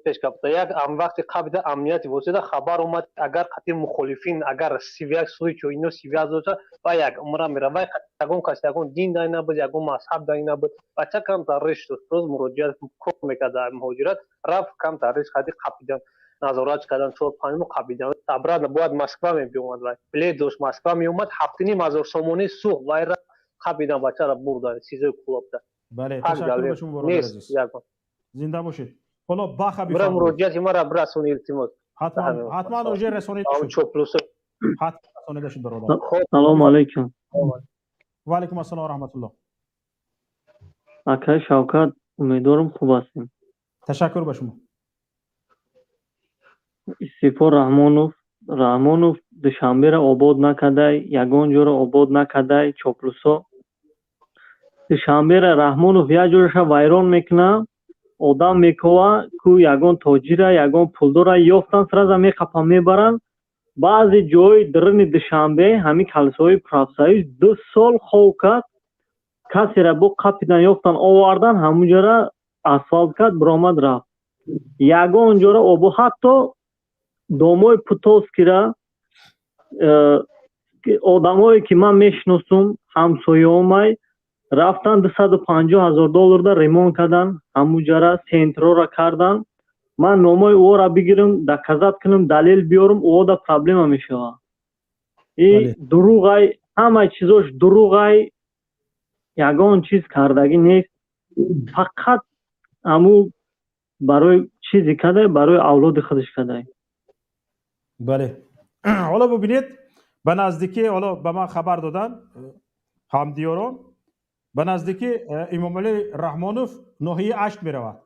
пеш гапта, як вақти қабида амнияти восита хабар омад, агар қатъи мухолифин, агар 31 случай ино 31 дошта, ва як умра мера, вай ягон кас, ягон дин дай набуд, ягон мазҳаб дай набуд. Бача камтар риш дошт, рӯз муроҷиат кор мекард дар муҳоҷират, рафт, камтар риш қади қапидан, назорат кардан, 4-5 моҳ қапидан, обратно бояд Москва мебиомад, вай билет дошт, Москва меомад, 7,5 ҳазор сомонӣ сӯхт, вай қапидан, бачара бурдан СИЗОи Кӯлобда. Бале, ташаккур ба шумо, бародари азиз, зинда бошед. Ҳоло баха. Бира, муроҷиати мара бирасон, илтимос. Ҳатман, ҳатман, уже расонида шуд, ҳатман расонида шуд, бародар. Салому алайкум. Ва алайкум ассалом ва раҳматуллоҳ. Акай Шавкат, умедворам, хуб ҳастем. Ташаккур ба шумо. Истифо Раҳмонов Душанберо обод накардай, ягон ҷоро обод накардай. Чоплусо Душанберо Раҳмонов як ҷояша вайрон мекунад, одам мекова ку, ягон тоҷира, ягон пулдора ёфтан, сразу меқапан, мебаранд. Баъзе ҷои даруни Душанбе ҳамин калисои профсоюз 2 сол хов кард, касера бо қапидан, ёфтан, овардан, ҳамунҷора асфалт кард, биромад, рафт. Ягон ҷора обо, ҳатто домои Путовскира одамое ки ман мешиносум, ҳамсояомай, рафтан, 250 000 долларда ремонт кардан, ҳамуҷара сентрора кардан. Ман номои ӯро бигирам, доказать кунам, далел биёрам, ӯода проблема мешавад. И дурӯғай, ҳамаи чизош дурӯғай, ягон чиз кардагӣ нест, фақат ҳаму барои чизе кардай, барои авлоди худаш кардай. Бале, ҳоло бубинед, ба наздикӣ ҳоло ба ман хабар доданд ҳамдиёрон, ба наздикӣ Эмомалӣ Раҳмонов ноҳияи Ашт меравад.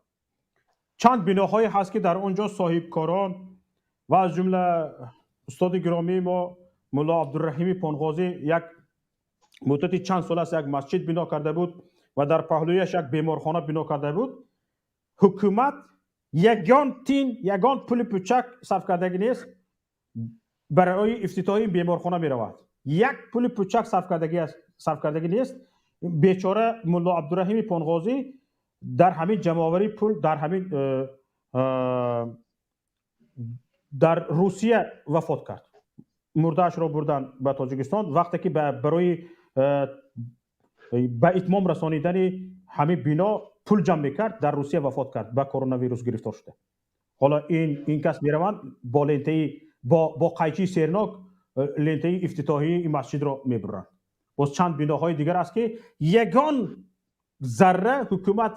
Чанд биноҳое ҳаст, ки дар он ҷо соҳибкорон ва аз ҷумла устоди гиромии мо мулло Абдураҳими Понғозӣ як муддати чанд сол аст як масҷид бино карда буд ва дар паҳлӯяш як беморхона бино карда буд. Ҳукумат ягон тин, ягон пули пучак сарф кардагӣ нест. Барои ифтитоҳи беморхона меравад, як пули пучак сарф кардагӣ нест. Бечора мулло Абдураҳими Понғозӣ дар ҳамин ҷамъоварии пул дар ҳамин дар Русия вафот кард. Мурдаашро бурдан ба Тоҷикистон. Вақте ки барои ба итмом расонидани ҳамин бино пул ҷамъ мекард, дар Русия вафот кард, ба коронавирус гирифтор шуда. Ҳоло ин кас мераванд, бо лентаи бо қайчии сернок лентаи ифтитоҳии ин масҷидро мебуранд. Боз чанд биноҳои дигар аст, ки ягон зарра ҳукумат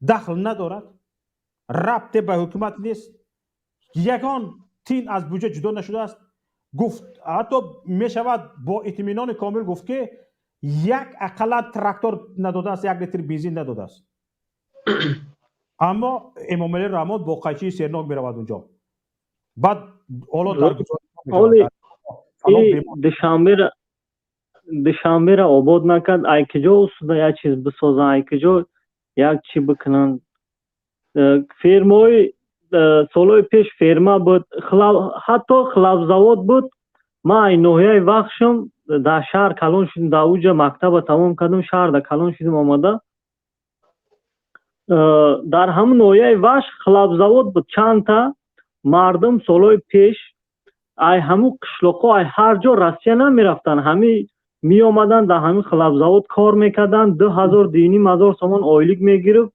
дахл надорад, рабте ба ҳукумат нест, ягон тин аз буҷа ҷудо нашудааст. Гуфт, ҳатто мешавад бо итминони комил гуфт, ки як ақаллан трактор надодааст, як литр бензин надодааст. Аммо Эмомалӣ Раҳмон бо қайчии сернок меравад унҷо. Баъд ҳоло дар Душанбера обод накард, ай киҷо усуда як чиз бисозанд, ай киҷо як чӣ бикунанд? Фермаҳои солҳои пеш ферма буд, ҳатто хлебзавод буд. Ман ай ноҳияи Вахшам, дар шаҳр калон шудем, дар уҷа мактаба тамом кардам, шаҳрда калон шудем омада. Дар ҳамун ноҳияи Вахш хлебзавод буд. Чандта мардум солҳои пеш ай ҳамун қишлоқҳо, ай ҳар ҷо Россия намерафтанд, ҳами меомаданд, дар ҳамин хлебзавод кор мекарданд. 2000, 2,5 ҳазор сомон ойлик мегирифт,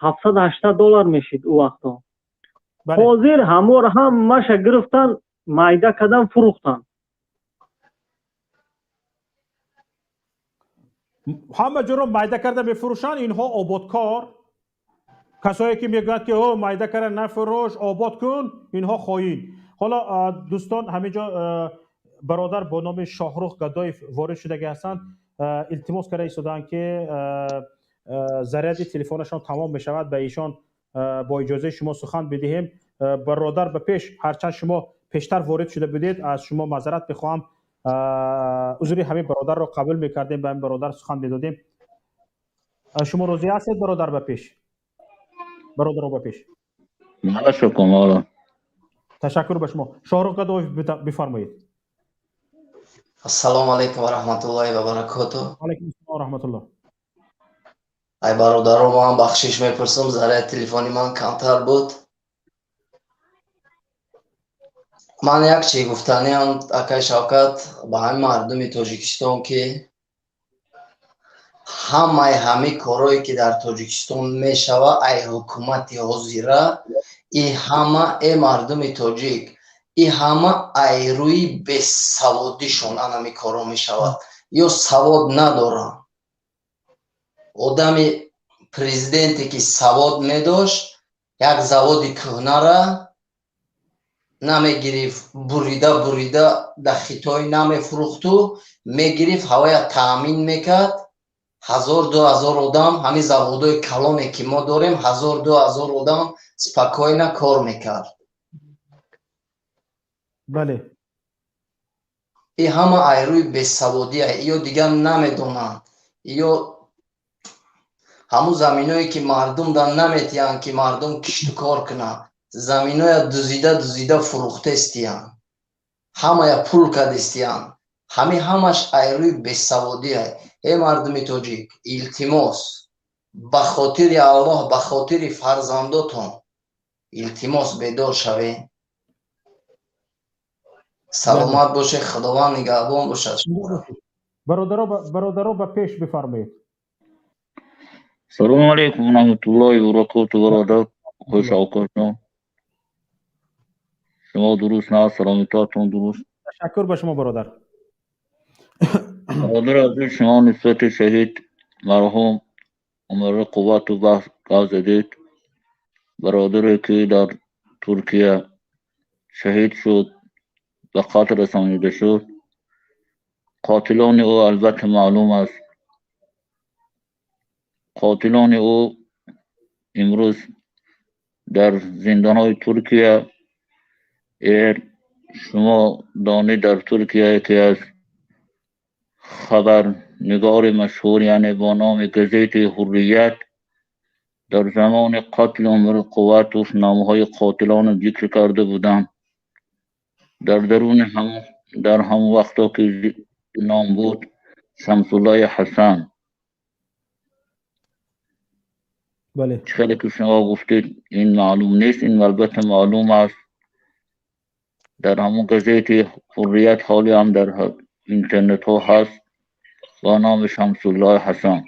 700-800 доллар мешид ӯ вақто. Ҳозир ҳаморо ҳамаша гирифтан, майда кардан, фурӯхтанд. Ҳама ҷоро майда карда мефурӯшанд инҳо, ободкор. Касое ки мегӯянд, ки о майда карда нафурӯш, обод кун, инҳо хоин. Ҳоло, дӯстон, ҳамин ҷо бародар бо номи Шоҳрух Гадоев ворид шудагӣ ҳастанд, илтимос карда истодаанд, ки заряди телефонашон тамом мешавад, ба ишон бо иҷозаи шумо сухан бидиҳем. Бародар, ба пеш, ҳарчанд шумо пештар ворид шуда будед, аз шумо маъзарат мехоҳам. узри ҳамин бародарро қабул мекардем, ба ҳамин бародар сухан медодем. Шумо розӣ ҳастед, бародар, ба пеш? Бародаро, ба пеш. Маля. Ташаккур ба шумо. Шоҳрух Гадоев, бифармоед. Ассалому алайкум ва раҳматуллоҳи ва баракоту. Алайкум ассалом ва раҳматуллоҳ. Ай бародаро, ман бахшиш мепурсам, заряд телефони ман камтар буд. Ман як чи гуфтаниам, акай Шавкат, ба ҳамин мардуми Тоҷикистон, ки ҳамаи ҳамин корое ки дар Тоҷикистон мешава, ай ҳукумати ҳозира, и ҳама, э мардуми тоҷик, и ҳама ай рӯи бесаводишон анами коро мешавад. Ё савод надоранд. Одами президенте ки савод медошт, як заводи кӯҳнара намегирифт, бурида бурида дар Хитой намефурӯхту, мегирифт, ҳавоя таъмин мекард. 1000-2000 одам, ҳамин заводҳои калоне ки мо дорем, 1000-2000 одам спокойно кор мекард. Бале. И ҳама ай рӯи бесаводия, ё дигар намедонанд, ё ҳамун заминое ки мардум да наметиҳанд, ки мардум кишту кор кунанд, заминоя дузида дузида фурӯхтестиянд, ҳамая пул кадистиянд. Ҳамин ҳамаш ай рӯи бесаводия. Э мардуми тоҷик, илтимос, ба хотири Аллоҳ, ба хотири фарзандотон, илтимос, бедор шавед. Саломат бошед, Худованд нигаҳбон бошад. Бародаро, бародаро, ба пеш бифармоед. Салому алайкум ва раҳматуллоҳи ва баракоту, бародар Шавкатҷон. Шумо дуруст на, саломатиатон дуруст. Ташаккур ба шумо, бародар. Бародар азиз, шумо нисбати шаҳид марҳум Умари Қуввату баҳс гап задед. Бародаре ки дар Туркия шаҳид шуд, ба қатл расонида шуд, қотилони ӯ албатта маълум аст. Қотилони ӯ имрӯз дар зиндонҳои Туркия. Шумо донед, дар Туркия яке аз хабарнигори машҳур, яъне бо номи газетаи Ҳуррият, дар замони қатли Умари Қувватов номҳои қотилонро зикр карда буданд. Дар даруни ҳамон, дар ҳамон вақто ки ном буд Шамсуллои Ҳасан. Бале. Хеле ки шумо гуфтед, ин маълум нест, ин албатта маълум аст. Дар ҳамон газети Ҳуррият ҳоле ҳам дар интернетҳо ҳаст бо номи Шамсуллои Ҳасан.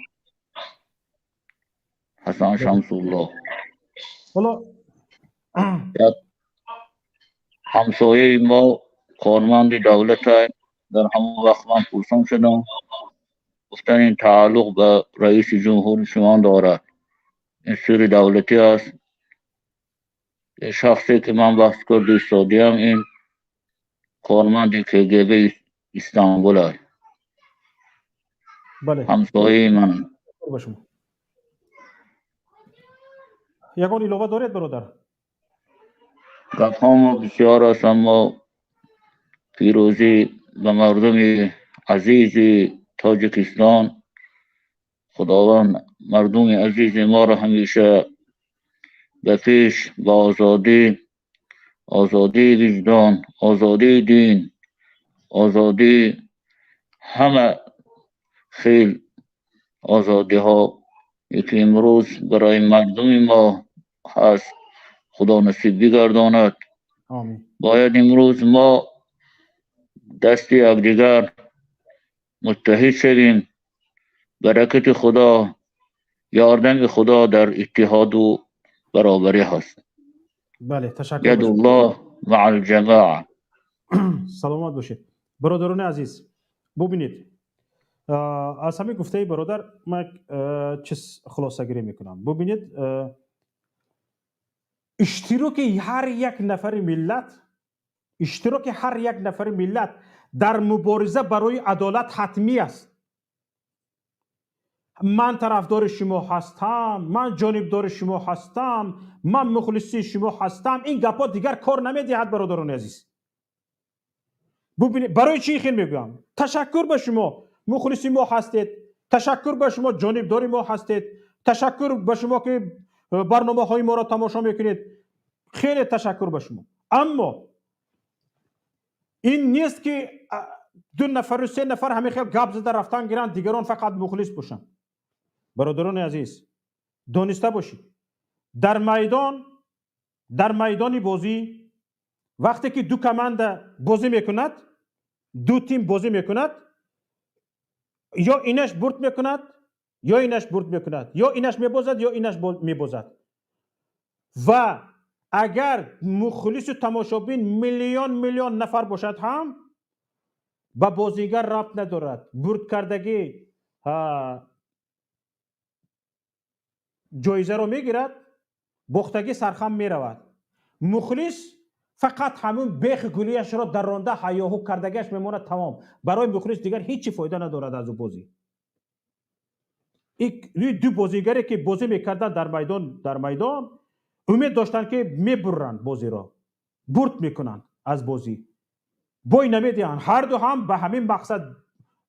Ҳасан Шамсулло. Ҳоло як ҳамсояи мо корманди давлат, дар ҳамон вақт ман пурсон шудам, гуфтан ин тааллуқ ба раиси ҷумҳури шумо дорад, ин сирри давлатӣ аст. Шахсе ки ман баҳс карда истодиям, ин корманди КГБ Истанбул аст. Бале. Ҳамсояи ман. Ба шумо. Ягон илова доред, бародар? Гапҳо бисёр аст, аммо пирӯзӣ ба мардуми азизи Тоҷикистон. Худованд мардуми азизи моро ҳамеша ба пеш, ба озодӣ, озодии виҷдон, озодии дин, озодии ҳама хел озодиҳо ки имрӯз барои мардуми мо ҳаст, Худо насиб бигардонад. Омин. Бояд имрӯз мо дасти якдигар муттаҳид шавем. Баракати Худо, ёрдами Худо дар иттиҳоду баробарӣ ҳаст. Бале, ташаккур. Ядуллоҳ маал ҷамоа. Саломат бошед. Бародарони азиз, бубинед, аз ҳамин гуфтаи бародар ман чиз хулосагирӣ мекунам. Бубинед, иштироки ҳар як нафари миллат, иштироки ҳар як нафари миллат дар мубориза барои адолат ҳатмӣ аст. Ман тарафдори шумо ҳастам, ман ҷонибдори шумо ҳастам, ман мухлиси шумо ҳастам, ин гапҳо дигар кор намедиҳад, бародарони азиз. Бубинед, барои чӣ хел мегӯям? Ташаккур ба шумо, мухлиси мо ҳастед, ташаккур ба шумо, ҷонибдори мо ҳастед, ташаккур ба шумо, ки барномаҳои моро тамошо мекунед, хеле ташаккур ба шумо. Аммо ин нест, ки ду нафару се нафар ҳамин хел гап зада рафтан гиранд, дигарон фақат мухлис бошанд. Бародарони азиз, дониста бошед, дар майдон, дар майдони бозӣ, вақте ки ду команда бозӣ мекунад, ду тим бозӣ мекунад, ё инаш бурд мекунад, ё инаш бурд мекунад, ё инаш мебозад, ё инаш мебозад. Ва агар мухлису тамошобин миллион миллион нафар бошад ҳам, ба бозигар рабт надорад. Бурдкардагӣ ҷоизаро мегирад, бохтагӣ сархам меравад. Мухлис фақат ҳамун бехи гулияшро даронда, ҳайёҳу кардагиаш мемонад, тамом. Барои мухлис дигар ҳеҷ чӣ фоида надорад аз ӯ бозӣ. Ду бозигаре, ки бозӣ мекарданд дар майдон, умед доштанд, ки мебурранд бозиро, бурд мекунанд, аз бозӣ бой намедиҳанд. Ҳарду ҳам ба ҳамин мақсад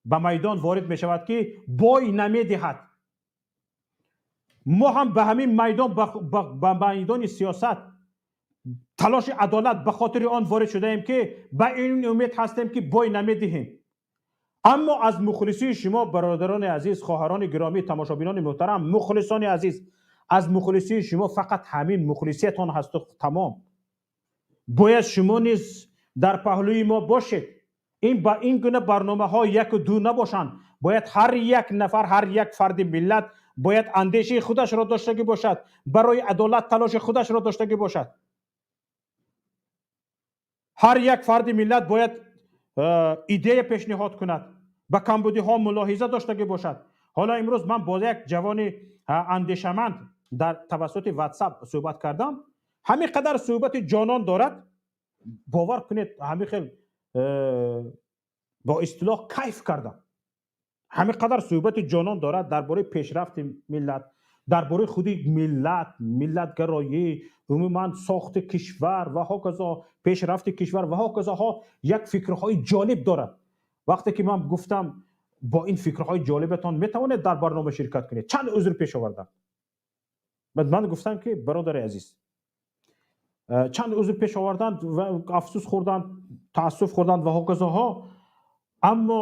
ба майдон ворид мешавад, ки бой намедиҳад. Мо ҳам ба ҳамин майдон, ба майдони сиёсат, талоши адолат ба хотири он ворид шудаем, ки ба ин умед ҳастем, ки бой намедиҳем. Аммо аз мухлисии шумо, бародарони азиз, хоҳарони гиромӣ, тамошобинони муҳтарам, мухлисони азиз, аз мухлисии шумо фақат ҳамин мухлисиятон ҳасту тамом. Бояд шумо низ дар паҳлӯи мо бошед. Ин ба ин гуна барномаҳо яку ду набошанд. Бояд ҳар як нафар, ҳар як фарди миллат бояд андешаи худашро доштагӣ бошад, барои адолат талоши худашро доштагӣ бошад. Ҳар як фарди миллат бояд идея пешниҳод кунад, ба камбудиҳо мулоҳиза доштагӣ бошад. Ҳоло имрӯз ман бо як ҷавони андешаманд дар тавассути Ватсап суҳбат кардам. Ҳамин қадар суҳбати ҷонон дорад, бовар кунед, ҳамин хел бо истилоҳ кайф кардам. Ҳамин қадар суҳбати ҷонон дорад дар бораи пешрафти миллат, дар бораи худи миллат, миллатгароӣ, умуман сохти кишвар ва ҳоказо, пешрафти кишвар ва ҳоказоҳо. Як фикрҳои ҷолиб дорад. Вақте ки ман гуфтам, бо ин фикрҳои ҷолибатон метавонед дар барнома ширкат кунед, чанд узр пеш овардам. Баъд ман гуфтам, ки бародари азиз, чанд узр пеш оварданд ва афсӯс хӯрданд, таассуф хӯрданд ва ҳоказоҳо. Аммо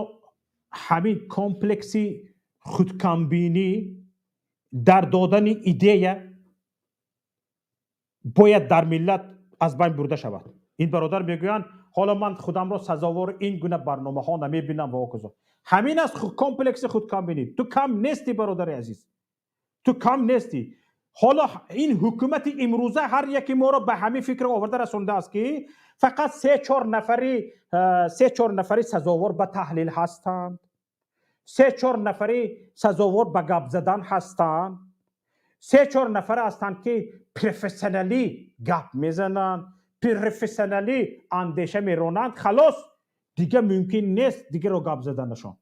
ҳамин комплекси худкамбинӣ дар додани идея бояд дар миллат аз байн бурда шавад. Ин бародар мегӯянд, ҳоло ман худамро сазовори ин гуна барномаҳо намебинам ва ҳоказо. Ҳамин аст комплекси худкамбинӣ. Ту кам нестӣ, бародари азиз, ту кам нестӣ. Ҳоло ин ҳукумати имрӯза ҳар яки моро ба ҳамин фикр оварда расондааст, ки фақат се чор нафари сазовор ба таҳлил ҳастанд, се чор нафари сазовор ба гап задан ҳастанд, се чор нафар ҳастанд, ки профессионалӣ гап мезананд, профессионалӣ андеша меронанд. Халос, дига мумкин нест дигаро гап заданашон.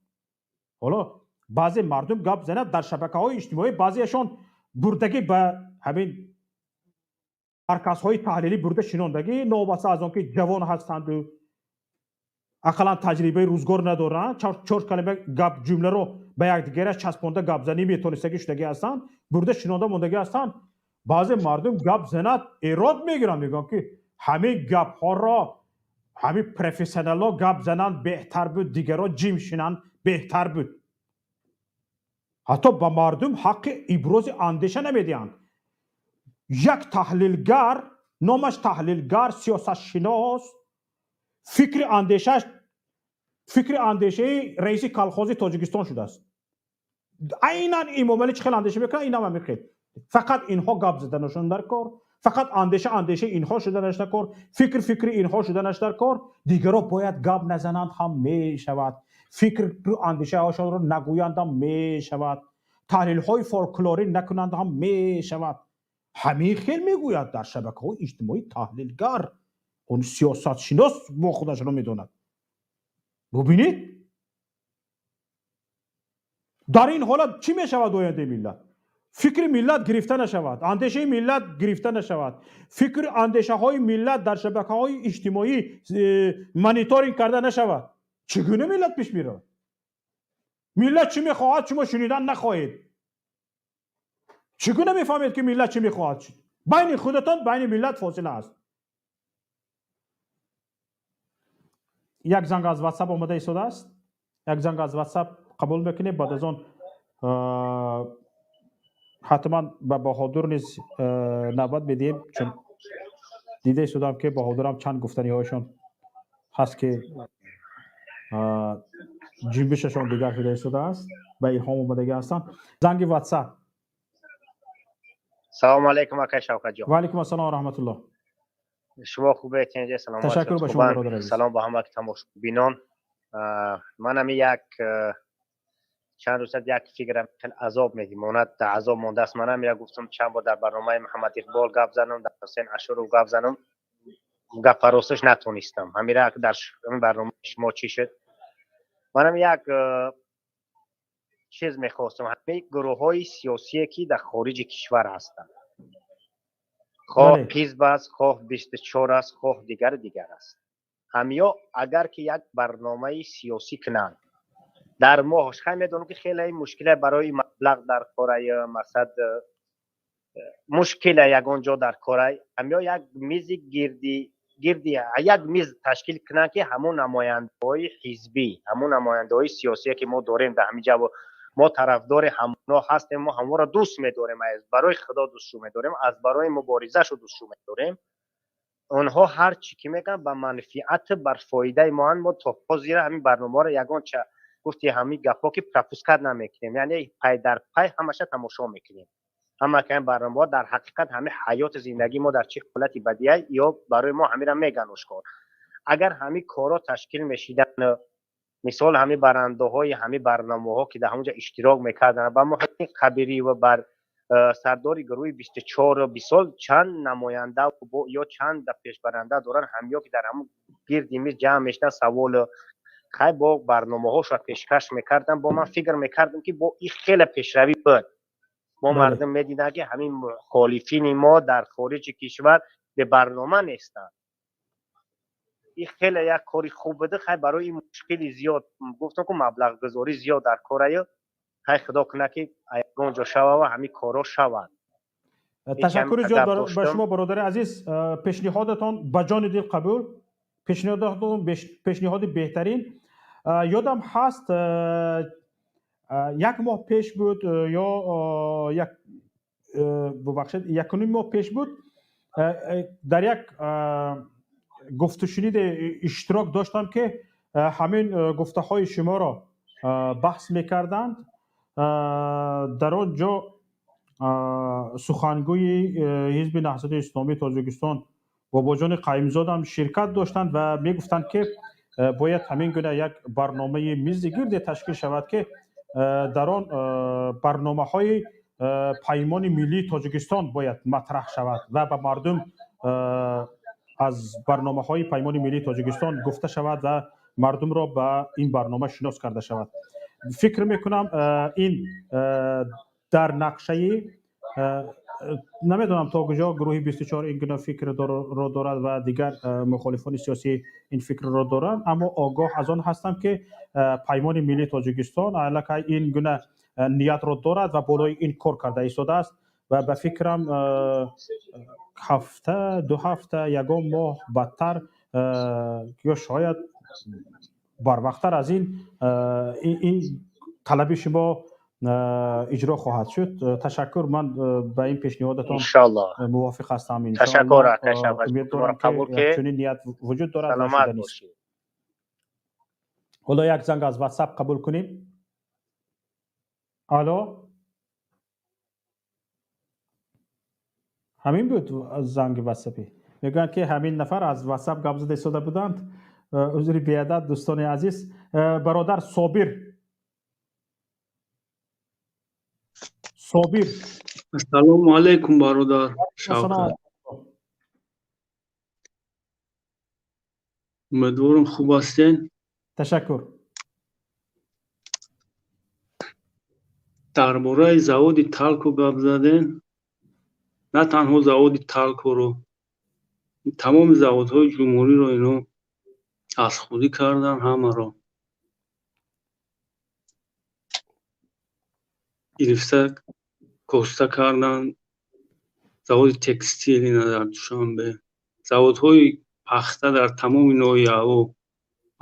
Ҳоло баъзе мардум гап занад дар шабакаҳои иҷтимоӣ, баъзеашон бурдагӣ ба ҳамин марказҳои таҳлилӣ бурда шинондагӣ, новобаста аз он ки ҷавон ҳастанду ақаллан таҷрибаи рӯзгор надоранд, чор калима гап ҷумларо ба якдигараш часпонда гапзанӣ метонистагӣ шудагӣ ҳастанд, бурда шинонда мондагӣ ҳастанд. Баъзе мардум гап занад, эрод мегиранд, мегӯянд, ки ҳамин гапҳоро ҳамин профессионалҳо гап зананд беҳтар буд, дигарро ҷим шинанд беҳтар буд. Ҳатто ба мардум ҳаққи ибрози андеша намедиҳанд. Як таҳлилгар, номаш таҳлилгар, сиёсатшинос, фикри андешааш фикри андешаи раиси колхози Тоҷикистон шудааст. Айнан Имомалӣ чӣ хел андеша мекунад, инам ҳамин хел. Фақат инҳо гап заданашон дар кор, фақат андеша андешаи инҳо шуданаш дар кор, фикр фикри инҳо шуданаш дар кор. Дигаро бояд гап назананд ҳам мешавад, фикру андешаҳошонро нагӯянд ҳам мешавад, таҳлилҳои фолклорӣ накунанд ҳам мешавад. Ҳамин хел мегӯяд дар шабакаҳои иҷтимоӣ таҳлилгар, он сиёсатшинос бо худашро медонад. Бубинед, дар ин ҳолат чӣ мешавад ояндаи миллат? Фикри миллат гирифта нашавад, андешаи миллат гирифта нашавад, фикр андешаҳои миллат дар шабакаҳои иҷтимоӣ мониторинг карда нашавад, чӣ гуна миллат пеш меравад? Миллат чӣ мехоҳад, шумо шунидан нахоҳед. Чӣ гуна мефаҳмед, ки миллат чӣ мехоҳад? Байни худатон, байни миллат фосила аст. Як занг аз ватсап омада истодааст, як занг аз ватсап қабул мекунем, баъд аз он ҳатман ба Баҳодур низ навбат медиҳем, чун дида истодам, ки Баҳодурам чанд гуфтаниҳояшон ҳаст, ки ҷунбишашон дигар шуда истодааст, ба илҳом омадагӣ ҳастанд. Занги ватсап. Салому алайкум, акай Шавкатҷон. Ва алайкум ассалом ва раҳматуллоҳ. Шумо хубед? Саломат? Ташаккур ба шумо, бародар азиз. Салом ба ҳама тамошобинон. Ман ҳами як чанд рӯз як фикрам хеле азоб мемонад, дар азоб мондааст. Манам як гуфтам, чанд бор дар барномаи Муҳаммад Иқбол гап занам, дар Ҳусейн Ашуров гап занам, гапа росташ натонистам. Ҳамира дар барномаи шумо чӣ шуд, манам як чиз мехостам. Ҳамаи гурӯҳҳои сиёсие, ки дар хориҷи кишвар ҳастанд, хоҳ ҳизб аст, хоҳ 24 аст, хоҳ дигар дигар аст, ҳамиё агар ки як барномаи сиёсӣ кунанд дар моҳ, хай медонам, ки хеле мушкиле барои маблағ дар корай, мақсад мушкиле ягон ҷо дар корай, ҳамиё як мизи гирди гирди як миз ташкил кунанд, ки ҳамон намояндаҳои ҳизбӣ, ҳамон намояндаҳои сиёсие, ки мо дорем дар ҳамин ҷо, мо тарафдори ҳамоно ҳастем, мо ҳамонро дӯст медорем, аз барои Худо дӯстшу медорем, аз барои муборизашу дӯстшу медорем. Онҳо ҳар чӣ ки мегӯянд, ба манфиат, бар фоидаи моанд. Мо то ҳозира ҳамин барномаро ягонча гуфти ҳамин гапҳо ки пропускать намекунем, яъне пай дар пай ҳамаша тамошо мекунем. Ҳама ки барномаҳо дар ҳақиқат ҳамин ҳаёти зиндагии мо дар чӣ ҳолати бадия ё барои мо ҳамира меган ошкор. Агар ҳамин корҳо ташкил мешидан, мисол ҳамин барандаҳои ҳамин барномаҳо, ки дар ҳамонҷо иштирок мекарданд, ба Муҳиддин Кабирӣ ва бар сардори гурӯҳи 24, мисол чанд намоянда ё чанд пешбаранда доранд, ҳамиё ки дар ҳамон гирди миз ҷамъ мешуданд, савол хай бо барномаҳошро пешкаш мекардам, бо ман фикр мекардам, ки бо ин хеле пешравӣ буд. Мо мардум медиданд, ки ҳамин мухолифини мо дар хориҷи кишвар бебарнома нестанд. Ин хеле як кори хуб буда. Хай барои ин мушкили зиёд гуфтам, ку маблағгузорӣ зиёд дар кораю, хай Худо кунад, ки ягон ҷо шава ва ҳамин корҳо шаванд. Ташаккури зиёд ба шумо, бародари азиз. Пешниҳодатон ба ҷони дил қабул, пешниҳодатон пешниҳоди беҳтарин. Ёдам ҳаст, як моҳ пеш буд ё як, бубахшед, якуним моҳ пеш буд, дар як гуфтушуниде иштирок доштам, ки ҳамин гуфтаҳои шуморо баҳс мекарданд. Дар он ҷо сухангӯи Ҳизби Наҳзати Исломии Тоҷикистон Бобоҷони Қаюмзодам ширкат доштанд ва мегуфтанд, ки бояд ҳамин гуна як барномаи мизи гирде ташкил шавад, ки дар он барномаҳои Паймони Миллии Тоҷикистон бояд матраҳ шавад ва ба мардум аз барномаҳои Паймони Миллии Тоҷикистон гуфта шавад ва мардумро ба ин барнома шинос карда шавад. Фикр мекунам, ин дар нақшаи, намедонам то куҷо гурӯҳи 24 ин гуна фикрро дорад ва дигар мухолифони сиёсӣ ин фикрро доранд, аммо огоҳ аз он ҳастам, ки Паймони Миллии Тоҷикистон аллакай ин гуна ниятро дорад ва болои ин кор карда истодааст ва ба фикрам, ҳафта, 2 ҳафта, ягон моҳ бадтар ё шояд барвақттар аз ин ин талаби шумо иҷро хоҳад шуд. Ташаккур, ман ба ин пешниҳодатон Иншаллоҳ. мувофиқ ҳастам. Ташаккур, Умед дорам, ки чунин ният вуҷуд дорад. Саломат бошед. Ҳоло як занг аз ватсап қабул кунем. Алло, ҳамин буд занги ватсапӣ. Мегӯянд, ки ҳамин нафар аз ватсап гап зада истода буданд. Узри беадад, дӯстони азиз. Бародар Собир, Собир. Ассалому алайкум, бародар Шавкат. Умедворам, хуб ҳастен. Ташаккур. Дар бораи заводи Талко гап задем. На танҳо заводи Талкоро, тамоми заводҳои ҷумҳуриро ино аз худӣ кардан ҳамаро. Гирифта коста кардан заводи текстил ина дар Душанбе, заводҳои пахта дар тамоми ноҳияҳо,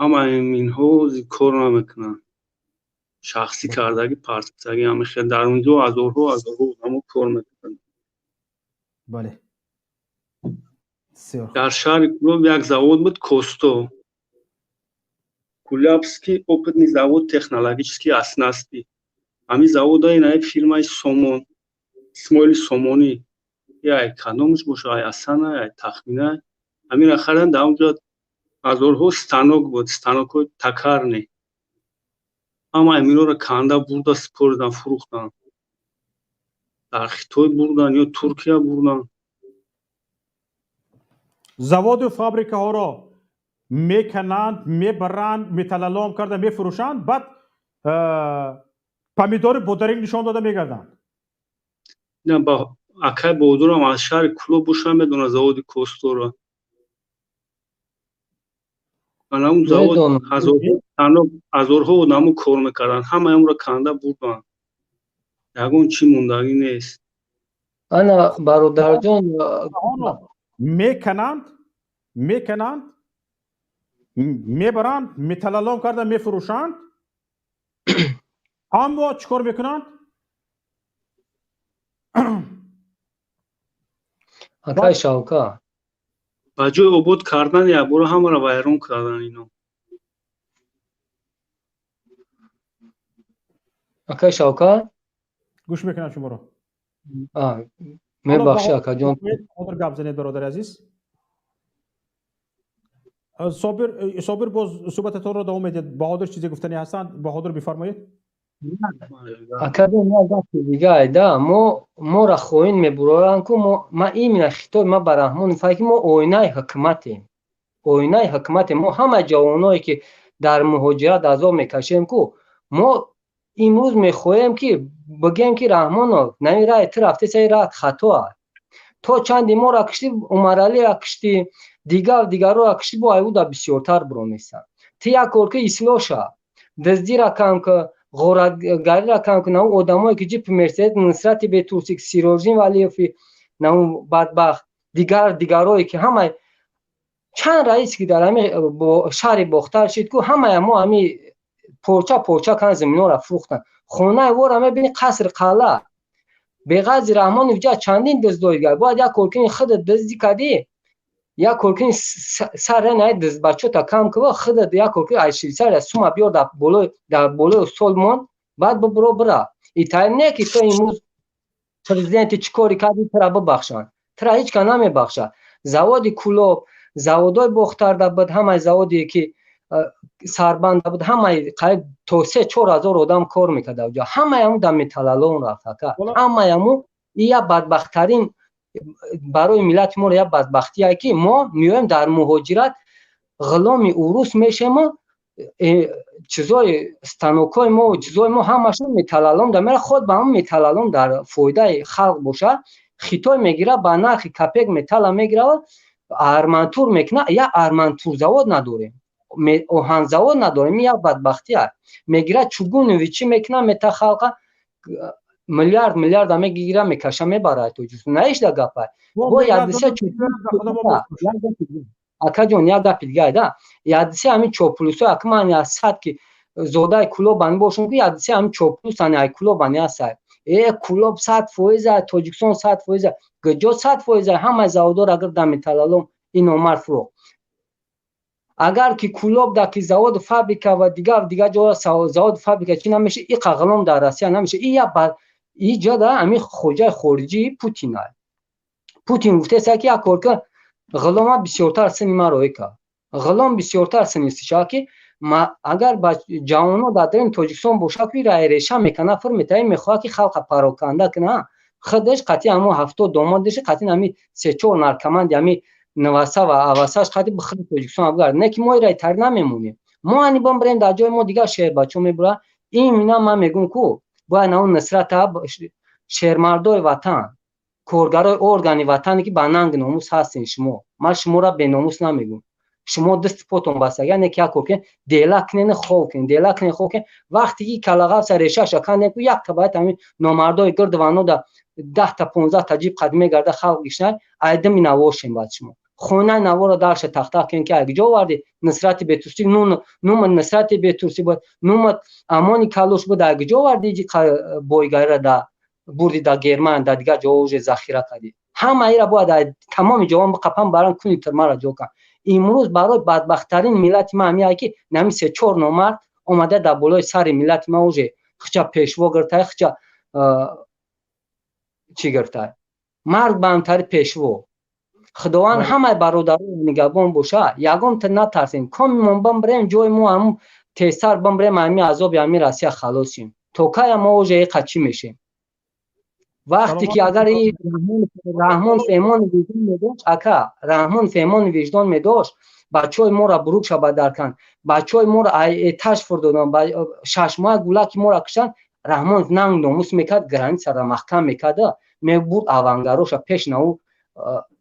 ҳамаи инҳо кор намекунанд. Шахсӣ кардагӣ, партагӣ ҳамихел дар он ҷо ҳазорҳо ҳазорҳо одамо кор мекунанд. Бале. Дар шаҳри Кулоб як завод буд, Косто. Кулябский опытный завод технологический оснастки. Ҳамин завода инаи фирмаи Сомон, Исмоили Сомонӣ, яй кадомаш боша, ай Асана, ай Тахмина, ҳаминро хариданд. Дар он ҷо ҳазорҳо станок буд, станокҳои токарный. Ҳама ҳаминҳоро канда бурда супоридан, фурӯхтанд. Дар Хитой бурдан ё Туркия бурдан. Заводу фабрикаҳоро мекананд, мебаранд, металлолом карда мефурӯшанд, баъд помидори бодаринг нишон дода мегарданд. На, ба акай Баҳодурам аз шаҳри Кулоб боша, медонад заводи Косторо. Ана он завод ҳазорҳо одамо кор мекарданд, ҳамаи онро канда бурданд. Ягон чӣ мондагӣ нест. Ана бародарҷон, мекананд, мекананд, мебаранд, металлолом карда мефурӯшанд, аммо чӣ кор мекунанд? Акай Шавка, ба ҷои обод кардан якбора ҳамаро вайрон кардан ино. Акай Шавка, гӯш мекунам шуморо. Мебахши, акаҷон. Ҳозир гап занед, бародари азиз. Собир, Собир, боз суҳбататонро давом медиҳед. Баҳодур чизе гуфтанӣ ҳастанд. Баҳодур, бифармоед. Акаҷон, як гапи дига айда, мо моро хоин мебуроранд ку, ма именно хитоб ма ба Раҳмон фай ки мо оинаи ҳукуматем. Оинаи ҳукуматем. Мо ҳама ҷавоное ки дар муҳоҷират азоб мекашем ку, мо имрӯз мехоҳем ки бигем ки Раҳмонов, нами раи ту рафтеса, ин раҳат хато аст. То чанди моро киштӣ, Умаралиро киштӣ, дигар дигарро киштӣ, бо айвуда бисёртар биронесанд. Ту як кор ки ислоҳ шав, дуздира кам ки, ғоратгариро кам ки, нав одамое ки ҷипи Мерседес, Нусрати Бетурсик, Сирождин Валиёви, нав бадбахт, дигар дигарое ки ҳамаи чанд раис ки дар ҳами шаҳри Бохтар шид ку, ҳамаи мо ҳами порча порча кан заминҳоро фурӯхтанд. Хонаи вора мебини, қаср, қалъа. Беғарзи Раҳмонов ҷа чандин дуздои дигар. Бояд як кор кунӣ, худат дуздӣ кардӣ, як кор кунӣ, сар най дуздбачота кам кува, худат як кор кунӣ, аз Швейцария сума биёр, дар болои стол мон, баъд бибуро бира. Итаим не ки ту имрӯз президенти чӣ кори кардӣ, тура бибахшанд. Тура ҳеҷ кас намебахшад. Заводи Кулоб, заводҳои Бохтарда буд, ҳамаи заводе ки сарбанда буд, ҳамаи қариб то 3-4 ҳазор одам кор мекард авҷо, ҳамаи ҳаму дар металлолом рафт, ака. Ҳамаи ҳаму як бадбахттарин барои миллати моро, як бадбахтие ки мо меоем дар муҳоҷират ғуломи урус мешему чизои станокҳои мо, чизои мо ҳамашон металлолом дар мера. Худ ба ҳамун металлолом дар фоидаи халқ бошад, Хитой мегирад, ба нархи копейка металла мегирад, арматур мекунад. Як арматур завод надорем, оҳанзавод надорем, як бадбахтӣ аст. Мегирад, чугунови чӣ мекунад, мета халқа миллиард миллиарда мегира, мекаша, мебарад Тоҷикистон. Наишда гапа бо якдиса. Акаҷон, як гапи дига да, якдиса ҳамин чоплусо, ака, ман як сад ки зодаи Кулобани бошам ки, якдиса ҳамин чоплус ани ай Кулобани ҳастай. Э, Кулоб 100%, Тоҷикистон 100%, гуҷо 100%? Ҳамаи заводҳоро агар дар металлолом ин омар фурӯхт. Агар ки Кулоб да ки заводу фабрика ва дигар дигар ҷо заводу фабрика чӣ намеша, иқа ғулом дар Россия намеша. И як и ҷо да ҳамин хоҷаи хориҷӣ Путин ай. Путин гуфтеса ки як кор ки ғулома бисёртар сини ма роӣ кард, ғулом бисёртар сини шава ки агар ба ҷавоно дар даруни Тоҷикистон бошад ки рай реша мекана, фур метавӣ, мехоҳад ки халқа пароканда кунад. Худаш қатъи ҳамон 70 домодаши, қатъи ҳами се-чор наркоманди, ҳами наваса ва авасаш қатъи бихуди Тоҷикистон абгард. Не ки мо ира тар намемонем, мо ани бом бирем, дар ҷои мо дигар шербачо мебурад. Имина ман мегӯм ку. Бояд наву Нусрата, шермардои ватан, коргарои органи ватане, ки ба нанг номус ҳастен шумо, ман шуморо беномус намегӯм. Шумо дасти потон баста, яъне ки як кор кунед, дела кунен, хов кунен, дела кунен, хов кунен. Вақте ки калағавса решаша кандем, ку як табаят ҳамин номардои гирду ванода 10-та, 15-та ҷиб қад мегарда, халқ гишнай айдими навошем. Баъд шумо хонаи наворо дарша тахта кунен, ки ай куҷо оварди Нусрати бетурсӣ, нума Нусрати бетурсӣ буд, нума Амони Калош буд, ай куҷо оварди бойгарира, да бурди да Германия, да дигар ҷо уже захира кардӣ. Ҳамаира бояд тамоми ҷавон биқапан, баран куни тирмара ҷо кан. Имрӯз барои бадбахттарин миллати ма ҳамияе, ки нами се чор номард омада дар болои сари миллати ма уже хича пешво гиртай, хича чӣ гиртай. Марг ба ҳамтари пешво. Худованд ҳамаи бародарои нигаҳбон боша. Ягонта натарсем, комимон бимбирем, ҷои мо ҳамун тезтар бимбирем, ҳами азоби ҳами Россия халосем. То кая мо уже иқа чӣ мешем? Вақте ки агар Раҳмон феҳмони виҷдон медошт, ака, Раҳмон феҳмони виҷдон медошт, бачаҳои моро бурукша бадар канд, бачаҳои моро этаж фурдодан, 6 моҳа гулаки моро кушанд, Раҳмон нанг номус мекард, границаро маҳкам мекарда, мебурд авангароша пеш наву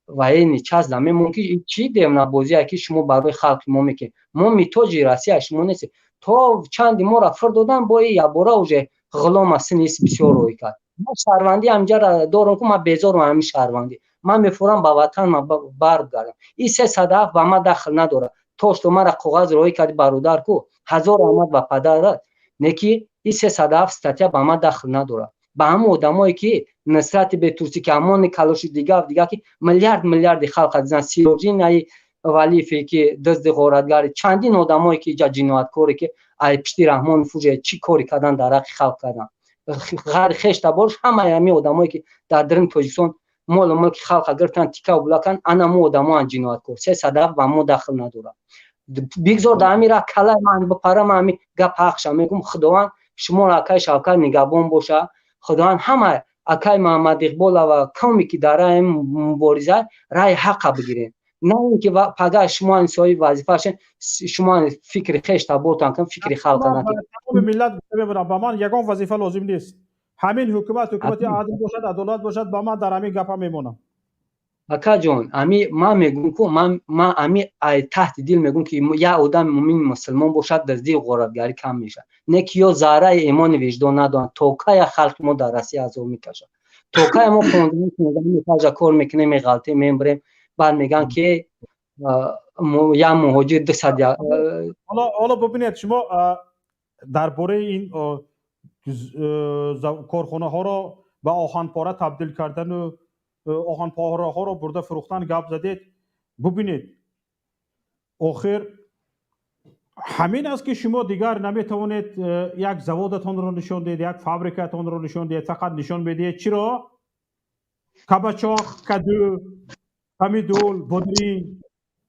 военный часть да мемон, ки чӣ девнабозие ки шумо барои халқи мо мекунед? Мо митоҷи Россия шумо нестем. То чанди моро фур додан, бои ябора уже ғулома синис бисёр рӯй кард. Ман шаҳрвандӣ ҳамҷара дорам, ку ман безорам ҳамин шаҳрвандӣ. Ман мефурам ба ватан, ман баргардам. И 307 ба ман дахл надорад. То что мара коғаз роҳӣ карди, бародар, ку ҳазор раҳмат ба падарат, не ки и 307 статья ба ман дахл надорад. Ба ҳамон одамое ки Нусрати бетурсӣ, ки ҳамони калоши дигар дигар, ки миллиард миллиарди халқа дизан, Сироҷинаи Валифе, ки дизди ғоратгари, чандин одамое ки иҷа ҷинояткоре, ки ай пишти Раҳмони фуже чӣ кори кардан, дар ҳаққи халқ кардан, ғайри хештаборш, ҳамаи ҳамин одамое ки дар даруни Тоҷикистон молу мулки халқа гирифтан, тикаву булакан, ана мо одамоан ҷинояткор. 307 ба мо дахл надорад. Бигзор дар ҳамин раҳ калаи ман бипара, ман ҳамин гап ҳақша мегӯм. Худованд шуморо, акаи Шавкат, нигаҳбон боша. Худованд ҳама акаи Маҳаммад Иқбола ва қавме ки дар раҳи мубориза, раҳи ҳаққа бигирем, на ин ки пага шумо соҳиби вазифа шен, шумо фикри хеш табортан кун, фикри халқа накунед. Миллат мебарам, ба ман ягон вазифа лозим нест. Ҳамин ҳукумат ҳукумати адл бошад, адолат бошад, ба ман дар ҳамин гапа мемонам. Акаҷон, ами ман мегӯм ку, ман ами ай таҳти дил мегӯм, ки як одами мумин мусулмон бошад, дуздию ғоратгарӣ кам мешавад. Не ки ё зарраи имони виҷдон надоранд. То кая халқи мо дар Россия азоб мекашад? То кая мо 15, 16 этажа кор мекунем, меғалтем, мебарем, баъд мегӯянд, ки як муҳоҷир 200. Ҳоло бубинед, шумо дар бораи ин корхонаҳоро ба оҳанпора табдил кардану оҳанпораҳоро бурда фурӯхтан гап задед. Бубинед, охир ҳамин аст, ки шумо дигар наметавонед як заводатонро нишон диҳед, як фабрикатонро нишон диҳед. Фақат нишон медиҳед чиро? Кабачок, каду, помидор, бодринг,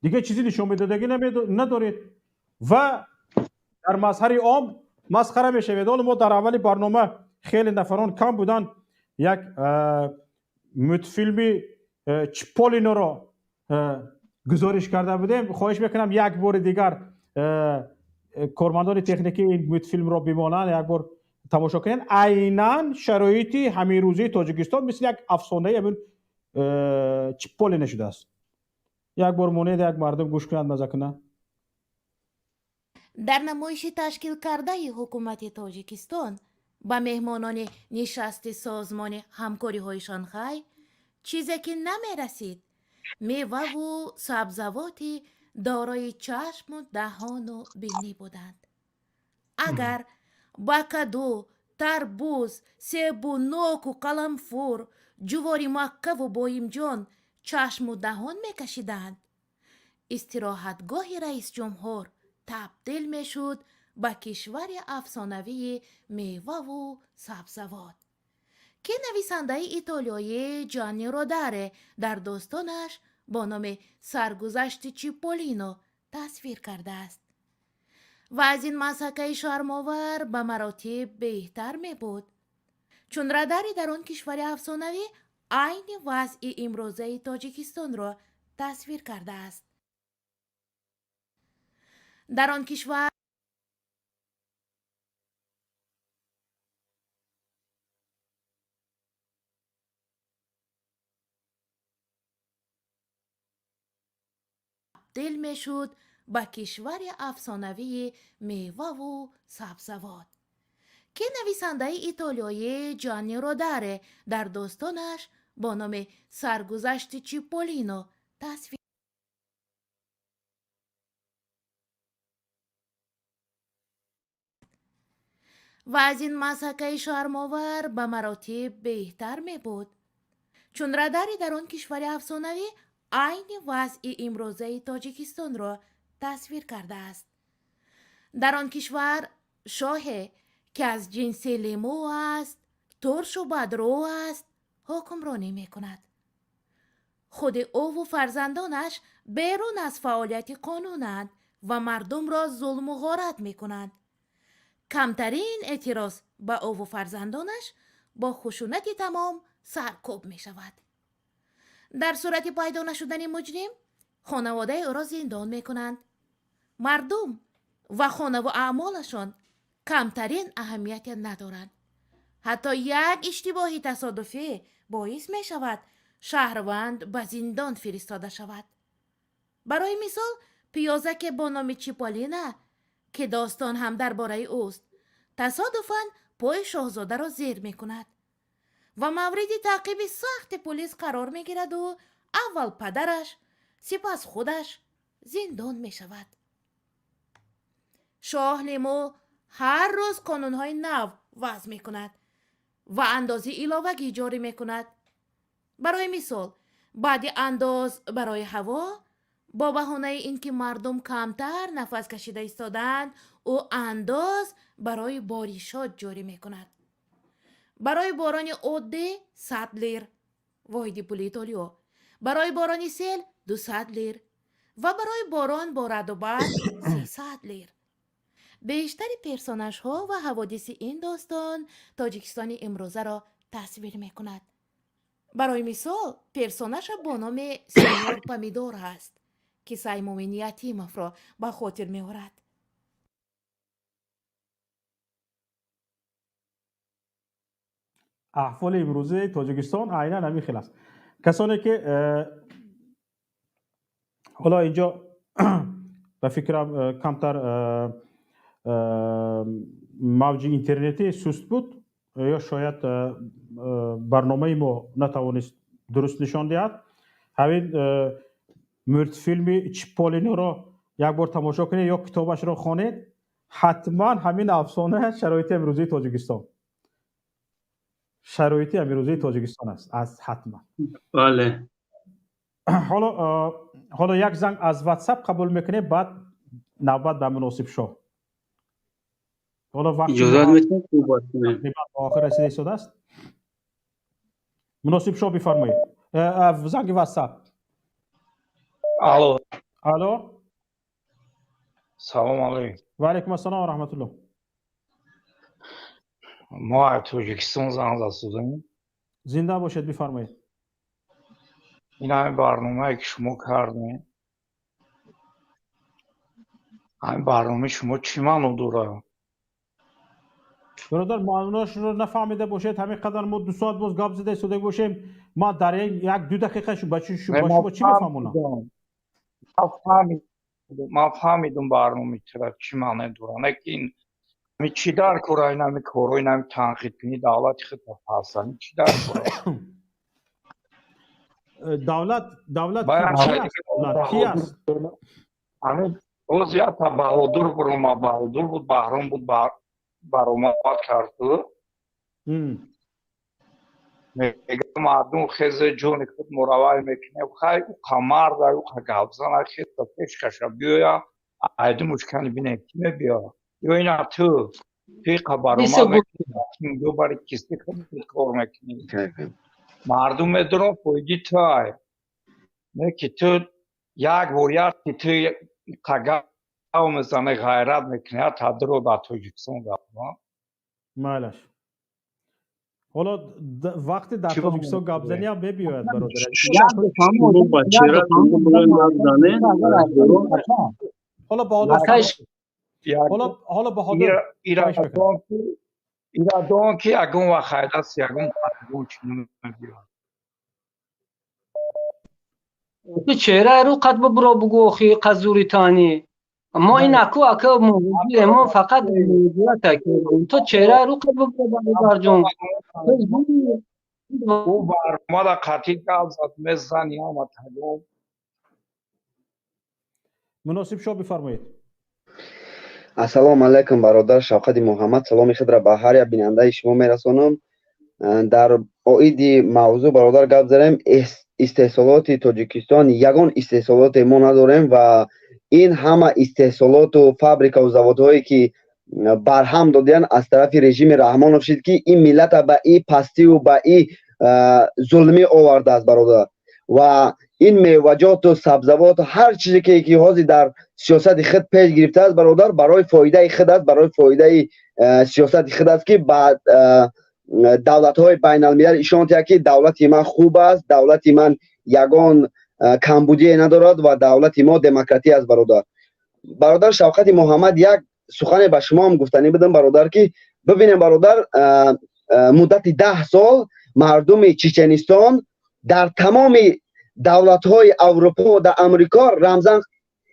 дигар чизе нишон медодагӣ надоред ва дар мазҳари ом масхара мешавед. Ҳоло мо дар аввали барнома, хеле нафарон кам буданд, як мультфилми Чиполлиноро гузориш карда будем. Хоҳиш мекунам, як бори дигар кормандони техникӣ ин мультфилмро бимонанд, як бор тамошо кунед. Айнан шароити ҳаминрӯзии Тоҷикистон мисли як афсонаи ҳамин Чиполлино шудааст. Як бор монед, як мардум гӯш кунанд, маза кунанд. Дар намоиши ташкилкардаи ҳукумати Тоҷикистон ба меҳмонони нишасти Созмони ҳамкориҳои Шанхай чизе ки намерасид, меваву сабзавоти дорои чашму даҳону бинӣ буданд. Агар ба каду, тарбуз, себу ноку қаламфур, ҷувори маккаву боимҷон чашму даҳон мекашиданд, истироҳатгоҳи раисҷумҳур табдил мешуд ба кишвари афсонавии меваву сабзавот, ки нависандаи итолиёӣ Ҷанни Родаре дар достонаш бо номи «Саргузашти Чиполлино» тасвир кардааст. Ва аз ин мазҳакаи шармовар ба маротиб беҳтар мебуд, чун Родари дар он кишвари афсонавӣ айни вазъи имрӯзаи Тоҷикистонро тасвир кардааст. Дар он кишвар Табдил мешуд ба кишвари афсонавии меваву сабзавот, ки нависандаи итолиёӣ Ҷанни Родаре дар достонаш бо номи «Саргузашти Чиполлино» тасвир ва аз ин мазҳакаи шармовар ба маротиб беҳтар мебуд, чун Радари дар он кишвари афсонавӣ айни вазъи имрӯзаи Тоҷикистонро тасвир кардааст. Дар он кишвар шоҳе, ки аз ҷинси лимӯ аст, туршу бадрӯ аст, ҳукмронӣ мекунад. Худи ӯву фарзандонаш берун аз фаъолияти қонунанд ва мардумро зулму ғорат мекунанд. Камтарин эътироз ба ӯву фарзандонаш бо хушунати тамом саркӯб мешавад. Дар сурати пайдо нашудани муҷрим, хонаводаи ӯро зиндон мекунанд. Мардум ва хонаву аъмолашон камтарин аҳамияте надоранд. Ҳатто як иштибоҳи тасодуфӣ боис мешавад, шаҳрванд ба зиндон фиристода шавад. Барои мисол, пиёзаке бо номи Чиполлино, ки достон ҳам дар бораи ӯст, тасодуфан пои шоҳзодаро зер мекунад ва мавриди таъқиби сахти пулис қарор мегираду аввал падараш, сипас худаш зиндон мешавад. Шоҳ лимӯ ҳар рӯз қонунҳои нав вазъ мекунад ва андози иловагӣ ҷорӣ мекунад. Барои мисол, баъди андоз барои ҳаво, бо баҳонаи ин ки мардум камтар нафас кашида истодаанд, ӯ андоз барои боришот ҷорӣ мекунад. Барои борони оддӣ 100 лир, воҳиди пули Итолиё, барои борони сел 200 лир ва барои борон бо раъду барқ 300 лир. Бештари персонажҳо ва ҳаводиси ин достон Тоҷикистони имрӯзаро тасвир мекунад. Барои мисол, персонажа бо номи Сеньор Помидор ҳаст, ки Саймумин Ятимовро ба хотир меорад. Аҳволи имрӯзаи Тоҷикистон айнан ҳамин хел аст. Касоне ки ҳоло инҷо, ба фикрам, камтар мавҷи интернетӣ суст буд ё шояд барномаи мо натавонист дуруст нишон диҳад, ҳамин мультфилми Чиполлиноро як бор тамошо кунед ё китобашро хонед. Ҳатман ҳамин афсона шароити имрӯзаи Тоҷикистон, шароити имрӯзаи Тоҷикистон аст аз ҳатман. Бале. Ҳоло як занг аз WhatsApp қабул мекунем, баъд навбат ба Муносибшоҳ. Ҳоло вақт Иҷозат метавонед суҳбат кунем? Тақрибан ба охир расида истодааст. Муносибшоҳ, бифармоед. Занги WhatsApp. Алло. Алло. Салом алейкум. Ва алайкум ассалом ва раҳматуллоҳ. Мо аз Тоҷикистон занг задем. Зинда бошед, бифармоед. Ин ҳамин барномае ки шумо кардем, ҳамин барномаи шумо чӣ маъно дорад? Бародар, маъноашро нафаҳмида бошед, ҳамин қадар мо 2 соат боз гап зада истода бошем, ман дар як ду дақиқа ба шумо чӣ мефаҳмонам? Ман фаҳмидум барномаи тура чӣ маъне дорад, лекин ҳами чӣ дар кора, ин ҳами корҳо, ин ҳами танқидкунӣ, давлати худро пасзанӣ чӣ дар кора? Давлат ки аст? Боз якта Баҳодур буромад, Баҳодур буд, Баҳром буд, баромад карду мега: мардум хезе, ҷони худ муравай мекунем. Хай, уқа марда, уқа гапзана, хеза пеш каша биёя, айду мушкани бинем, ки мебиёя. Ё ина ту иқа баромад мекунӣ, ё бари киси худ кор мекунӣ. Мардум медонам, фоиди туай не ки ту як бор як ки ту иқа гап мезанӣ, ғайрат мекунӣ, ҳатто дар Тоҷикистон гап. Майлаш, ҳоло вақте дар Тоҷикистон гап занӣ ҳам мебиёяд, бародар. Шумо ба чеҳратон гап занед. Ҳоло Баҳодур, ҳоло Баҳодур. Ирадон ки ягон вақт хайдаст, ягон ягон чи намебиёяд. Ту чеҳраи рӯ қат бибуро бугӯ, охи қазури тани. Мо ин аку ака муҳоҷирем, мо фақат муҳоҷират акем. Ту чеҳраи рӯ қат бибуро, бародарҷон. Ӯ баромада қатъи гап зад, мезани ҳама тагом. Муносиб шо, бифармоед. Ассалому алайкум, бародар Шавқати Муҳаммад. Саломи худро ба ҳар як бинандаи шумо мерасонам. Дар оиди мавзӯъ, бародар, гап занем. Истеҳсолоти Тоҷикистон, ягон истеҳсолоте мо надорем ва ин ҳама истеҳсолоту фабрикаву заводҳое ки барҳам додиянд, аз тарафи режими Раҳмонов шид, ки ин миллата ба и пастиву ба и зулмӣ овардааст, бародар. Ва ин меваҷоту сабзавоту ҳар чизе ки ҳозир дар сиёсати худ пеш гирифтааст, бародар, барои фоидаи худ аст, барои фоидаи сиёсати худ аст, ки ба давлатҳои байналмилал ишон диҳад, ки давлати ман хуб аст, давлати ман ягон камбудие надорад ва давлати мо демократӣ аст, бародар. Бародар Шавқати Муҳаммад, як сухане ба шумо ҳам гуфтанӣ будам, бародар, ки бибинем, бародар, муддати 10 сол мардуми Чеченистон дар тамоми давлатҳои Аврупо ва дар Амрико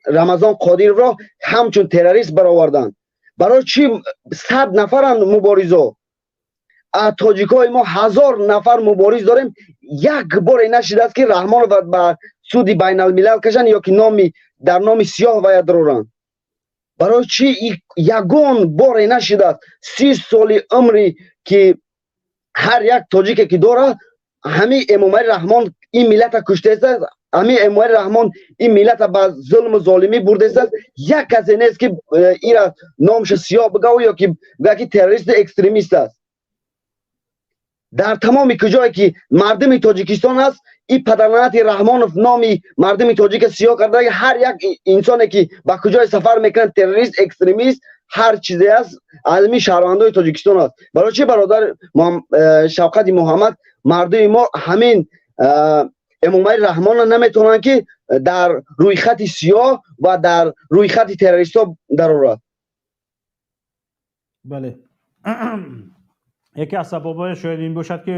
Рамазон Қодировро ҳамчун террорист бароварданд. Барои чӣ 100 нафаранд муборизо? Тоҷикҳои мо 1000 нафар мубориз дорем, як боре нашидааст, ки Раҳмонов ба суди байналмилал кашанд ё ки номи дар номи сиёҳ вая дароранд. Барои чӣ ягон боре нашидааст? 30 соли умри ки ҳар як тоҷике ки дорад, ҳамин Эмомалӣ Раҳмон ин миллата куштааст, ҳамин Эмомалӣ Раҳмон ин миллата ба зулму золимӣ бурдааст. Як касе нест, ки ира номша сиёҳ бигаву ё ки бигӯяд, ки террористу экстремист аст. Дар тамоми куҷое ки мардуми Тоҷикистон аст, ин падарнанати Раҳмонов номи мардуми тоҷика сиёҳ карда. Ҳар як инсоне ки ба куҷое сафар мекунад, террорист, экстремист, ҳар чизе аст, аз ҳамин шаҳрвандои Тоҷикистон аст. Барои чӣ, бародар Шавқати Муҳаммад, мардуми мо ҳамин Эмомалӣ Раҳмонро наметавонанд, ки дар рӯйхати сиёҳ ва дар рӯйхати террористҳо дарорад? Бале, яке аз сабабҳояш шояд ин бошад, ки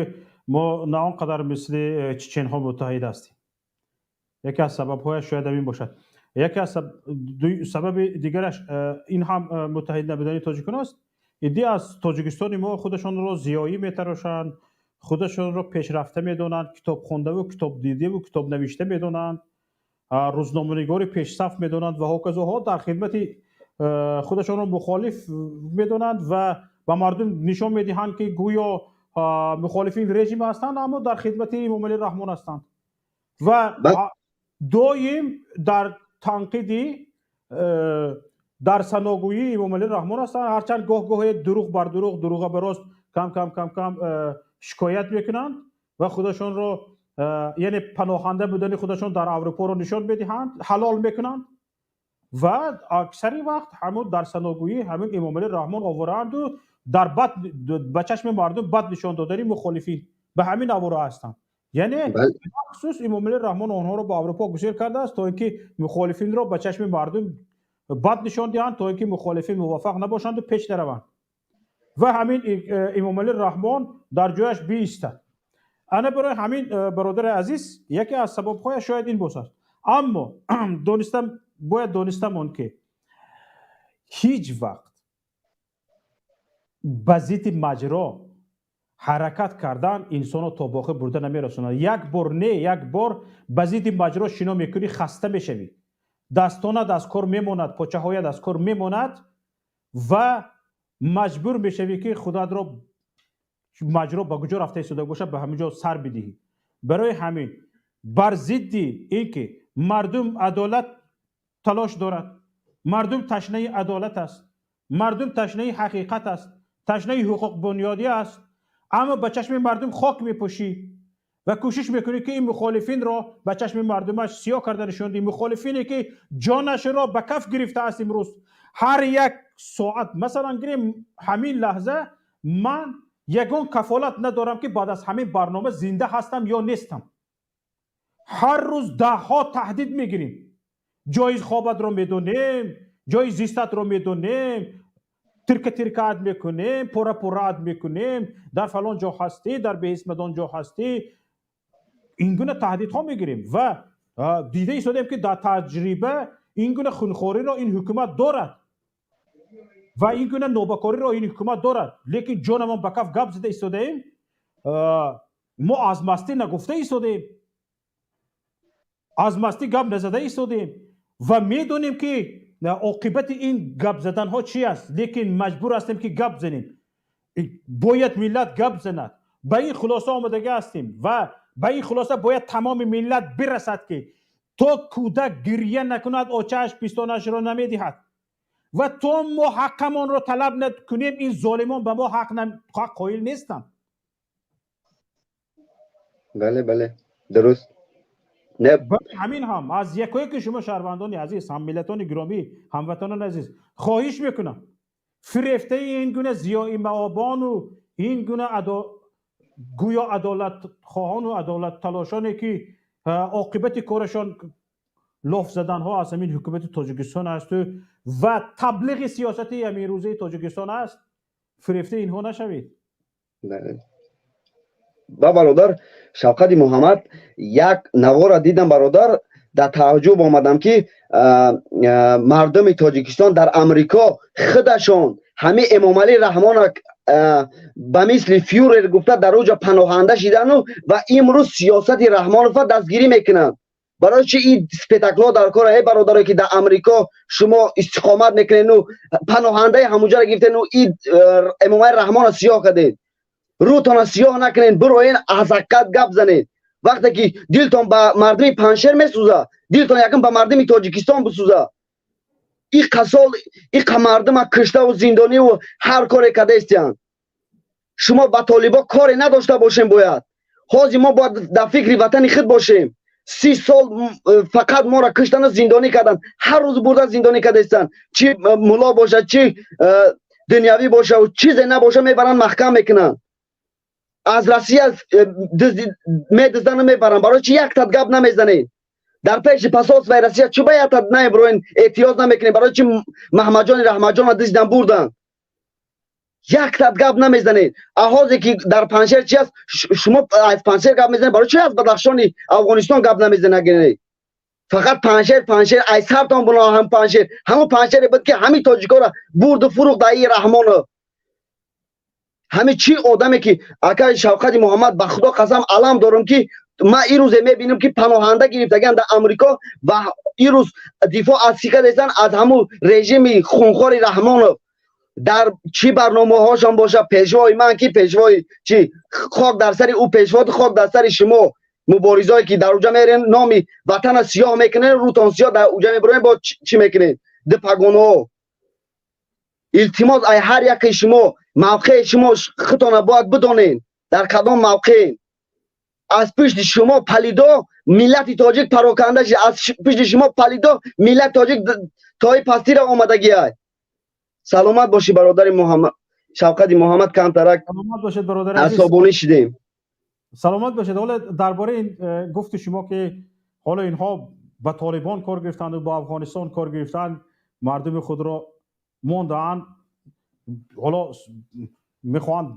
мо на он қадар мисли чеченҳо муттаҳид ҳастем. Яке аз сабабҳояш шояд ҳамин бошад. Яке аз сабаби дигараш ин ҳам муттаҳид набудани тоҷикон аст. Иддае аз Тоҷикистони мо худашонро зиёӣ метарошанд, худашонро пешрафта медонанд, китобхондаву китобдидиву китобнавишта медонанд, рӯзноманигори пешсаф медонанд ва ҳоказоҳо. Дар хидмати худашонро мухолиф медонанд ва ба мардум нишон медиҳанд, ки гӯё мухолифини режим ҳастанд, аммо дар хидмати Эмомалӣ Раҳмон ҳастанд ва доим дар танқиди, дар саногӯии Эмомалӣ Раҳмон ҳастанд. Ҳарчанд гоҳ гоҳе дурӯғ бар дурӯғ, дурӯға ба рост кам кам кам кам шикоят мекунанд ва худашонро, яъне паноҳанда будани худашон дар Аврупоро нишон медиҳанд, ҳалол мекунанд ва аксари вақт ҳамун дар саногӯии ҳамин Эмомалӣ Раҳмон овораанду дар бад ба чашми мардум бад нишон додани мухолифин ба ҳамин авора ҳастанд. Яъне махсус Эмомалӣ Раҳмон онҳоро ба Аврупо гусел кардааст, то ин ки мухолифинро ба чашми мардум бад нишон диҳанд, то ин ки мухолифин муваффақ набошанду пеш нараванд ва ҳамин Эмомалӣ Раҳмон дар ҷояш биистад. Ана барои ҳамин, бародари азиз, яке аз сабабҳояш шояд ин бошад. Аммо донистам, бояд донистамон, ки ҳеҷ вақт ба зидди маҷро ҳаракат кардан инсонро то боқӣ бурда намерасонад. Як бор не, як бор ба зидди маҷро шино мекунӣ, хаста мешавӣ, дастонат аз кор мемонад, почаҳоят аз кор мемонад ва маҷбур мешавӣ, ки худатро маҷро ба куҷо рафта истода бошад, ба ҳамин ҷо сар бидиҳӣ. Барои ҳамин бар зидди ин ки мардум адолат талош дорад, мардум ташнаи адолат аст, мардум ташнаи ҳақиқат аст, ташнаи ҳуқуқбунёдӣ аст, аммо ба чашми мардум хок мепӯшӣ ва кӯшиш мекунӣ, ки ин мухолифинро ба чашми мардумаш сиёҳ карда нишон диҳӣ. Мухолифине ки ҷонашро ба каф гирифтааст, имрӯз ҳар як соат, масалан гирем, ҳамин лаҳза ман ягон кафолат надорам, ки баъд аз ҳамин барнома зинда ҳастам ё нестам. Ҳар рӯз даҳҳо таҳдид мегирем: ҷои хобатро медонем, ҷои зистатро медонем, тирка тиркаат мекунем, пора пораат мекунем, дар фалон ҷо ҳастӣ, дар беҳисмадон ҷо ҳастӣ. Ин гуна таҳдидҳо мегирем ва Дида истодем, ки дар таҷриба ин гуна хунхориро ин ҳукумат дорад ва ин гуна нобакориро ин ҳукумат дорад, лекин ҷонамон ба каф гап зада истодаем. Мо аз мастӣ нагуфта истодаем, аз мастӣ гап назада истодаем ва медонем, ки оқибати ин гап заданҳо чи аст, лекин маҷбур ҳастем, ки гап занем. Бояд миллат гап занад. Ба ин хулоса омадагӣ ҳастем ва ба ин хулоса бояд тамоми миллат бирасад, ки то кӯдак гирья накунад, очааш пистонашро намедиҳад ва то мо ҳаққамонро талаб накунем, ин золимон ба мо ҳақ қоил нестанд. Бале, дуруст. Ҳамин ҳам аз якое ки шумо, шаҳрвандони азиз, ҳаммиллатони гиромӣ, ҳамватанони азиз, хоҳиш мекунам, фирефтаи ин гуна зиёимаобону ин гуна гӯё адолатхоҳону адолатталошоне, ки оқибати корашон лоф заданҳо аз ҳамин ҳукумати Тоҷикистон асту ва таблиғи сиёсати ҳаминрӯзаи Тоҷикистон аст, фирефтаи инҳо нашавед. Ба бародар Шавқати Муҳаммад, як навора дидам, бародар, дар тааҷҷуб омадам, ки мардуми Тоҷикистон дар Амрико худашон ҳамин Эмомалӣ Раҳмона ба мисли фюрер гуфта, дар оҷа паноҳанда шидану ва имрӯз сиёсати Раҳмонова дастгирӣ мекунанд. Барои чи ин спектаклҳо дар кора? Эй бародарое, ки дар Амрико шумо истиқомат мекунену паноҳандаи ҳамуҷаро гирифтену ин Эмомалӣ Раҳмона сиёҳ кардед, рӯтона сиёҳ накунед, бироен, аз ҳақиқат гап занед. Вақте ки дилтон ба мардуми Паншер месӯза, дилтон якум ба мардуми Тоҷикистон бисӯза. Иқа сол иқа мардума киштаву зиндониву ҳар коре кардаистиянд. Шумо ба толибо коре надошта бошем. Бояд ҳозир мо бояд дар фикри ватани худ бошем. 30 сол фақат моро киштану зиндонӣ карданд, ҳар рӯз бурда зиндонӣ кардаистанд. Чи мулло бошад, чи дунявӣ боша, чизе набоша, мебаранд, маҳкам мекунанд. Аз Россия медиздану мебаранд. Барои чи яктат гап намезанед дар пеши посольствои Россия? Чӣ ба яктат намеброен, эътироз намекунед? Барои чи Маҳмаҷони Раҳмаҷонро диздан бурданд, яктат гап намезанед? Аҳозе ки дар Паншер чи аст, шумо аз Паншер гап мезанед. Барои чи аз Бадахшони Афғонистон гап намезанед? Фақат Паншер, Паншер, ай сартон буно ҳам Паншер. Ҳамон Паншере буд, ки ҳамин тоҷикоро бурду фурӯхт даи Раҳмонов. Ҳамин чӣ одаме, ки акаи Шавқати Муҳаммад, ба Худо қасам, алам дорам, ки ман ирӯзе мебинам, ки паноҳанда гирифтагиан дар Амрико ва ирӯз дифоъ аз чӣ кардастанд? Аз ҳамун режими хунхори Раҳмонов. Дар чӣ барномаҳошон боша, пешвои ман, ки пешвои чӣ, хок дар сари ӯ пешво, хок дар сари шумо, муборизое, ки дар уҷа мерен, номи ватана сиёҳ мекунед, рӯтон сиёҳ, дар уҷа мебироен, бо чӣ мекунед? Дипагонаҳо. Илтимос, ай ҳар яке шумо, мавқеи шумо худтона бояд бидонед, дар кадом мавқеем. Аз пишти шумо палидо миллати тоҷик пароканда шид, аз пишти шумо палидо миллати тоҷик тои пастира омадагиай. Саломат бошӣ, бародари Муҳаммад, Шавқати Муҳаммад, камтарак Саломат бошед, бародари азиз. асобонӣ шидем. Саломат бошед. Ҳоло дар бораи ин гуфти шумо, ки ҳоло инҳо ба Толибон кор гирифтанду бо Афғонистон кор гирифтанд, мардуми худро мондаанд, ҳоло мехоҳанд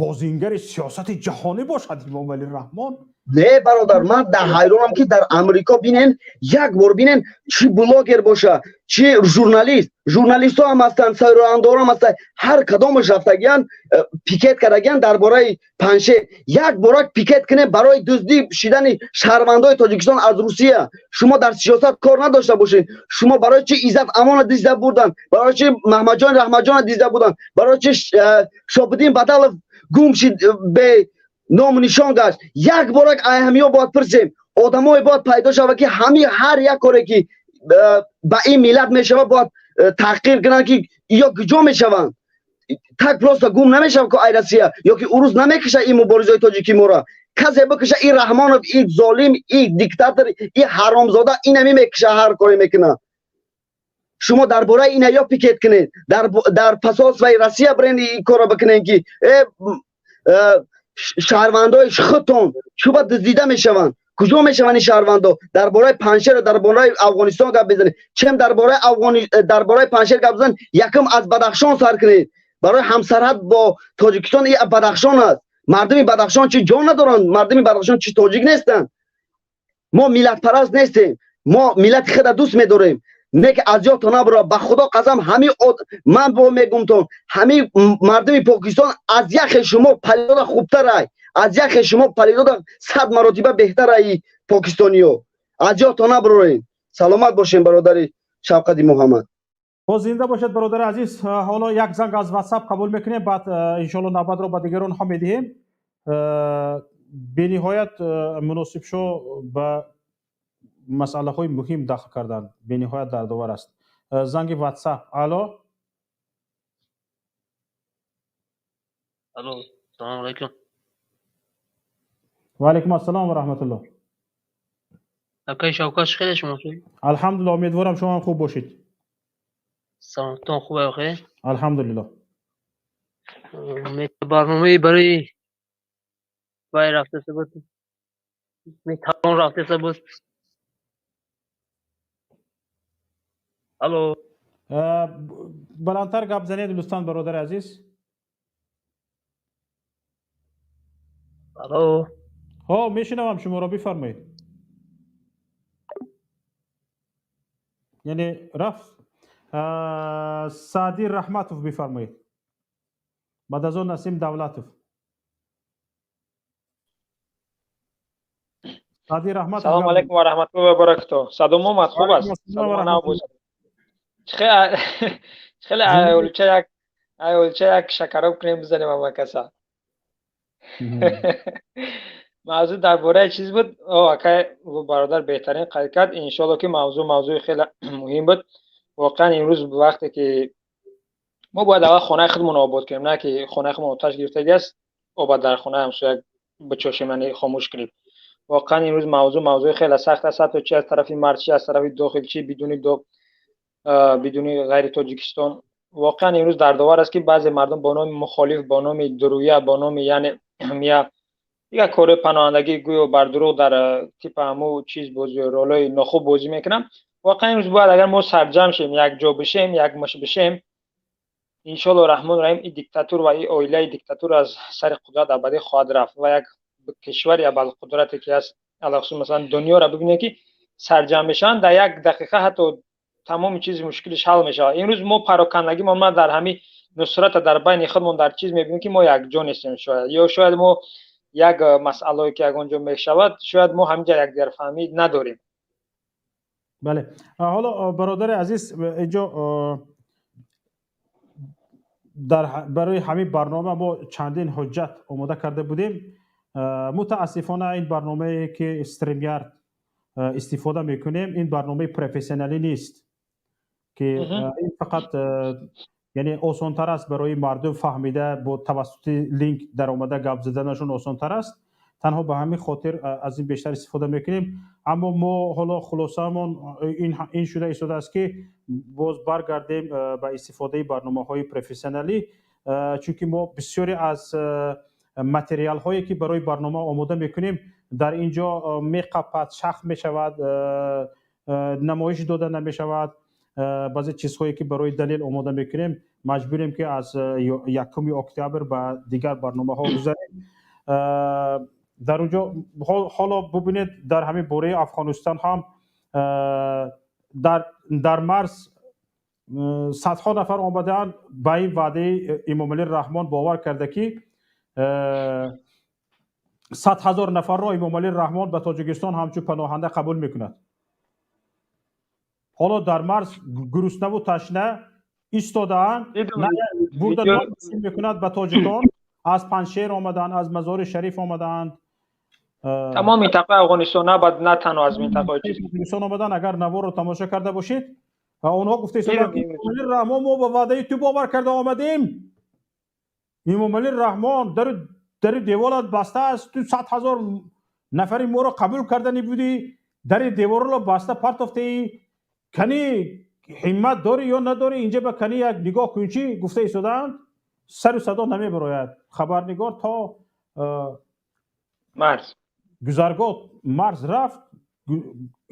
бозингари сиёсати ҷаҳонӣ бошад Имомалӣ Раҳмон. Не, бародар, ман дар ҳайронам, ки дар Амрико бинен, як бор бинен, чӣ блогер боша, чӣ журналист, журналистҳо ҳам ҳастанд, сайроандорам ҳастанд, ҳар кадомаш рафтагиян, пикет кардагиян дар бораи Паншер. Як борак пикет кунем барои дуздӣ шидани шаҳрвандои Тоҷикистон аз Русия. Шумо дар сиёсат кор надошта бошед. Шумо барои чӣ Иззат Амона дизда бурданд? Барои чӣ Маҳмаҷони Раҳмаҷона дизда бурданд? Барои чӣ Шобиддин Бадалов гум шид, бе ному нишон гашт? Як борак айҳамиё бояд пурсем. Одамое бояд пайдо шавад, ки ҳами ҳар як коре, ки ба ин миллат мешавад, бояд таҳқир кунанд, ки ё куҷо мешаванд. Так просто гум намешавад, ки ай Россия ё ки урус намекиша. Ин муборизаи тоҷики моро касе бикиша, ин Раҳмонов, ин золим, ин диктатор, ин ҳаромзода, инами мекиша, ҳар коре мекунад. Шумо дар бораи ина ё пикет кунед, дар посольствои Россия бирен, ин корро бикунед, ки шаҳрвандои худтон чӯба дуздида мешаванд, куҷо мешаванд ин шаҳрвандо? Дар бораи Паншеру дар бораи Афғонистон гап безанед. Чем дар бораи Афғони, дар бораи Паншер гап зан, якум аз Бадахшон сар кунед. Барои ҳамсарҳад бо Тоҷикистон и Бадахшон аст. Мардуми Бадахшон чӣ ҷон надоранд? Мардуми Бадахшон чӣ тоҷик нестанд? Мо миллатпараст нестем, мо миллати худа дӯст медорем. Не ки аз ёдтон набура, ба худо қасам, ҳами ман бо мегумтон, ҳами мардуми Покистон аз яхе шумо палидода хубтарай, аз яхе шумо палидода 100 маротиба беҳтарай покистониё. Аз ёдтон набурорем. Саломат бошем, бародари Шавқати Муҳаммад. Боз зинда бошад, бародари азиз. Ҳоло як занг аз ватсап қабул мекунем, баъд иншоалло навбатро ба дигарон ҳам медиҳем. Бениҳоят муносиб шо ба масъалаҳои муҳим дахл карданд, бениҳоят дардовар аст. Занги ватсап. Алло. Алло, салому алайкум. Ва алайкум ассалом ва раҳматуллоҳ. Акай Шавкат, хеле шумо? Алҳамдулиллоҳ, умедворам шумо ҳам хуб бошед. Саломатон хуб охе? Алҳамдулиллоҳ. Барномаи барои вай рафтаса буд, метавон рафтаса буд. Алло. Баландтар гап занед лутфан, бародари азиз. Алло. Ҳо, мешунавам шуморо, бифармоед. Яъне рафт. Саъди Раҳматов бифармоед. Баъд аз он Насим Давлатов. Саъди Раҳматов. Салому алайкум ва раҳматуллоҳи ва баракатуҳ. Садом омад, хуб аст? Садом нав бошад. Хеле айолча як айолча як шакароб кунем, бизанем ҳама каса. Мавзӯъ дар бораи чиз буд. Акай бародар беҳтарин қайд кард. Иншоалло ки мавзӯъ мавзӯи хеле муҳим буд. Воқеан имрӯз вақте ки мо бояд аввал хонаи худмонро обод кунем, на ки хонаи худмон оташ гирифтагӣ аст, обад дар хонаи ҳамсоя бичошем, яъне хомӯш кунем. Воқеан имрӯз мавзӯъ мавзӯи хеле сахт аст, ҳатто чи аз тарафи марз, чи аз тарафи дохил, чи бидуни бидуни ғайри Тоҷикистон. Воқеан имрӯз дардовар аст, ки баъзе мардум бо номи мухолиф, бо номи дуруя, бо номи яъне мия дигар кори паноҳандагӣ, гӯё бар дурӯғ дар типа ҳаму чиз бозӣ, ролҳои нохуб бозӣ мекунам. Воқеан имрӯз бояд агар мо сарҷамъ шем, якҷо бишем, якмуш бишем, иншоалло раҳмон раҳим ин диктатур ва ин оилаи диктатур аз сари қудрат абадӣ хоҳад рафт ва як кишвари абалқудрате ки аст, алахусус масалан дунёро бибинед, ки сарҷамъ мешаванд, дар як дақиқа ҳатто тамоми чизи мушкилиш ҳал мешавад. Имрӯз мо парокандагӣ мо дар ҳамин нусрата дар байни худмон дар чиз мебинем, ки мо якҷо нестем. Шояд ё шояд мо як масъалое ки ягон ҷо мешавад, шояд мо ҳаминҷа якдигарфаҳмӣ надорем. Бале, ҳоло бародари азиз, инҷо дар барои ҳамин барнома мо чандин ҳуҷҷат омода карда будем. Мутаассифона ин барномае ки StreamYard истифода мекунем, ин барномаи профессионалӣ нест, ки ин фақат яъне осонтар аст барои мардум фаҳмида, бо тавассути линк даромада гап заданашон осонтар аст. Танҳо ба ҳамин хотир аз ин бештар истифода мекунем. Аммо мо ҳоло хулосаамон ин шуда истодааст, ки боз баргардем ба истифодаи барномаҳои профессионалӣ, чунки мо бисёре аз материалҳое ки барои барнома омода мекунем, дар ин ҷо меқапад, шах мешавад, намоиш дода намешавад. Баъзе чизҳое ки барои далел омода мекунем, маҷбурем ки аз 1 октябр ба дигар барномаҳо гузарем. Дар он ҷо ҳоло бубинед, дар ҳамин бораи Афғонистон ҳам дар марз садҳо нафар омадаанд, ба ин ваъдаи Эмомалӣ Раҳмон бовар карда, ки 100 ҳазор нафарро Эмомалӣ Раҳмон ба Тоҷикистон ҳамчун паноҳанда қабул мекунад. Ҳоло дар марз гуруснаву ташна истодаанд, бурда мекунад ба тоҷикон. Аз Панҷшер омадаанд, аз Мазори Шариф омадаанд, тамом минтақаи Афғонистон, на бад на танҳо аз минтақаи чиз Афғонистон омадаанд. Агар наворро тамошо карда бошед, онҳо гуфта истодаанд: Эмомалӣ Раҳмон, мо ба ваъдаи ту бовар карда омадем. Эмомалӣ Раҳмон, дари деволат баста аст, ту 100 ҳазор нафари моро қабул кардани будӣ, дари деворро баста партофтаӣ. Кани ҳиммат дорӣ ё надорӣ? Инҷа ба кани як нигоҳ кун, чӣ гуфта истодаанд. Сару садо намебарояд. Хабарнигор то марз гузаргоҳ марз рафт,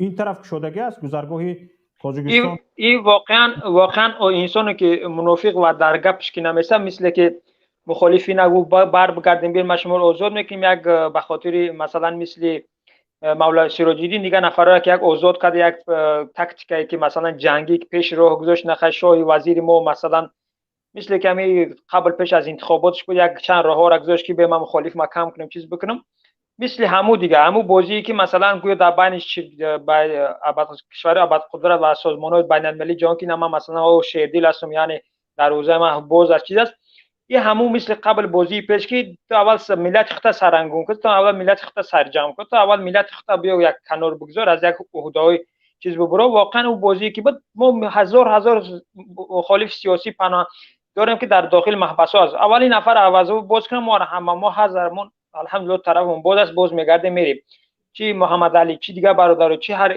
ин тараф кушодагӣ аст гузаргоҳи Тоҷикистон. И воқеан инсоне ки мунофиқ ва дар гапш ки намеса, мисле ки мухолифи нагу бар бигардем, бир ма шуморо озод мекунем, як ба хотири масалан мисли Мавло Сироҷиддин, дигар нафарое ки як озод кард, як тактикае ки масалан ҷангӣ пеш роҳ гузошт, нахай шоҳи вазири мо масалан мисле ки ҳами қабл пеш аз интихоботш буд, як чанд роҳҳоро гузошт ки бе ман мухолиф ма кам кунем, чиз бикунам. Мисли ҳаму дига ҳаму бозие ки масалан гӯё дар байни кишварҳои абадқудрат ва созмонҳои байналмилалии ҷаҳон ки на ман масалан о шердил ҳастам, яъне дарвозаи ман боз аст, чиз аст. И ҳамун мисли қабл бозии пеш ки ту аввал миллати худта сарангун кун, ту аввал миллати худта сарҷамъ кун, ту аввал миллати худта биё як канор бигзор, аз як уҳдаҳои чиз бубуро. Воқеан ӯ бозие ки буд, мо ҳазор ҳазор мухолиф сиёсӣ паноҳ дорем ки дар дохили маҳбасҳо аст. Аввалин нафар авазо боз кунам, мо ҳама мо ҳазармон алҳамдулиллоҳ тарафмон боз аст, боз мегардем мерем. Чи Муҳаммадалӣ, чи дигар бародаро, чи ҳар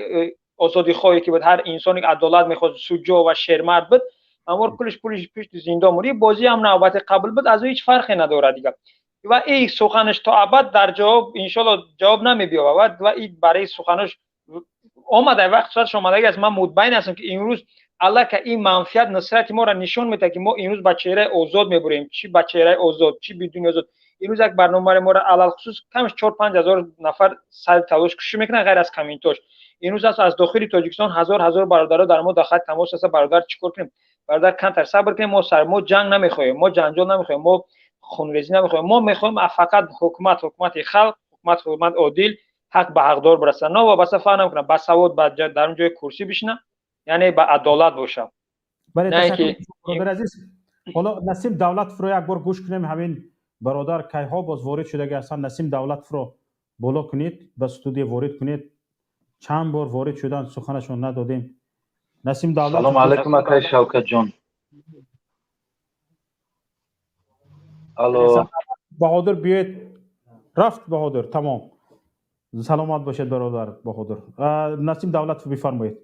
озодихоҳе ки буд, ҳар инсоне ки адолат мехост, суҷо ва шермард буд, амор кулиш пулиш пушти зиндон буд. Ин бозӣ ҳам навбати қабл буд, аз ӯ ҳеҷ фарқе надорад дигар. Ва ин суханаш то абад дар ҷавоб иншоаллоҳ ҷавоб намебиёвад ва ин барои суханаш омада вақт соаташ омадаги аст. Ман мутмаин ҳастам ки имрӯз аллака ин манфиат нусрати моро нишон медиҳад ки мо имрӯз ба чеҳраи озод мебурем, чи ба чеҳраи озод, чи бидуни озод. Имрӯз як барномаи моро алалхусус камаш 4-5 ҳазор нафар сари талош кӯшиш мекунанд, ғайр аз комментош. Имрӯз аст аз дохили Тоҷикистон ҳазор ҳазор бародаро дар мо дар хат тамос ҳастанд. Бародар чӣ кор кунем? Бародар камтар сабр кунем, мо сар мо ҷанг намехоҳем, мо ҷанҷол намехоҳем, мо хунрезӣ намехоҳем, мо мехоҳем фақат ҳукумат, ҳукумати халқ, ҳукумат, ҳукумат одил, ҳақ ба ҳақдор бирасад. Новобаста фарқ намекунад, ба савод, ба дар он ҷои курсӣ бишинад, яъне ба адолат бошад. Бале, ташаккур бародар азиз. Ҳоло Насим Давлатовро як бор гӯш кунем. Ҳамин бародар кайҳо боз ворид шудаги ҳастанд. Насим Давлатовро боло кунед, ба студия ворид кунед. Чанд бор ворид шудан, суханашон надодем. Насим Давлатов. Салом алайкум, акай Шавкатҷон. Алло. Баҳодур биёед. Рафт Баҳодур, тамом. Саломат бошед бародар Баҳодур. Насим Давлатов бифармоед.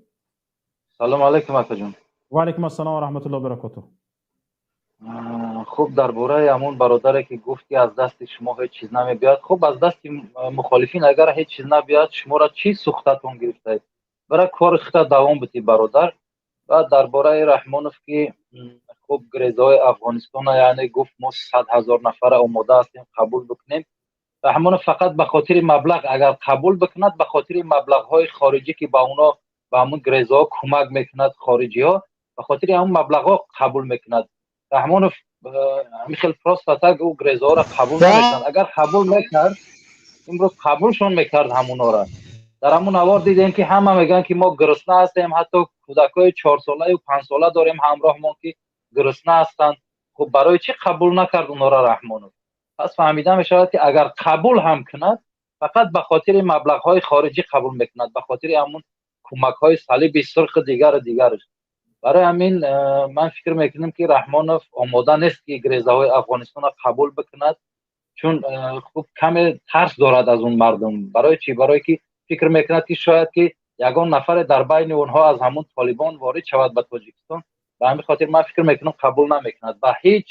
Салом алайкум, акаҷон. Ва алайкум ассалом ва раҳматуллоҳи ва баракотуҳ. Хуб, дар бораи ҳамон бародаре ки гуфт ки аз дасти шумо ҳеҷ чиз намебиёяд. Хуб, аз дасти мухолифин агар ҳеҷ чиз набиёяд, шуморо чӣ сӯхтатон гирифтаед? Бара кори худта давом бидӣ бародар. Ва дар бораи Раҳмонов ки хуб грезаҳои Афғонистона, яъне гуфт мо 100 ҳазор нафара омода ҳастем қабул бикунем. Раҳмонов фақат ба хотири маблағ агар қабул бикунад, ба хотири маблағҳои хориҷӣ ки ба оно ба ҳамун грезаҳо кӯмак мекунад хориҷиҳо, ба хотири ҳамун маблағҳо қабул мекунад. Раҳмонов ҳамин хел просто так ӯ грезаҳоро қабул намекунад. Агар қабул мекард, имрӯз қабулшон мекард ҳамунора. Дар ҳамун навор дидем ки ҳама мегӯянд ки мо гурусна ҳастем, ҳатто кӯдакҳои 4-солаю 5-сола дорем ҳамроҳмон ки гурусна ҳастанд. Хуб, барои чӣ қабул накард онҳоро Раҳмонов? Пас фаҳмида мешавад ки агар қабул ҳам кунад, фақат ба хотири маблағҳои хориҷӣ қабул мекунад, ба хотири ҳамун кӯмакҳои салиби сурху дигару дигараш. Барои ҳамин ман фикр мекунам ки Раҳмонов омода нест ки грезаҳои Афғонистонро қабул бикунад, чун хуб каме тарс дорад аз он мардум. Барои чӣ? Барои ки фикр мекунад ки шояд ки ягон нафаре дар байни онҳо аз ҳамун толибон ворид шавад ба Тоҷикистон. Ба ҳамин хотир ман фикр мекунам қабул намекунад, ба ҳеҷ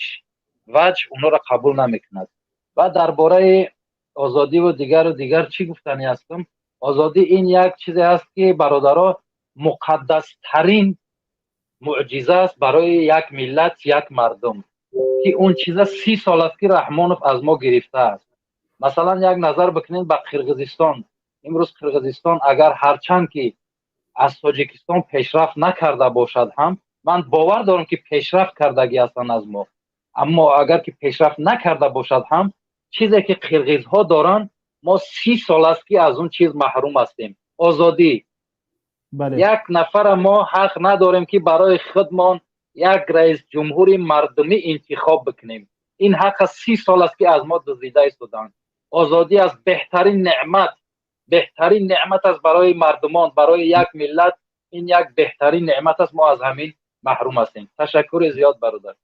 ваҷҳ онҳоро қабул намекунад. Ва дар бораи озодиву дигару дигар чӣ гуфтанӣ ҳастам? Озодӣ ин як чизе аст ки бародаро муқаддастарин муъҷиза аст барои як миллат, як мардум, ки он чиза 30 сол аст ки Раҳмонов аз мо гирифтааст. Масалан, як назар бикунед ба Қирғизистон. Имрӯз Қирғизистон агар ҳарчанд ки аз Тоҷикистон пешрафт накарда бошад ҳам, ман бовар дорам ки пешрафт кардагӣ ҳастанд аз мо. Аммо агар ки пешрафт накарда бошад ҳам, чизе ки қирғизҳо доранд, мо 30 сол аст ки аз он чиз маҳрум ҳастем. Озодӣ. Як нафара мо ҳақ надорем ки барои худмон як раис ҷумҳури мардумӣ интихоб бикунем. Ин ҳақ 30 сол аст ки аз мо дуздида истоданд. Озодӣ аз беҳтарин неъмат, беҳтарин неъмат аст барои мардумон, барои як миллат. Ин як беҳтарин неъмат аст, мо аз ҳамин маҳрум ҳастем. Ташаккури зиёд бародар.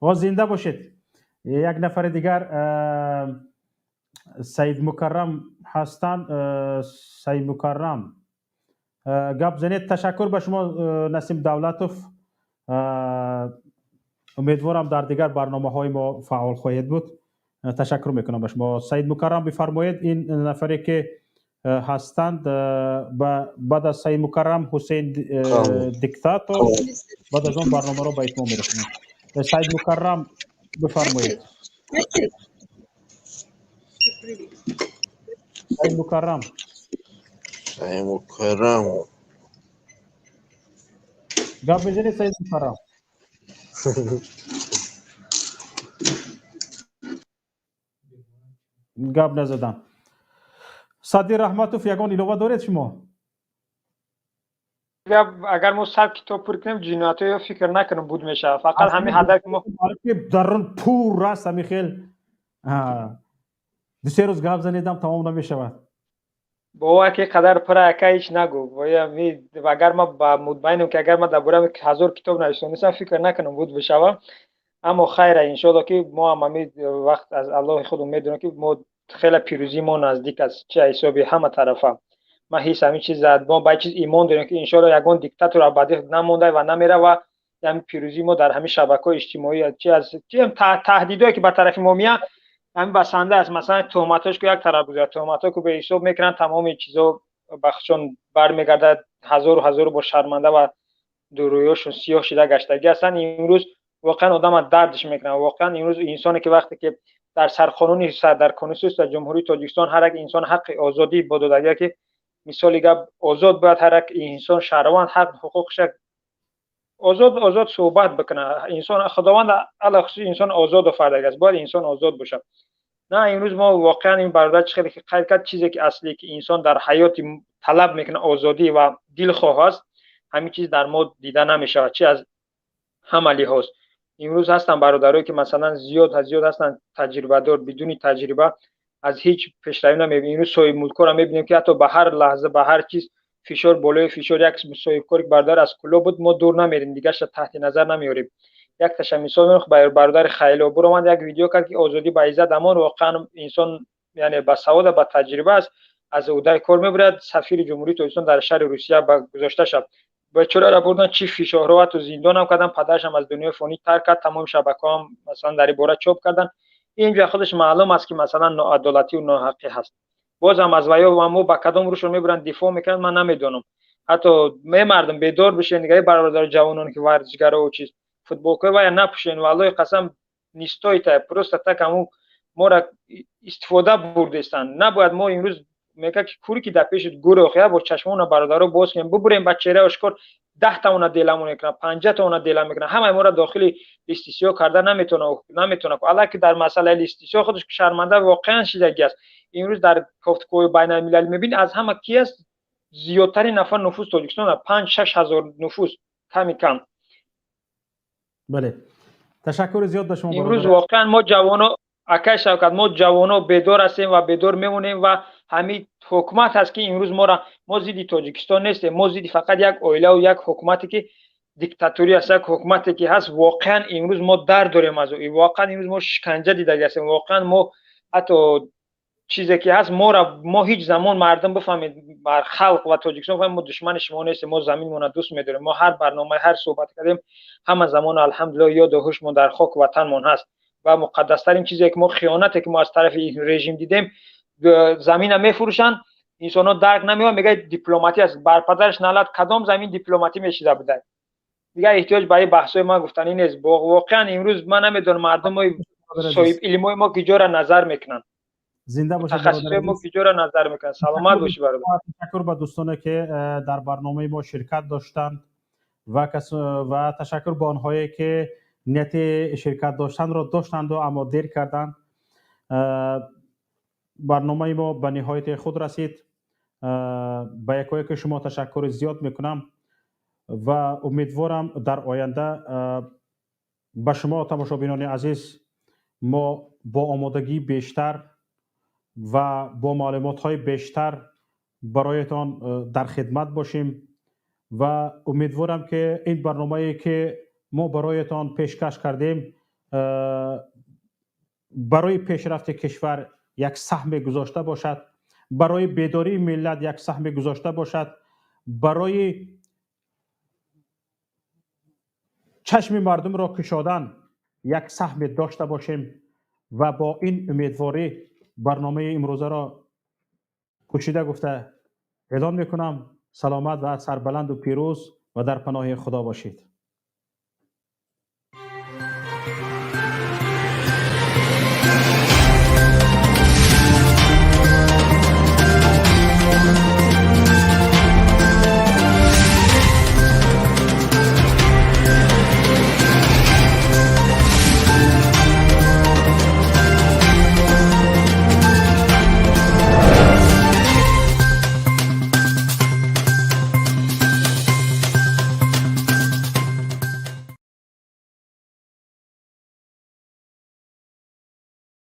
Ва зинда бошед. Як нафари дигар Саид Мукаррам ҳастанд. Саид Мукаррам гап занед. Ташаккур ба шумо Насим Давлатов. Умедворам дар дигар барномаҳои мо фаъол хоҳед буд. Ташаккур мекунам ба шумо. Саид Мукаррам бифармоед. Ин нафаре ки ҳастанд, баъд аз Саид Мукаррам Ҳусейн диктатор, баъд аз он барномаро ба итмом мерасонем. Саид Мукаррам бифармоед. Саид Мукаррам. Саид Мукаррам. Гап мезанед, Саид Мукаррам? Гап назадам. Садир Раҳматов, ягон илова доред шумо? Агар мо 100 китоб пур кунем, ҷиноятҳоё фикр накунем буд мешавад. Фақат ҳамин ҳадафи мо дарун пур аст, ҳамин хел 2-3 рӯз гап занедам, тамом намешавад. Бовар ки қадар пура ака ҳеч нагӯ. Агар ма ба мутмаинам ки агар ма дар бораи 1000 китоб нависонистам, фикр накунам буд бишавад. Аммо хайра, иншоалло ки мо ҳам ҳамин вақт аз Аллоҳи худ умед дорем ки мо хеле пирӯзии мо наздик аст, чи ҳисоби ҳама тарафа. Ман ҳис ҳамин чиз зад, мо ба чиз имон дорем ки иншоалло ягон диктатор абадӣ намонда ва намера ва ҳамин пирӯзии мо дар ҳамин шабакаҳои иҷтимоӣ, чи аз чи ҳам таҳдидое ки ба тарафи мо меянд, ҳамин басанда аст. Масалан, туҳматҳош ку як тараф гузарад, туҳматҳо ку беҳисоб мекунанд, тамоми чизо ба худшон бармегардад, ҳазору ҳазору бо шарманда ва дурӯёшон сиёҳ шида гаштагӣ ҳастанд. Имрӯз воқеан одама дардш мекунад. Воқеан имрӯз инсоне ки вақте ки дар сарқонуни дар конститутсияи Ҷумҳурии Тоҷикистон ҳар як инсон ҳаққи озодӣ бо додагия ки мисоли гап озод бояд ҳар як инсон шаҳрванд ҳақ ҳуқуқша озод озод суҳбат бикунад. Инсон Худованд алахусус инсон озод офаридагӣ аст, бояд инсон озод бошад. На имрӯз мо воқеан ин бародар чӣ хеле ки қайд кард, чизе ки аслӣ ки инсон дар ҳаёти талаб мекунад озодӣ ва дилхоҳ аст, ҳамин чиз дар мо дида намешавад, чи аз ҳама лиҳоз. Имрӯз ҳастанд бародарое ки масалан зиёд зиёд ҳастанд таҷрибадор, бидуни таҷриба аз ҳеҷ пешравӣ намебинем. Имрӯз соҳибмулкҳоро мебинем ки ҳатто ба ҳар лаҳза ба ҳар чиз фишор болои фишор. Як соҳибкоре ки бародар аз Куллоб буд, мо дур намерем, дигарша таҳти назар намеорем. Якташа мисол меорем, бародари Хайло буромад як видео кард ки озодӣ ба иззат амон. Воқеан инсон яъне ба савода, ба таҷриба аст, аз ӯҳдаи кор мебурад. Сафири Ҷумҳурии Тоҷикистон дар шаҳри Русия ба гузошта шуд. Бечораро бурдан, чӣ фишорҳо ҳатто зиндонам карданд, падарашам аз дунёи фонӣ тарк кард, тамоми шабакаҳоам масалан дар ин бора чоп карданд. Инҷо худаш маълум аст ки масалан ноадолатию ноҳақӣ ҳаст. Боз ҳам аз ваё ва мо ба кадом рӯшон мебуранд дифоъ мекунанд, ман намедонам. Ҳатто мемардум бедор бишен, дигари бародари ҷавононе ки варзишгаро чиз футболкаи вая напӯшен, валлоҳи қасам не стоит, просто так ҳамун мора истифода бурдестанд. Набояд мо имрӯз мегӯяд ки куре ки дар пеши гур охия бо чашмона бародаро боз кунем, бубурем ба чеҳраи ошкор, 10 таона деламон мекунад, 50 таона дела мекунад, ҳамаи моро дохили листи сиёҳ карда наметавона. Аллаки дар масъалаи листи сиёҳ худаш шарманда воқеан шидагӣ аст. Имрӯз дар кофтукоҳои байналмилалӣ мебинӣ, аз ҳама ки аст зиёдтарин нафар нуфуз Тоҷикистон, 5-6 ҳазор нуфуз ками кам. Бале, ташаккури зиёд ба шумо. Имрӯз воқеан мо ҷавоно, акай Шавкат, мо ҷавоно бедор ҳастем ва бедор мемонем ва ҳамин ҳукумат ҳаст ки имрӯз мора, мо зидди Тоҷикистон нестем, мо зидди фақат як оилаву як ҳукумате ки диктаторӣ аст, як ҳукумате ки ҳаст. Воқеан имрӯз мо дард дорем аз ӯ, воқеан имрӯз мо шиканҷа дидагӣ ҳастем, воқеан мо ҳатто чизе ки ҳаст мора, мо ҳеҷ замон, мардум бифаҳмед, бар халқ ва Тоҷикистон бифаҳмед, мо душмани шумо нестем, мо заминмонро дӯст медорем. Мо ҳар барнома, ҳар суҳбат кардем, ҳама замон алҳамдулиллоҳ ёду ҳушмон дар хоку ватанмон ҳаст ва муқаддастарин чизе ки мо, хиёнате ки мо аз тарафи режим дидем, замина мефурӯшанд, инсонҳо дарк намеёбанд, мегӯяд дипломатӣ аст. Бар падараш налат, кадом замин дипломатӣ мешида буда? Дигар эҳтиёҷ ба ин баҳсҳои ман гуфтанӣ нест. Воқеан имрӯз ман намедонам мардумои соҳибилмои мо киҷоро назар мекунанд. Зинда бошед. Мутахассисои мо киҷоро назар мекунанд. Саломат бошӣ, бародар. Ташаккур ба дӯстоне ки дар барномаи мо ширкат доштанд ва ташаккур ба онҳое ки нияти ширкат доштанро доштанду аммо дер карданд. Барномаи мо ба ниҳояти худ расид. Ба якояки шумо ташаккури зиёд мекунам ва умедворам дар оянда ба шумо, тамошобинони азиз, мо бо омодагии бештар ва бо маълумотҳои бештар бароятон дар хидмат бошем ва умедворам ки ин барномае ки мо бароятон пешкаш кардем, барои пешрафти кишвар як саҳме гузошта бошад, барои бедории миллат як саҳме гузошта бошад, барои чашми мардумро кушодан як саҳме дошта бошем ва бо ин умедворӣ барномаи имрӯзаро кӯшида гуфта эълон мекунам. Саломат ва сарбаланду пирӯз ва дар паноҳи Худо бошед.